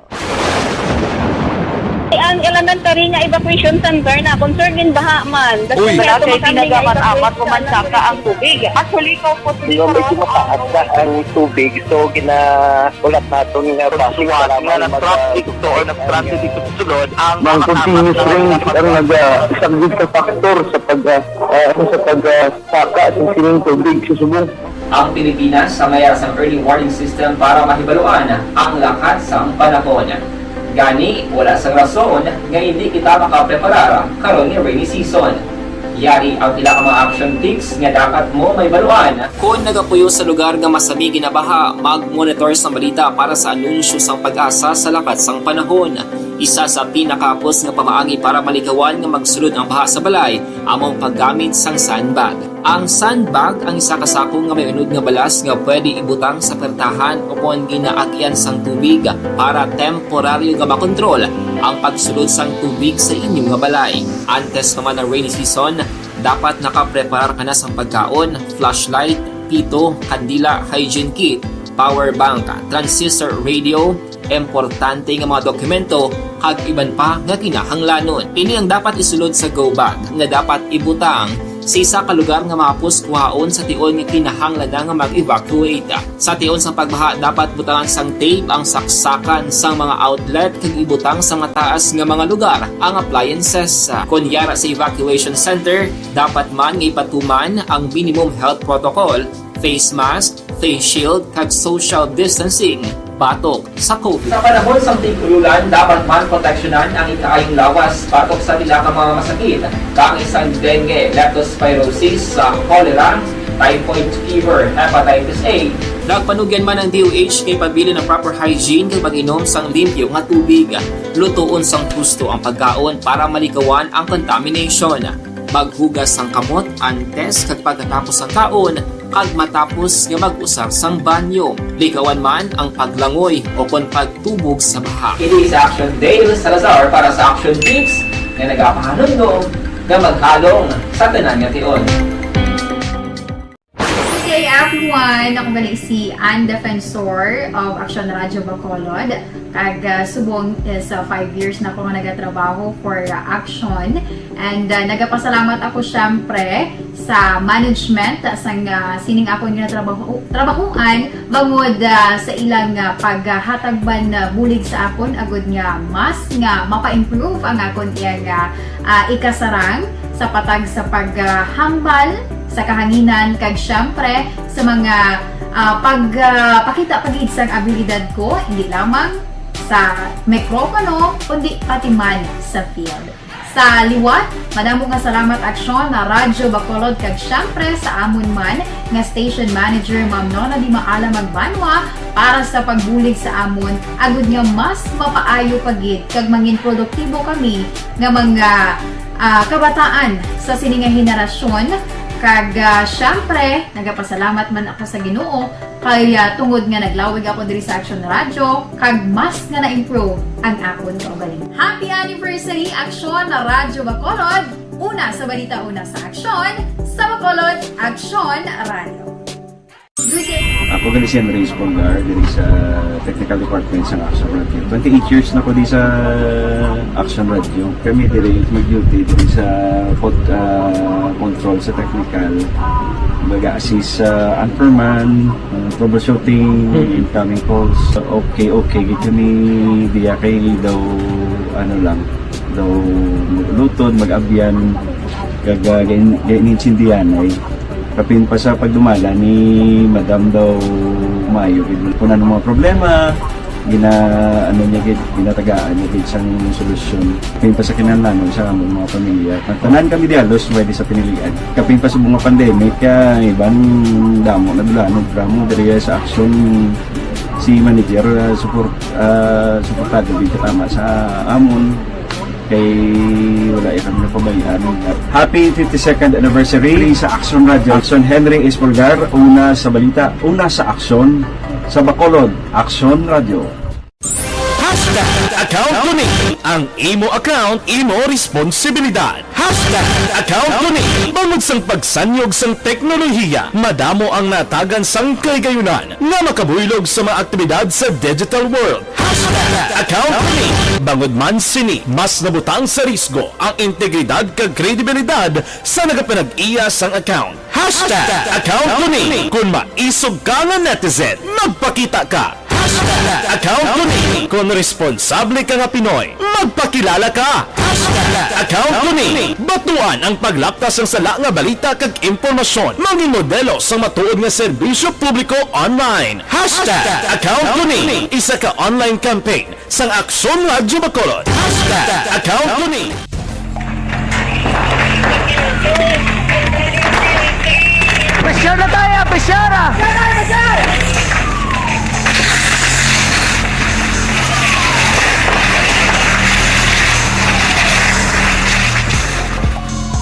Ang elementary nga evacuation center na concern gin baha man. Uy! Wala kay ginagamat-amat ko man saka ang tubig. Actually, ko po. Medyo mataas na ang tubig, so ginahulat naton nga basi para na mag-, traffic to or nag-traffic dito sa sulod ang mga continuous rain ang nag-, ah, isang big factor sa pag, ah, ah, sa pag, ah, saka sa sining tubig sa subong. Ang Pilipinas ang may sang early warning system para mahibaluan ang lakat sang panahon. Gani, wala sang rason nga hindi kita makapreparar karon nga rainy season. Yari ang pila ka mga action tips nga dapat mo mahibaluan. Kon nagapuyo sa lugar nga masami ginabaha, mag-monitor sa balita para sa anunsyo sang PAGASA sa lakat sang panahon. Isa sa pinakahapos nga pamaagi para malikawan nga magsulod ang baha sa balay amo ang paggamit sang sandbag. Ang sandbag ang isa ka sako nga may unod nga balas nga pwede ibutang sa pertahan o kon ginaagyan sang tubig para temporaryo nga makontrol ang pagsulod sang tubig sa inyo nga balay. Antes pa man ang rainy season, dapat nakapreparar ka na sang pagkaon, flashlight, pito, kandila, hygiene kit, power bank, transistor radio, importante nga mga dokumento, kag iban pa nga kinahanglanon. Ini ang dapat isulod sa go bag nga dapat ibutang sa isa ka lugar nga mahapos kuhaon sa tion nga kinahanglan na nga mag-evacuate. Sa tion sang pagbaha, dapat butangan sang tape ang saksakan sang mga outlet kag ibutang sa mataas nga mga lugar ang appliances. Kon yara sa evacuation center, dapat man nga ipatuman ang minimum health protocol, face mask, face shield, kag social distancing batok sa COVID. Sa panahon sang tig-ululan, dapat man proteksyonan ang ikaayong lawas batok sa pila ka mga masakit, kaangay sang dengue, leptospirosis, sa cholera, typhoid fever, hepatitis A. Nagpanugyan man ang D O H nga ipabilin ang proper hygiene kag pag-inom sang limpyo nga tubig. Lutoon sang husto ang pagkaon para malikawan ang contamination. Maghugas sang kamot antes kag pagkatapos sang kaon, kag matapos nga mag-usar sang banyo. Likawan man ang paglangoy o kon pagtubog sa baha. Ini si Action Dale Salazar para sa Action Tips nga nagapahanumdom nga maghalong sa tanan nga tion. Good day, everyone. Ako gali si Ann Defensor of Action Radio Bacolod. Kag, ah, subong is, ah, five years na ako nga nagatrabaho for, ah, Action. And, ah, nagapasalamat ako, syempre, sa management sang, ah, sining akon nga trabaho, trabahoan bangod, ah, sa ilang, ah, paghatag man, ah, bulig sa akon agud nga mas nga mapa-improve ang akon iyang, ah, ah, ikasarang sa patag sa paghambal sa kahanginan kag, syempre, sa mga, ah, pag, ah, pakita pa gid sang abilidad ko, hindi lamang sa mikropono, kundi pati man sa field. Sa liwat, madamo nga salamat, Aksyon, na Radyo Bacolod, kag syempre sa amon man nga station manager, Ma'am Nona Di Maala Magbanwa, para sa pagbulig sa amon, agud nga mas mapaayo pa gid kag mangin produktibo kami nga mga, ah, kabataan sa sini nga henerasyon. Kag, ah, syempre, nagapasalamat man ako sa Ginoo kay, ah, tungod nga naglawig ako diri sa Action Radio, kag mas nga na-improve ang akon kaugalingon. Happy anniversary, Action Radyo Bacolod! Una sa balita, una sa aksyon, sa Bacolod, Action Radio. Good day. Ako gali si Andres Polgar, diri sa Technical Department sa Action Radio. Twenty-eight years na ko di sa Action Radio. Kami diri mag-duty diri sa pod-, ah, control sa technical. Nag-assist sa anchorman, uh, troubleshooting, incoming calls. Okay, okay, gid kami diya kay daw, ano lang, daw mag-ulutod, mag-abyan, kag, uh, gain-, gain-, intindihan ay kapin pa sa pagdumala ni Madam daw maayo gid. Kung ano mga problema, gina-, ano niya gid, ginatagaan niya gid sang solusyon. Kapin pa sa kinahanglanon sa among mga pamilya. Ang tanan kami di halos pwede sa pinilian. Kapin pa sa mga pandemic, kaya iban damo na dulanon, drama diri sa aksyon si manager, ah, support, ah, suportado gid katama sa amon. Kay wala ya kami napabayaan. Happy fifty-second anniversary sa Aksyon Radio. Aksyon Henry Espolgar, una sa balita, una sa aksyon, sa Bacolod, Aksyon Radio. Hashtag account ko ni. Ang imo account, imo responsibilidad. Hashtag account ko ni. Bangod sang pagsanyog sang teknolohiya, madamo ang natagan sang kahigayunan nga makabuylog sa mga aktibidad sa digital world. Hashtag account ko ni. Bangod man sini, mas nabutang sa risgo ang integridad kag kredibilidad sa nagapanag-iya sang account. Hashtag account ko ni. Kung maisog ka nga netizen, magpakita ka. Hashtag account ko ni. Kung responsable ka nga Pinoy, magpakilala ka. Hashtag account ko ni. Batuan ang paglapta sang sala nga balita kag impormasyon. Mangin modelo sang matuod nga serbisyo publiko online. Hashtag account ko ni. Isa ka online campaign sang Aksyon Radyo Bacolod. Hashtag account ko ni. Pressure na tayo, pressure ah!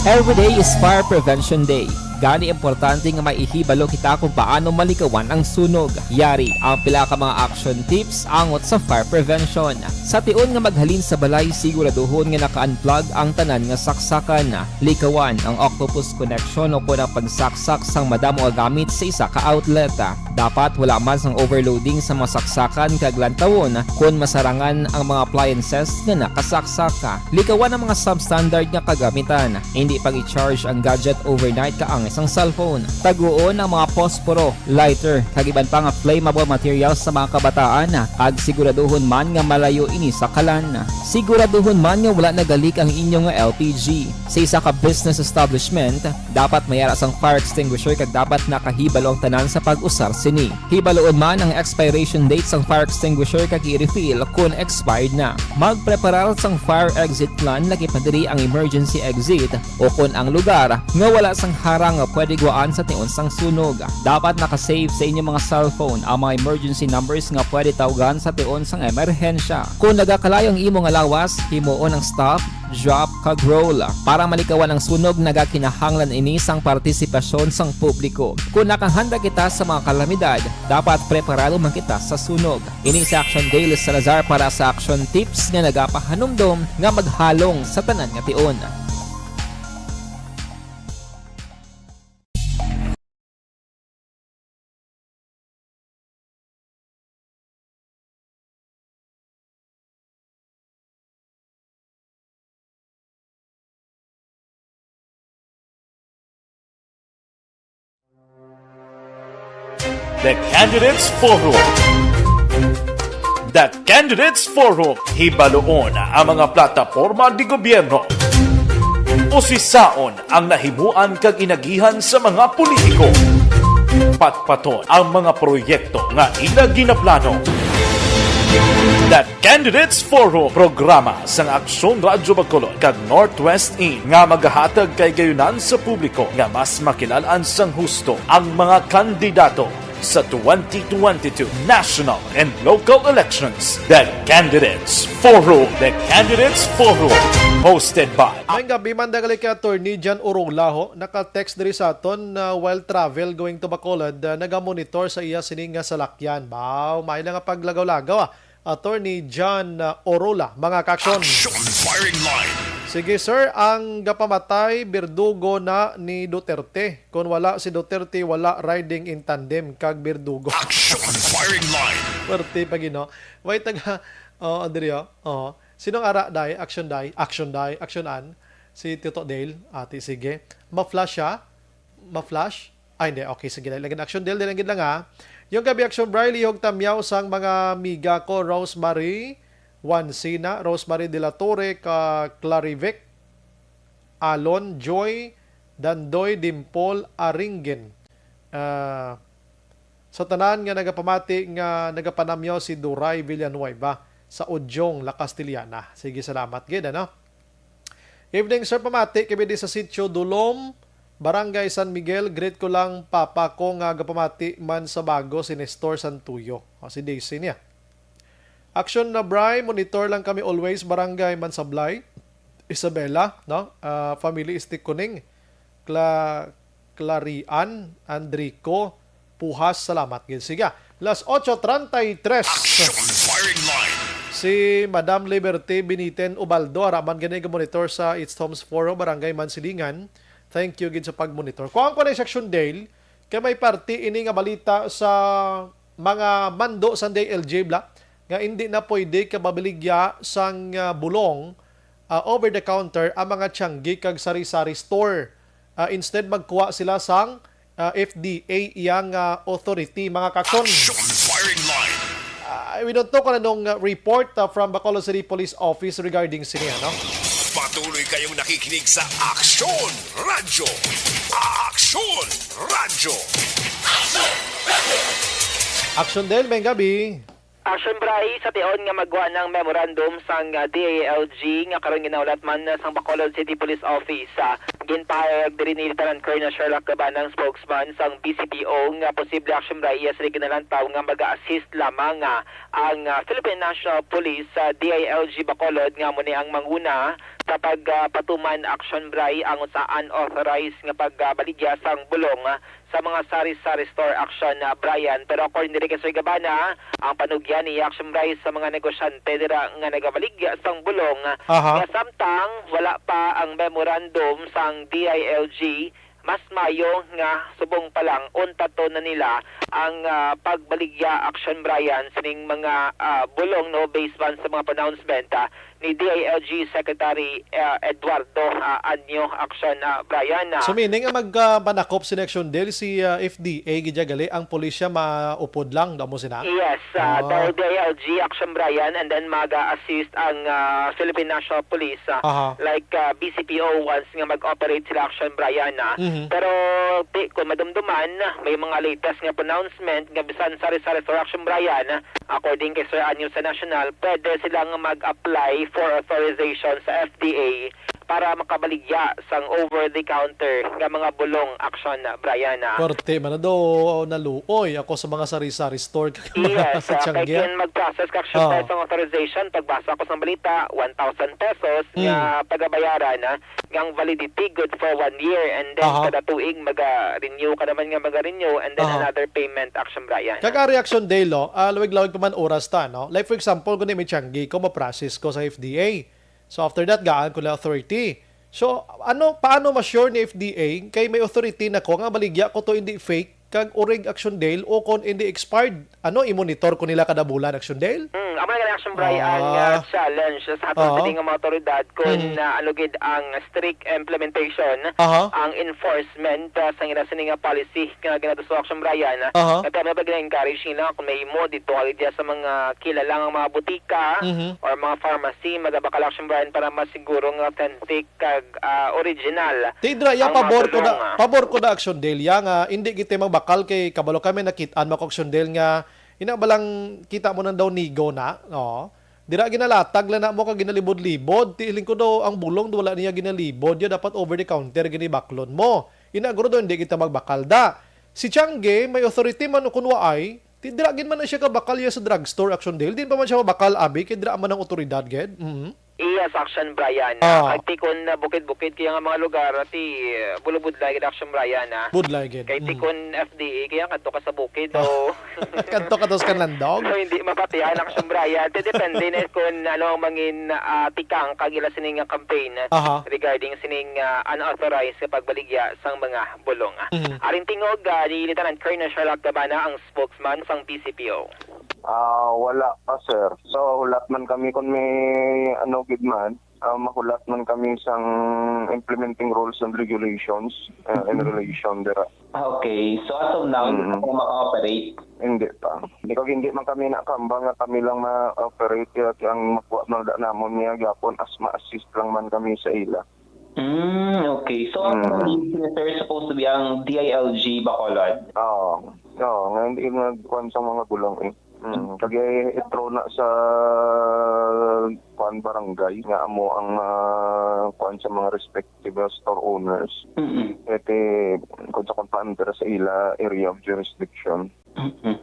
Every day is Fire Prevention Day. Gani, importante nga maihibalo kita kung paano malikawan ang sunog. Yari ang pila ka mga action tips angot sa fire prevention. Sa tion nga maghalin sa balay, siguraduhon nga naka-unplug ang tanan nga saksakan. Likawan ang octopus connection o kon ang pagsaksak sang madamo nga gamit sa isa ka outlet. Dapat wala man sang overloading sa mga saksakan kag lantawon kon masarangan ang mga appliances nga nakasaksak. Likawan ang mga substandard nga kagamitan. Indi pag-i-charge ang gadget overnight kaangay sang cellphone. Taguon ang mga posporo, lighter, kag iban pa nga flammable materials sa mga kabataan, kag siguraduhon man nga malayo ini sa kalan. Siguraduhon man nga wala nagalik ang inyo nga L P G. Sa isa ka business establishment, dapat may ara sang fire extinguisher kag dapat nakahibalo ang tanan sa pag-usar sini. Hibaluon man ang expiration date sang fire extinguisher kag i-refill kon expired na. Magpreparar sang fire exit plan, laki pa diri ang emergency exit o kon ang lugar nga wala sang harang nga pwede gwaan sa tion sang sunog. Dapat naka-save sa inyo mga cellphone ang mga emergency numbers nga pwede tawgan sa tion sang emerhensya. Kon nagakalayo ang imo nga lawas, himuon ang stop, drop, kag roll. Para malikawan ang sunog, nagakinahanglan ini sang partisipasyon sang publiko. Kon nakahanda kita sa mga kalamidad, dapat preparado man kita sa sunog. Ini si Action Dale Salazar para sa Action Tips nga nagapahanumdom nga maghalong sa tanan nga tion. The Candidates Forum. The Candidates Forum. Hibaluon ang mga plataporma de gobyerno. Usisaon ang nahimuan kag inagihan sa mga politiko. Patpaton ang mga proyekto nga ila ginaplano. The Candidates Forum, programa sang Aksyon Radyo Bacolod kag Northwest In, nga magahatag kahigayunan sa publiko nga mas makilal-an sang husto ang mga kandidato sa twenty twenty-two national and local elections. The Candidates Forum. The Candidates Forum. Hosted by May gabi man dagali kay Attorney John Orolaho, naka-text diri sa aton na while travel going to Bacolod, ah, nagamonitor sa iya sini nga salakyan. Baw, may na nga paglagaw-lagaw, ah. Attorney John, ah, Orola, mga kaaksyon. Action Firing Line. Sige, sir, ang gapamatay, Birdugo na ni Duterte. Kung wala si Duterte, wala riding in tandem kag Birdugo. Action Firing Line. Pwerte pa gino. Wait, taga, oh, Andrea, oh. Sinong ara, day? Action, day? Action, day? Action, an? Si Tito Dale? Ati, sige. Ma-flash siya? Ma-flash? Ay, hindi. Okay, sige. Dahil lang gid, Action Del, dahil lang gid lang, ha. Yung gabi, Action Bri, lihog tamyaw sang mga amiga ko, Rosemary Juancina, Rosemary de la Torre, ka Clarivec, Alon, Joy, Dandoy, Dimpol, Aringen. Ah, sa tanan nga nagapamati nga nagapanamyaw si Duray Villanueva sa Udyong, La Castellana. Sige, salamat gid, ano? Evening, sir. Pamati kami di sa Sitio Dulom, Barangay San Miguel. Greet ko lang papa ko nga gapamati man sa bago, si Nestor Santuyo. O, si Daisy niya. Action na, Bri. Monitor lang kami always. Barangay Mansablay, Isabela, no? Ah, family is Tikuning, Cla-, Clarian, Andrico, Puhas. Salamat gid. Sige. Las ocho treinta y tres. Action firing line. Si Madam Liberty Biniten Ubaldo, araman gani ga monitor sa It's Homes Forum, Barangay Mansilingan. Thank you gid sa pag-monitor. Kuan ko na sa Action Del, kay may parte ini nga balita sa mga mando sa D I L G, bla, nga hindi na pwede ka mabaligya sang, ah, bulong, ah, over the counter ang mga tiyanggi kag sari-sari store. Ah, instead, magkuha sila sang, ah, F D A iyang, ah, authority, mga kakson. Action firing line. Ah, we don't know kung anong, ah, report, ah, from Bacolod City Police Office regarding sini, ano? Patuloy kayong nakikinig sa Action Radyo. Action Radyo. Action Del, may gabi. Action Bri, sa tion nga magwa ng memorandum sang, ah, D I L G nga karon ginahulat man, ah, sang Bacolod City Police Office, ah, ginpahayag diri ni Lieutenant Colonel Sherlock Gabanang, spokesman sang B C P O, nga posible, Action Bri, iya sila ginalantaw nga mag-assist lamang, ah, ang, ah, Philippine National Police sa D I L G Bacolod nga amo ni ang manguna sa pag, ah, patuman, Action Bri, ang usa unauthorized nga pagbaligya sang bulong, ah, sa mga sari-sari store, Action, ah, Brian. Pero according diri kay Sir Gabana, ang panugyan ni Action Bri sa mga negosyante dira nga nagabaligya sang bulong, ah, Aha. nga samtang wala pa ang memorandum sang D I L G, mas mayo nga subong pa lang untaton na nila ang, ah, pagbaligya, Action Brian, sining mga, ah, bulong, no, based man sa mga pronouncement, ah, ni D I L G Secretary, ah, Eduardo, ah, Anyo, Action, ah, Brian, ah. So, meaning, ang mag, ah, manakop sa Action Del, si, ah, F D A, gid ya gali, ang pulisya maupod lang, damo sina? Yes, ah, Ah. dahil D I L G, Action Brian, and then mag-assist ang, ah, Philippine National Police, ah, Aha. like, ah, B C P O, once nga mag-operate sila, Action Brian, ah. Mhm. Pero, ti-, kung madumduman, may mga latest nga pronouncement nga bisan sa Rizal Resurrection, Brian, according kay Sir Anyo sa National, pwede silang mag-apply for authorization sa F D A para makabaligya sang over-the-counter nga mga bulong, Action, Brian, ah. Korte man na do, naluoy ako sa mga sari-sari store kag mga Yes, sa ah, kay Tiangge. Ken mag-process ka, Action, Oo. Brian, sang authorization, pagbasa ko sang balita, one thousand pesos Hmm. nga pagabayaran, ah, nga ang validity good for one year, and then Aha. kada tuig maga-renew ka naman nga maga-renew, and then Aha. another payment, Action Brian. Kag ari, Action Del, ah, lawig-lawig pa man oras ta, no? Like, for example, kung may Tiangge ko, ma-process ko sa F D A. So, after that, gaan ko na authority. So, ano, paano ma-sure ni F D A kay may authority na ko nga baligya ko to, hindi fake, kag urig, Action Del, o kon hindi expired? Ano, i-monitor ko nila kada bulan, Action Del? Hmm, amo na gani, Action Brian, ang, Ah. ah, challenge sa aton Ah. sini nga mga awtoridad kung, Hmm. ah, ano gid ang strict implementation, Aha. ang enforcement, ah, sa ila sini nga policy nga ginatuso, Action Brian. Aha. Kaya may pag-encourage nila kung may mo dito nga gid sa mga kilala nga mga butika Mhm. or mga pharmacy, magabakal, Action Brian, para masiguro nga authentic kag, ah, original Ti dira, ya, ang mga pabor ko na, bulong, ah. pabor ko na, Action Del, ya, nga hindi kita magbakal kay kabalo kami nakit-an mo ko, Action Del, nga ina ba lang kita mo nang daw nigo na, no? Dira ginalatag lang na mo kag ginalibod-libod. Ti hiling ko daw ang bulong daw wala niya ginalibod, ya dapat over the counter ginibaklon mo. Ina guro daw hindi kita magbakal da. Si Tiangge, may authority man o kun waay, ti dira gid man na siya kabakal ya sa drugstore, Action Del. Di pa man siya mabakal, abi, kay dira man ang otoridad, gid. Mhm. Yes, Action Brian. Ah. Kag ti kon, ah, bukid-bukid kaya nga mga lugar, ti, ah, bulubudlay gid, Action Brian, ah. Budlay gid. Kay ti Mm. kon F D A, kaya kadto ka sa bukid, Ah. o Kadto ka to sa Kanlandog? So, hindi mapatihan, Action Brian. Ti depende na kung ano ang mangin, ah, tikang kag ila sini nga campaign Aha. regarding sining, ah, unauthorized nga pagbaligya sang mga bulong. Mhm. Aring tingog, ah, ni Lieutenant Colonel Sherlock Gabana, ang spokesman sang B C P O. Ah, wala pa, sir. So, hulat man kami kung may ano gid man. Ah, mahulat man kami sang implementing rules and regulations, ah, in Mm. relation dira. Ah, okay. So, as of now, hindi Mm. pa kayo maka-operate? Hindi pa. Hindi, kag hindi man kami nakahambal nga kami lang ma-operate, kaya ang makuha man da namon niya gyapon as ma-assist lang man kami sa ila. Mm, okay. So, ang Mm. sir supposed to be ang D I L G Bacolod? Oo. Oo, nga hindi nagkuhan sa mga bulong eh. Mm, kag i-throw na sa kuan barangay nga amo ang, ah, kuan sa mga respective store owners. Mm-mm. Ete, kung sa kung paano dira sa ila area of jurisdiction. Mm-mm.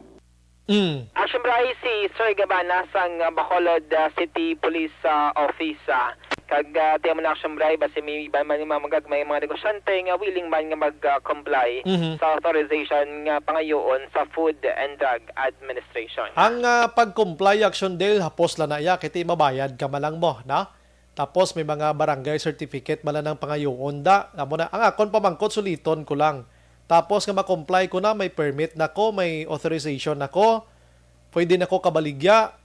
Mm. Action Bray, si Sir Gabana sang, ah, Bacolod, ah, City Police, ah, Office, ah. Kag, ah, tiyan mo na, Action Bray, basi may iban man yung mga magagmay, mga negosyante nga willing man nga mag, ah, comply Mhm. sa authorization nga pangayoon sa Food and Drug Administration. Ang, ah, pag-comply, Action Dale, hapos lang na iya, kay ti mabayad ka man lang mo, na? Tapos may mga barangay certificate man lang ang pangayoon da. Amo na, ang akon pamangkot, suliton ko lang. Tapos nga ma-comply ko na, may permit na ko, may authorization na ko, pwede na ko kabaligya.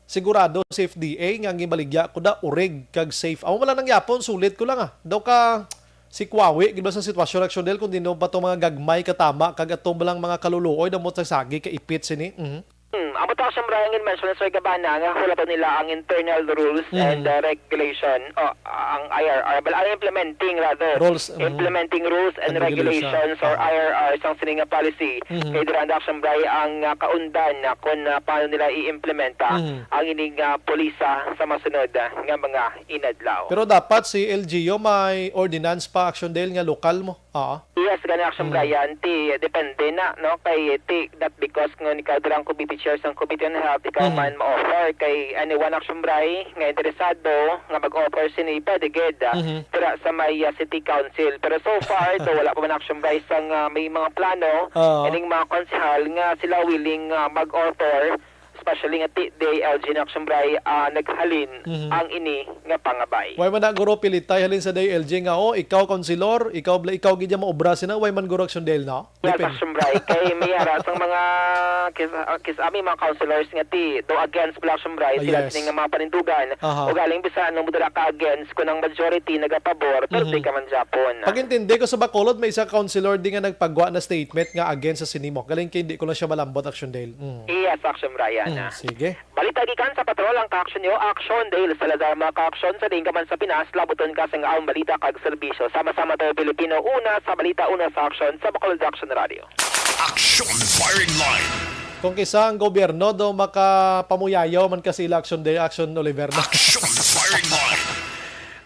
Sigurado si F D A nga ang gibaligya ko da urig kag safe. Amo man lang nang yapon, sulit ko lang, ah. Daw ka si Kuwawi, gid ba sa sitwasyon, Action Dale, kung di no ba to mga gagmay katama kag ato ba lang mga kaluluoy, damo sa sagi ka ipit sini. Mhm. Hmm, amo to, Action Bray, ang mention ni Sir Gabana nga hulaton nila ang internal rules Mm. and, uh, regulation, o ang I R R, bal-, ang implementing rather. Rules, mm. Implementing rules and And regulation. regulations or Aha. I R R sang sini nga policy. Mhm. Kay dira, Action Bray, ang, uh, kaundan na kung, uh, paano nila i-implementa Mhm. ang ining, uh, pulisa sa masunod, uh, nga mga inadlaw. Pero dapat si L G U may ordinance pa, Action Dale, nga lokal mo. Oo. Yes, gani, Action Mm. Brian, ti depende na, no, kay ti that because ngon ikaw dira ang committee chair sang Committee on Health, ikaw Mm. man ma-offer kay anyone, Action Bray, nga interesado nga mag-offer sini, pwede gid, ah, Mhm. dira sa may, ah, City Council. Pero so far, do wala pa man, Action Bray, sang, ah, may mga plano Oo. ining mga konsehal nga sila willing, ah, mag-offer, especially nga ti D I L G na, Action Bray, ah, naghalin Mhm. ang ini nga pangabay. Way man na guro pilitay halin sa D I L G nga, "Oh, ikaw, kaunsilor, ikaw bla-, ikaw gid ang maobra sina," way man guro, Action Dale, no? Yes, Depende. Action Bray. Kay may ara sang mga kis-, ah, kis-, ah, may mga councilors nga ti, do against bla, Action Bray, Ah, sila yes. sini nga mga panindugan. Aha. O galing, bisan ano mo dira ka against, kung ang majority nagapabor, pero Mhm. di ka man Japon. Pag-intindi ko sa Bacolod, may isa ka councilor di nga nagpagwa na statement nga against sa sini mo. Galing kay di ko lang siya malambot, Action Dale. Mm. Yes, Action Brian, Mm, ah. sige. Balita gikan sa patrol ang ka-action niyo, Action Dale Salazar, mga ka-action sa diin ka man sa Pinas, labuton ka sang aon balita kag serbisyo. Sama-sama tayo, Pilipino, una sa balita, una sa action, sa Bacolod Action Radio. Action Firing Line. Kung kisa ang gobyerno do makapamuyayaw man kasi ila, Action Dale, Action Oliver, no? Action Firing Line.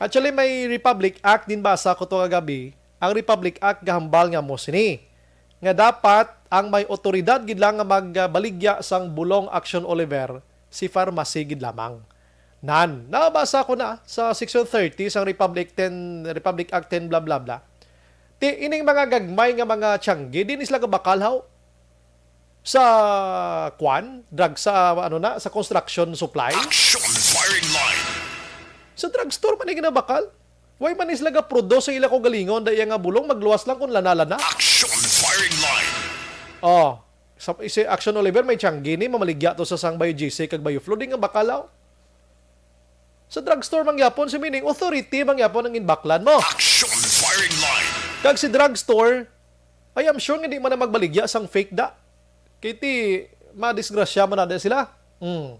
Actually, may Republic Act din basa ko to kagabi. Ang Republic Act gahambal nga mo sini, nga dapat ang may otoridad gid lang nga magbaligya sang bulong, Action Oliver, si pharmacy gid lamang. Nan, nabasa ko na sa Section thirty sang Republic ten, Republic Act ten, bla, bla, bla. Ti, ining mga gagmay nga mga tiyanggi, di ni sila gabakal, haw? Sa, kwan? Drug sa, ano na, sa construction supply? Action Firing Line. Sa drugstore man ni ginabakal? Way man ni sila ga-produce sa ila kaugalingon, da iya nga bulong, magluwas lang kung lana-lana. Action Firing Line. Oh, sa, si Action Oliver, may tiyanggi ni, mamaligya to sa sang Bio G C kag Bio Flow, di nga bakal, haw? Sa drugstore man gyapon, si meaning authority man gyapon ang ginbaklan mo. Action Firing Line. Kag si drugstore, I am sure nga di man na magbaligya sang fake da. Kay ti, madisgrasya man na da sila. Hmm.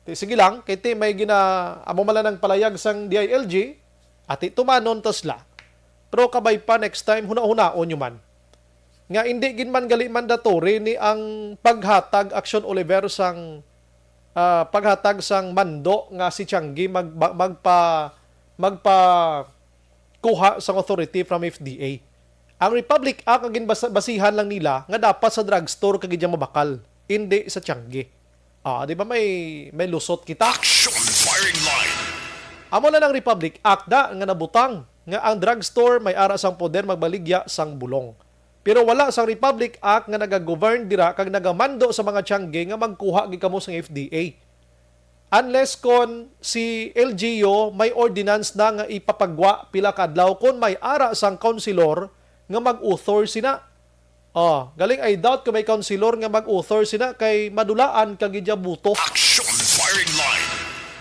Ti, sige lang, kay ti may gina-, amo man lang ang palayag sang D I L G, ati tumanon ta sila. Pero kabay pa, next time, huna-hunaon nyo man. Nga indi gid man gali mandatory ni ang paghatag, Action Oliver, sang, ah, paghatag sang mando nga si Tiangge mag-, mag-, magpa-, magpakuha sang authority from F D A. Ang Republic Act ang ginbasa-, basihan lang nila nga dapat sa drugstore ka gid siya mabakal, indi sa Tiangge. Ah, di ba may, may lusot kita? Action Firing Line. Amo na ang Republic Act da nga nabutang nga ang drugstore may ara sang poder magbaligya sang bulong. Pero wala sang Republic Act nga nagagovern dira kag nagamando sa mga Tiangge nga magkuha gid kamo sang F D A. Unless kon si L G U may ordinance na nga ipapagwa pila ka adlaw kon may ara sang kaunsilor nga mag-author sina. Oh, galing, I doubt kung may kaunsilor nga mag-author sina kay madulaan ka gid ya buto. Action Firing Line.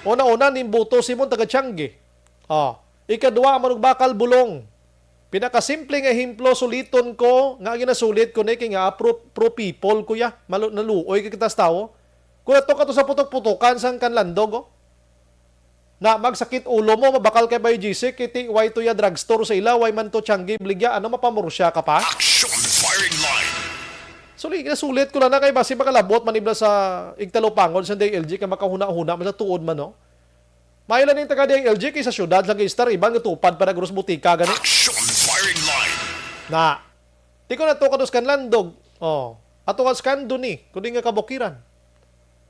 Una-una, nimbuto si Mon taga Tiangge. Oh, ikadua, manug bakal bulong. Pinakasimple nga ehemplo, suliton ko nga ginasulit ko ni kay nga pro, pro people ko ya. Malu-, naluoy ka kita sa tawo. Kung ato ka to sa putok-putokan sang kanlandog, oh. Na magsakit ulo mo, mabakal kay Bay G C, kiti, why to ya drugstore sa ila, why man to Tiangge, Baligya, ano, mapamursya ka pa? Action firing line. Suli, nasulit ko lang na kay basi makalabot man ibla sa igtalupangod sa D L G kay makahuna-huna man sa tuod man, no? Maayo lang ning taga D I L G kay sa syudad lang kay Star, iban nga tupad pa na gros butika gani. Action firing line. Na. Di ko na to kadus kanlandog. Oh. Ato nga skando ni, kundi nga kabukiran.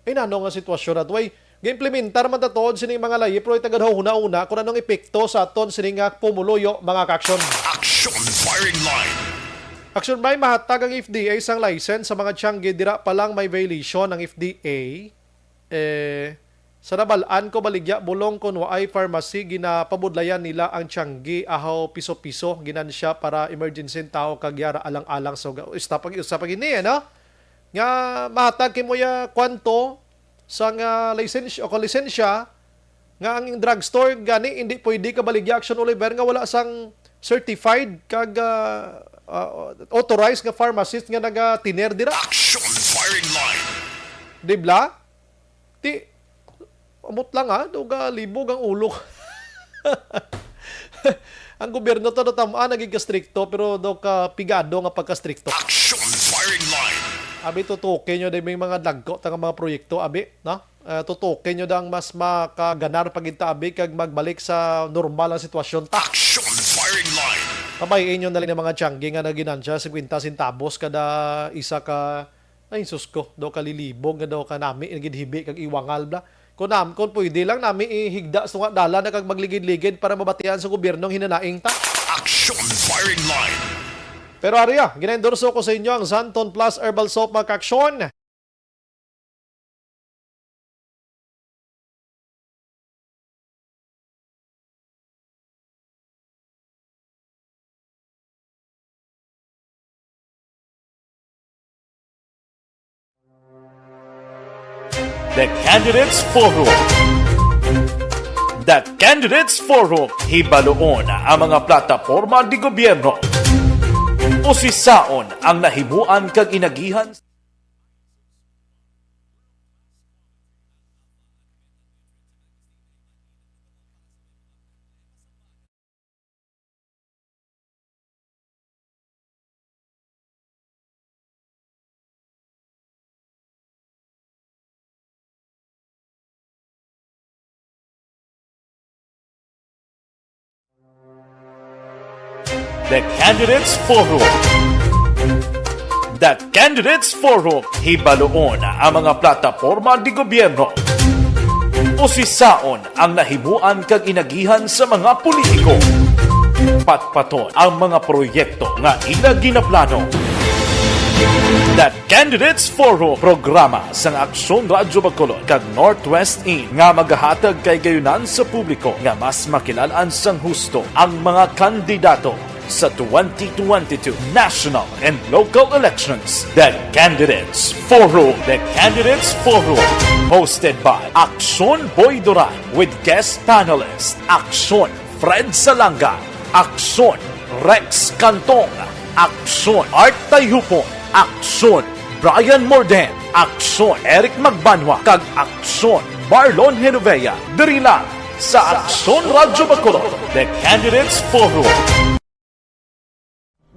Ay, nano nga sitwasyon na to? Ay, ga-implementar man ta tuod sining mga layip, pero itagad huna-huna kung anong epekto sa aton sining nga pumuluyo, mga ka-aksyon. Action firing line. Action by, mahatag ang F D A sang license sa mga Tiangge, dira pa lang may violation ang F D A. Eh, sa nabal-an ko, Baligya, bulong, kon waay pharmacy, ginapabudlayan nila ang Tiangge, ahaw, piso-piso, ginansya para emergency ang tawo kag yara alang-alang sa uga. Usa pa, usa pa gini, eh, no? Nga mahatag kay mo ya kwanto sa nga lisensya o kalisensya nga ang drugstore gani hindi pwede ka, Baligya, Action Oliver, nga wala sang certified kag, ah, ah, authorized nga pharmacist nga nagatiner dira. Action firing line. Di bla? Ti, amot lang, ha, daw ka libog ang ulo. Ang gobyerno to natam-an naging kastrikto, pero daw ka pigado nga pagkastrikto. Action firing line. Abi, tutukin nyo din may mga dagko ta nga mga proyekto, abi, no? Ah, tutukin nyo dang mas makaganar pa gid ta, abi, kag magbalik sa normal ang sitwasyon ta. Action firing line. Pabay-in nyo na lang ang mga Tiangge nga naginansya, singkwenta centavos kada isa ka Ay, sus ko, daw kalilibog nga daw kanami, nagid hibi kag iwangal bla. Kung nam-, kung pwede lang nami ihigda sa nga dalan na kag magligid-ligid para mabatian sa gobyerno ang hinanaing ta. Action firing line. Pero ari, ah, ginaendorso ko sa inyo ang Santon Plus Herbal Soap, mga ka-aksyon. The Candidates Forum. The Candidates Forum, hibaluon ang mga plataporma di gobyerno. Usisaon ang nahimuan kag inagihan. The Candidates Forum. The Candidates Forum, hibaluon ang mga plataporma di gobyerno. Usisaon ang nahimuan kag inagihan sa mga politiko. Patpaton ang mga proyekto nga ila ginaplano. The Candidates Forum, programa sang Aksyon Radyo Bacolod kag Northwest In nga magahatag kay gayunan sa publiko nga mas makilalan sang husto ang mga kandidato sa twenty twenty-two national and local elections. The Candidates Forum. The Candidates Forum, hosted by Aksyon Boy Duran with guest panelist Aksyon Fred Salanga, Aksyon Rex Cantong, Aksyon Art Tayhupon, Aksyon Brian Morden, Aksyon Eric Magbanwa, kag Aksyon Marlon Genovea, diri lang sa Aksyon Radyo Bacolod, The Candidates Forum.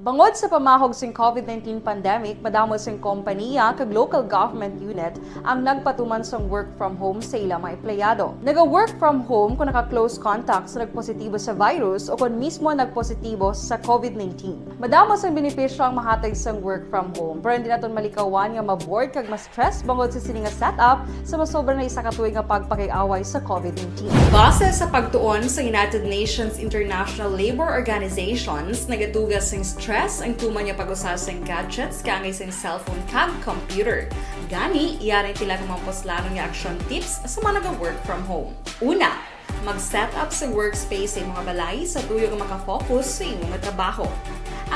Bangod sa pamahog sing COVID nineteen pandemic, madamo sing kompanya kag local government unit ang nagpatuman sang work from home sa ila mga empleyado. Naga-work from home kung naka-close contact sa nagpositibo sa virus o kon mismo nagpositibo sa COVID nineteen. Madamo sang benepisyo ang mahatag sang work from home, pero hindi naton malikawan nga ma-bored kag ma-stress bangod sa sini nga setup sa masobra na isa ka tuig nga pagpakig-away sa COVID nineteen. Base sa pagtuon sa United Nations International Labour Organizations, nagatuga sing stress ang tuman nga pag-usa sing gadgets kaangay sing cellphone kag computer. Gani, yari ang pila ka mga puslanon nga action tips sa mga naga-work from home. Una, mag-set up sa workspace sa imong balay sa tuyo nga makafocus sa imo nga trabaho.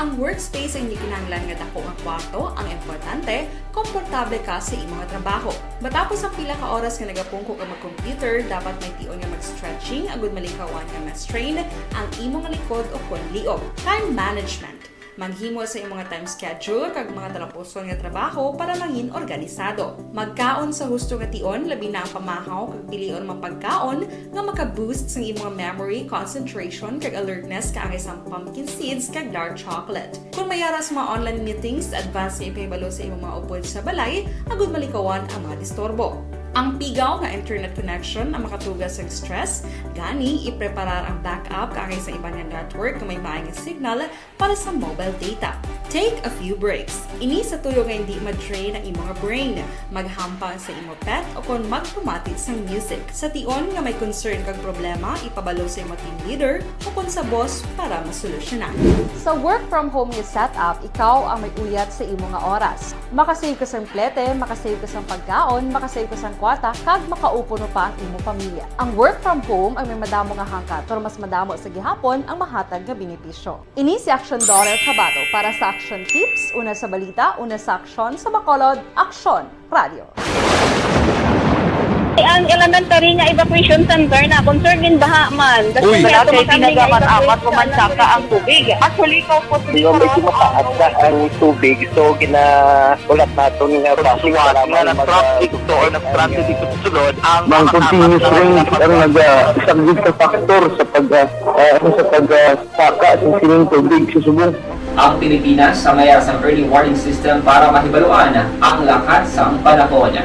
Ang workspace ang hindi kinahanglan nga dako nga kwarto, ang importante, komportable ka sa imong trabaho. Matapos ang pila ka oras nga nagapungko ka mag-computer, dapat may tion nga mag-stretching agud malikawan nga ma-strain ang imong likod o kon liog. Time management. Maghimo sa imong time schedule kag mga talapuson nga trabaho para mangin organisado. Magkaon sa husto nga tion, labi na ang pamahaw kag pilion mga pagkaon nga maka-boost sang imong memory, concentration, kag alertness kaangay sang pumpkin seeds kag dark chocolate. Kung may ara sa mga online meetings, advance nga ipahibalo sa imong mga upod sa balay agud malikawan ang mga disturbo. Ang pigaw nga internet connection ang makatuga sang stress, gani ipreparar ang backup kaangay sa iban nga network nga may maayong signal para sa mobile data. Take a few breaks. Ini sa tuyo nga hindi ma-drain ang imong brain. Maghampang sa imong pet o kon magpamati sang music. Sa tion nga may concern kag problema, ipabalo sa imong team leader o kon sa boss para masolusyonan. Sa work from home nga setup, ikaw ang may uyat sa imo nga oras. Makasave ka sang plete, makasave ka sang pagkaon, makasave ka sang kwarta, kag makaupo pa ang imo pamilya. Ang work from home ang may madamo nga hangkat, pero mas madamo sa gihapon ang mahatag nga benepisyo. Ini si Aksyon Daughter Cabato para sa Aksyon Tips, una sa balita, una sa aksyon, sa Bacolod, Aksyon Radio. Ang elementary nga evacuation center na concerned in baha man. Uy. Wala kay tinaga man amat o mansaka ang tubig. Actually, ikaw po, di ba, medyo mataas na ang tubig, so gina-, ulat naton nga basi nga nag-traffic to or nag-transit dito sa sulod ang mga continuous rain ang nagasaglit sa factor sa pag, ah, ah, ano, sa pag, ah, saka sa sining tubig sa subong. Ang Pilipinas ang mayara sang early warning system para mahibaluan ang lakat sang panahon.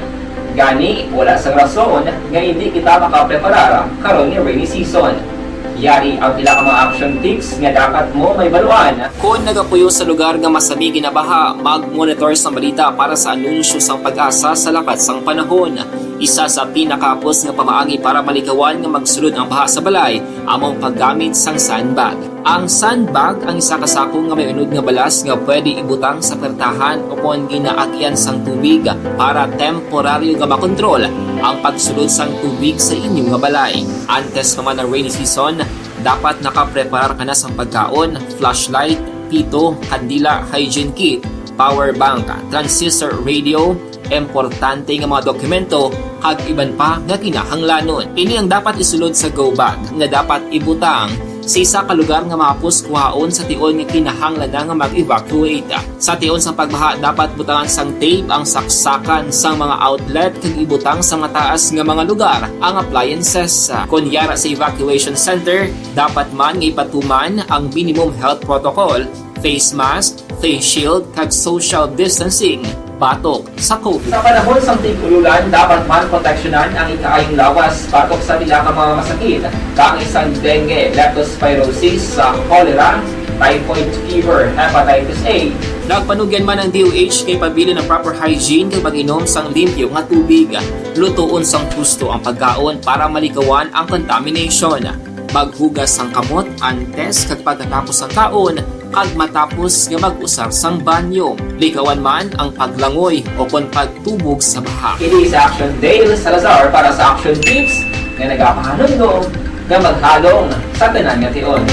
Gani, wala sang rason nga hindi kita makapreparar karon nga rainy season. Yari ang pila ka mga action tips nga dapat mo mahibaluan. Kon nagapuyo sa lugar nga masami ginabaha, mag-monitor sang balita para sa anunsyo sang PAGASA sa lakat sang panahon. Isa sa pinakahapos nga pamaagi para malikawan nga magsulod ang baha sa balay amo ang paggamit sang sandbag. Ang sandbag ang isa ka sako nga may unod nga balas nga pwede ibutang sa pertahan o kon ginaagyan sang tubig para temporaryo nga makontrol ang pagsulod sang tubig sa inyo nga balay. Antes pa man ang rainy season, dapat nakapreparar ka na sang pagkaon, flashlight, pito, kandila, hygiene kit, power bank, transistor radio, importante nga mga dokumento, kag iban pa nga kinahanglanon. Ini ang dapat isulod sa go bag nga dapat ibutang sa isa ka lugar nga mahapos kuhaon sa tion nga kinahanglan na nga mag-evacuate. Sa tion sang pagbaha, dapat butangan sang tape ang saksakan sang mga outlet kag ibutang sa mataas nga mga lugar ang appliances. Kon yara sa evacuation center, dapat man nga ipatuman ang minimum health protocol, face mask, face shield, kag social distancing batok sa COVID. Sa panahon sang tig-ululan, dapat man proteksyonan ang ikaayong lawas batok sa pila ka mga masakit, kaangay sang dengue, leptospirosis, sa cholera, typhoid fever, hepatitis A. Nagpanugyan man ang D O H nga ipabilin ang proper hygiene kag pag-inom sang limpyo nga tubig. Lutoon sang husto ang pagkaon para malikawan ang contamination. Maghugas sang kamot antes kag pagkatapos sang kaon, kag matapos nga mag-usar sang banyo. Likawan man ang paglangoy o kon pagtubog sa baha. Ini si Action Dale Salazar para sa Action Tips nga nagapahanumdom nga maghalong sa tanan nga tion.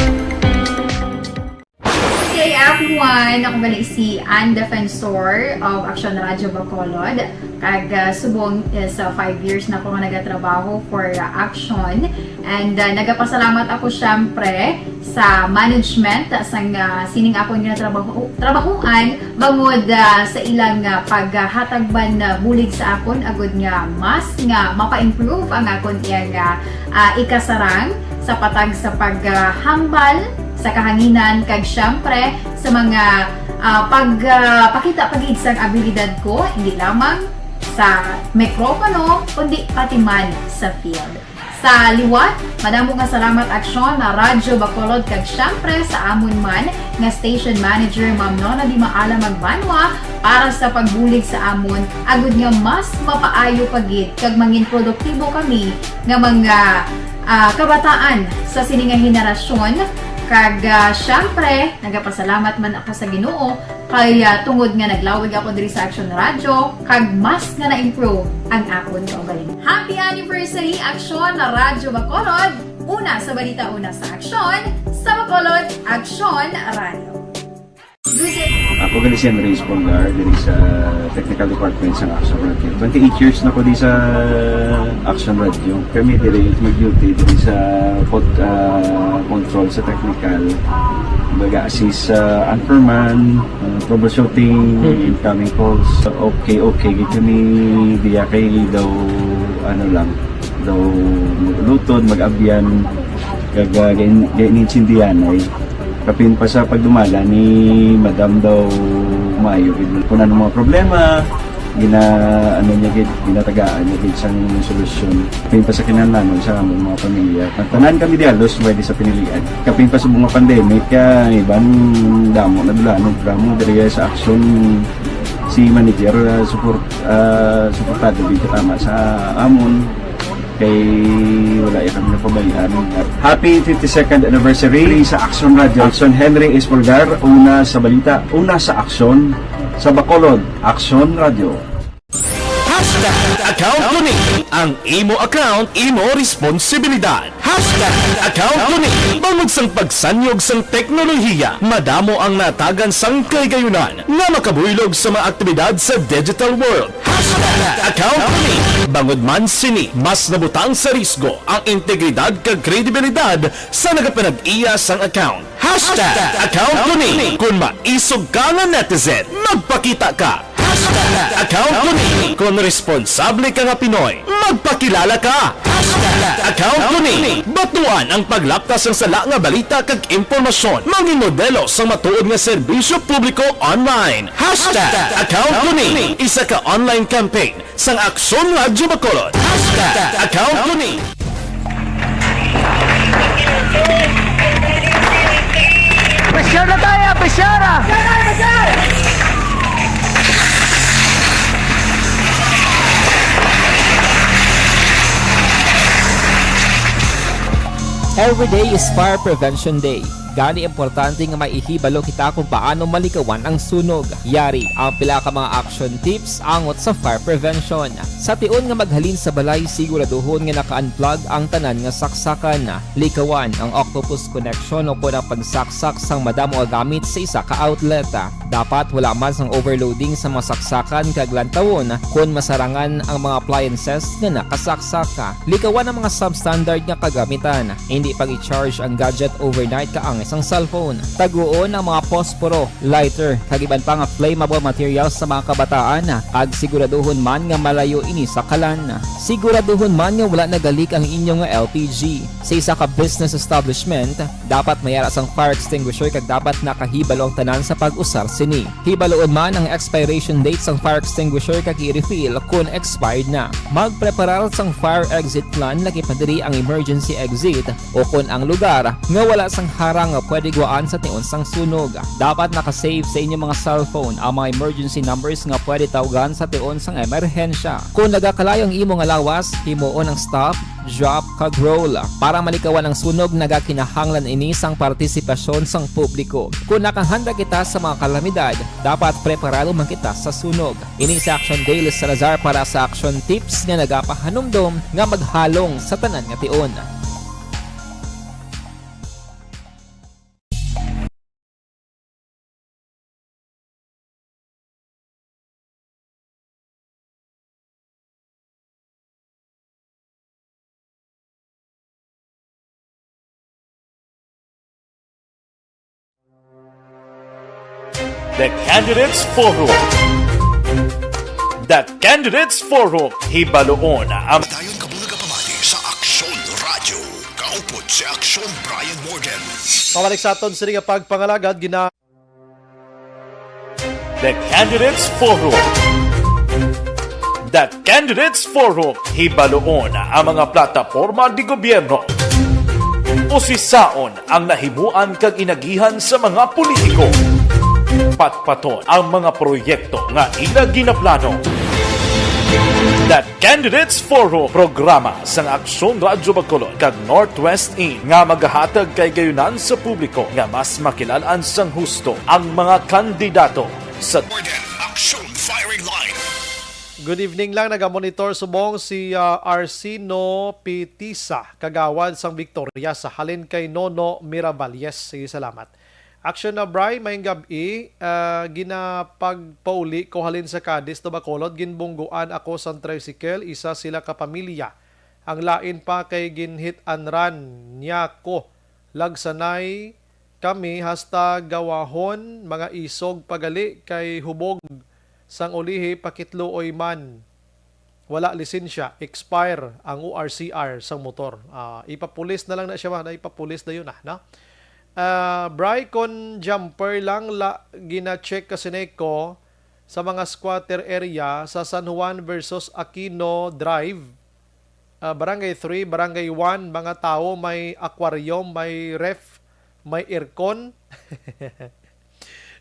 Hey everyone! Ako gali si Ann Defensor of Action Radyo Bacolod. Kag, ah, subong is, ah, five years na ako nga nagatrabaho for, ah, Action. And, ah, nagapasalamat ako, syempre, sa management sang, ah, sining akon nga trabaho, trabahuan, bangod, ah, sa ilang, ah, paghatag man, ah, bulig sa akon, agud nga mas nga mapa-improve ang akon iyang, ah, ah, ikasarang sa patag sa paghambal sa kahanginan, kag syempre sa mga, ah, pag, ah, pakita pa gid sang abilidad ko, hindi lamang sa mikropono, kundi pati man sa field. Sa liwat, madamo nga salamat, Aksyon, na Radyo Bacolod, kag syempre sa amon man nga station manager, Ma'am Nona Di Maala Magbanwa, para sa pagbulig sa amon, agud nga mas mapaayo pa gid kag mangin produktibo kami nga mga, ah, kabataan sa sini nga henerasyon. Kag, ah, syempre, nagapasalamat man ako sa Ginoo kay, ah, tungod nga naglawig ako diri sa Action Radio, kag mas nga na-improve ang akon kaugalingon. Happy anniversary, Action Radyo Bacolod! Una sa balita, una sa aksyon, sa Bacolod, Action Radio. Ako gali si Henry Espolgar, diri sa technical department sa Action Radio. Twenty-eight years na ko di sa Action Radio. Kami diri mag-duty diri sa pod-, ah, control sa technical. Baga assist sa anchorman, ah, troubleshooting, incoming calls. Okay, okay, gid kami diya kay daw, ano lang, daw maglutod, mag-abyan, kag, ah, gain-, gainintindihan ay. Kapin pa sa pagdumala ni Madam daw maayo gid. Kung ano mga problema, gina-, ano niya gid, ginatagaan niya gid sang solusyon. Kapin pa sa kinahanglanon sa among mga pamilya. Ang tanan kami di halos pwede sa pinilian. Kapin pa sa mga pandemic, kay iban damo na dulanon, programa diri sa Action si manager, ah, support, ah, suportado gid katama sa amon. Kay wala ya kami napabayaan. Happy fifty-second anniversary sa Action Radio. Action Henry Espolgar, una sa balita, una sa aksyon, sa Bacolod, Action Radio. Hashtag account ko ni. Ang imo account, imo responsibilidad. Hashtag account ko ni. Bangod sang pagsanyog sang teknolohiya, madamo ang natagan sang kahigayunan nga makabuylog sa mga aktibidad sa digital world. Hashtag account ko ni. Bangod man sini, mas nabutang sa risgo ang integridad kag kredibilidad sa nagapanag-iya sang account. Hashtag account ko ni. Kung maisog ka nga netizen, magpakita ka. Hashtag account ko ni. Kung responsable ka nga Pinoy, magpakilala ka. Hashtag account ko ni. Batuan ang paglaptas sang sala nga balita kag impormasyon. Mangin modelo sang matuod nga serbisyo publiko online. Hashtag account ko ni. Isa ka online campaign sang Aksyon Radyo Bacolod. Hashtag account ko ni. Pressure na tayo! Pressure! Every day is Fire Prevention Day. Gani, importante nga maihibalo kita kung paano malikawan ang sunog. Yari ang pila ka mga action tips angot sa fire prevention. Sa tion nga maghalin sa balay, siguraduhon nga naka-unplug ang tanan nga saksakan. Likawan ang octopus connection o kon ang pagsaksak sang madamo nga gamit sa isa ka outlet. Dapat wala man sang overloading sa mga saksakan kag lantawon kon masarangan ang mga appliances nga nakasaksak. Likawan ang mga substandard nga kagamitan. Indi pag-i-charge ang gadget overnight kaangay sang cellphone. Taguon ang mga posporo, lighter, kag iban pa nga flammable materials sa mga kabataan, kag siguraduhon man nga malayo ini sa kalan. Siguraduhon man nga wala nagalik ang inyo nga L P G. Sa isa ka business establishment, dapat may ara sang fire extinguisher kag dapat nakahibalo ang tanan sa pag-usar sini. Hibaluon man ang expiration date sang fire extinguisher kag i-refill kon expired na. Magpreparar sang fire exit plan, lakip na diri ang emergency exit o kon ang lugar nga wala sang harang nga pwede gwaan sa tion sang sunog. Dapat naka-save sa inyo mga cellphone ang mga emergency numbers nga pwede tawgan sa tion sang emerhensya. Kon nagakalayo ang imo nga lawas, himuon ang stop, drop, kag roll. Para malikawan ang sunog, nagakinahanglan ini sang partisipasyon sang publiko. Kon nakahanda kita sa mga kalamidad, dapat preparado man kita sa sunog. Ini si Action Dale Salazar para sa Action Tips nga nagapahanumdom nga maghalong sa tanan nga tion. The Candidates Forum. The Candidates Forum. Hibaluon ang Dayon ka muna kapamati sa Aksyon Radyo. Kaupod si Aksyon Brian Morgan. Pabalik sa aton sini nga pagpangalagad, gina- The Candidates Forum. The Candidates Forum, hibaluon ang mga plataporma di gobyerno. Usisaon ang nahimuan kag inagihan sa mga politiko. Patpaton ang mga proyekto nga ila ginaplano. The Candidates Forum, programa sang Aksyon Radyo Bacolod kag Northwest In nga magahatag kahigayunan sa publiko nga mas makilal-an sang husto ang mga kandidato sa Aksyon Firing Line. Good evening lang, nagamonitor subong si, ah, Arsino Pitisa, kagawad sang Victoria sa halin kay Nono Miravalles. Sige, salamat. Action na, Bri, may gabi, ah, ginapagpauli ko halin sa Cadiz to Bacolod, ginbungguan ako sang tricycle, isa sila ka pamilya. Ang lain pa kay ginhit-an-ran niya ko. Lagsanay kami hasta gawahon, mga isog pagali kay hubog sang ulihi, pakitluoy man. Wala lisensya, expire ang O R C R sang motor. Ah, ipapulis na lang na siya, na ipapulis na yun, ah, no? Ah, Bri, kon jumper lang la, gina-check kasi nako sa mga squatter area sa San Juan versus Aquino Drive, ah, Barangay three, Barangay one, mga tawo, may aquarium, may ref, may aircon,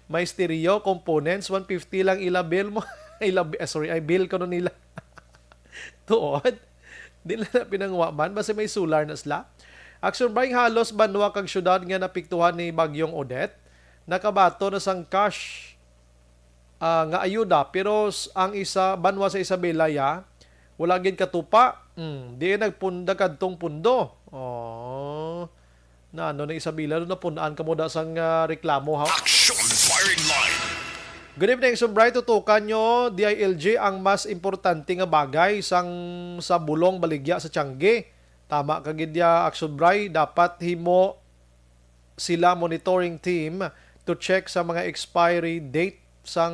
may stereo, components, one fifty lang ila bill mo. Ila, ah, sorry, ay bill ko nila. Tuod. Di na na pinanguwa man, basta may solar na sila. Action, Bri, halos banwa kag syudad nga napiktuhan ni Bagyong Odette nakabaton na sang cash, ah, nga ayuda, pero s-, ang isa, banwa sa Isabela, ya, wala gid katupa. Mm, di nagpunda kadtong pundo. Oh. Na ano na Isabela, do napunaan kamo da sang, ah, reklamo, ha? Action Firing Line. Good evening, Action Bri. Tutukan nyo, D I L G ang mas importante nga bagay sang sa bulong baligya sa tiyangge. Tama ka gid ya, Action Bri. Dapat himo sila monitoring team to check sa mga expiry date sang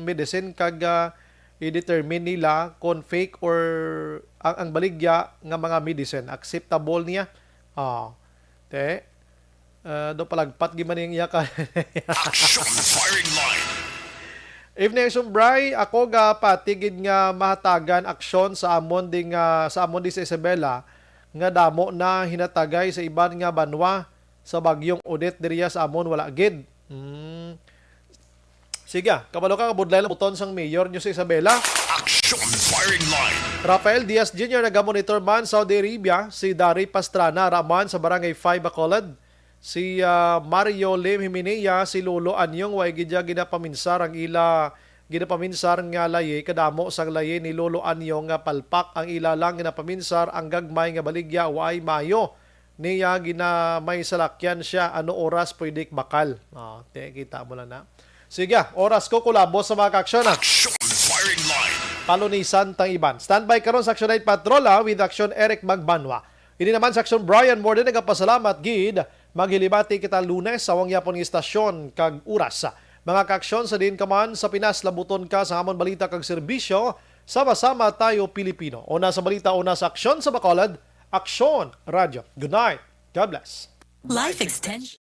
medicine kag, ah, i-determine nila kon fake or ang, ang baligya nga mga medicine. Acceptable niya? Ah, te. Ah, do palagpat gid man ning iya ka. Action Firing Line. Evening, Action Bri. Ako ga pati gid nga mahatagan aksyon sa amon di nga, sa amon di sa Isabela nga damo na hinatagay sa iban nga banwa. Sa Bagyong Odette diriya sa amon wala gid. Hmm. Sige, kabalo ka, kabudlay lang buton sang mayor nyo sa Isabela. Action Firing Line. Rafael Diaz Junior nagamonitor man Saudi Arabia, si Dari Pastrana raman sa Barangay five Bacolod, si, ah, Mario Lim Himinea, si Lolo Anyong, way gid niya ginapaminsar ang ila, ginapaminsar nga layi, kadamo sang layi ni Lolo Anyong nga palpak ang ila lang ginapaminsar ang gagmay nga baligya, way mayo niya gina may salakyan siya, ano oras pwede bakal? Oh, te, kita mo lang na. Sige, oras ko kulabo sa mga kaaksyon, ah. Action Firing Line. Palunisan tang iban. Standby karon sa Action Night Patrol, ah, with Action Eric Magbanwa. Ini naman sa Action Brian Morden, nagapasalamat gid. Maghilibati kita Lunes sa wang yapon nga istasyon kag oras. Mga kaaksyon, sa diin ka man sa Pinas, labuton ka sa amon balita kag serbisyo. Sama-sama tayo, Pilipino. Una sa balita, una sa aksyon sa Bacolod, Aksyon Radyo. Good night. God bless. Life extension.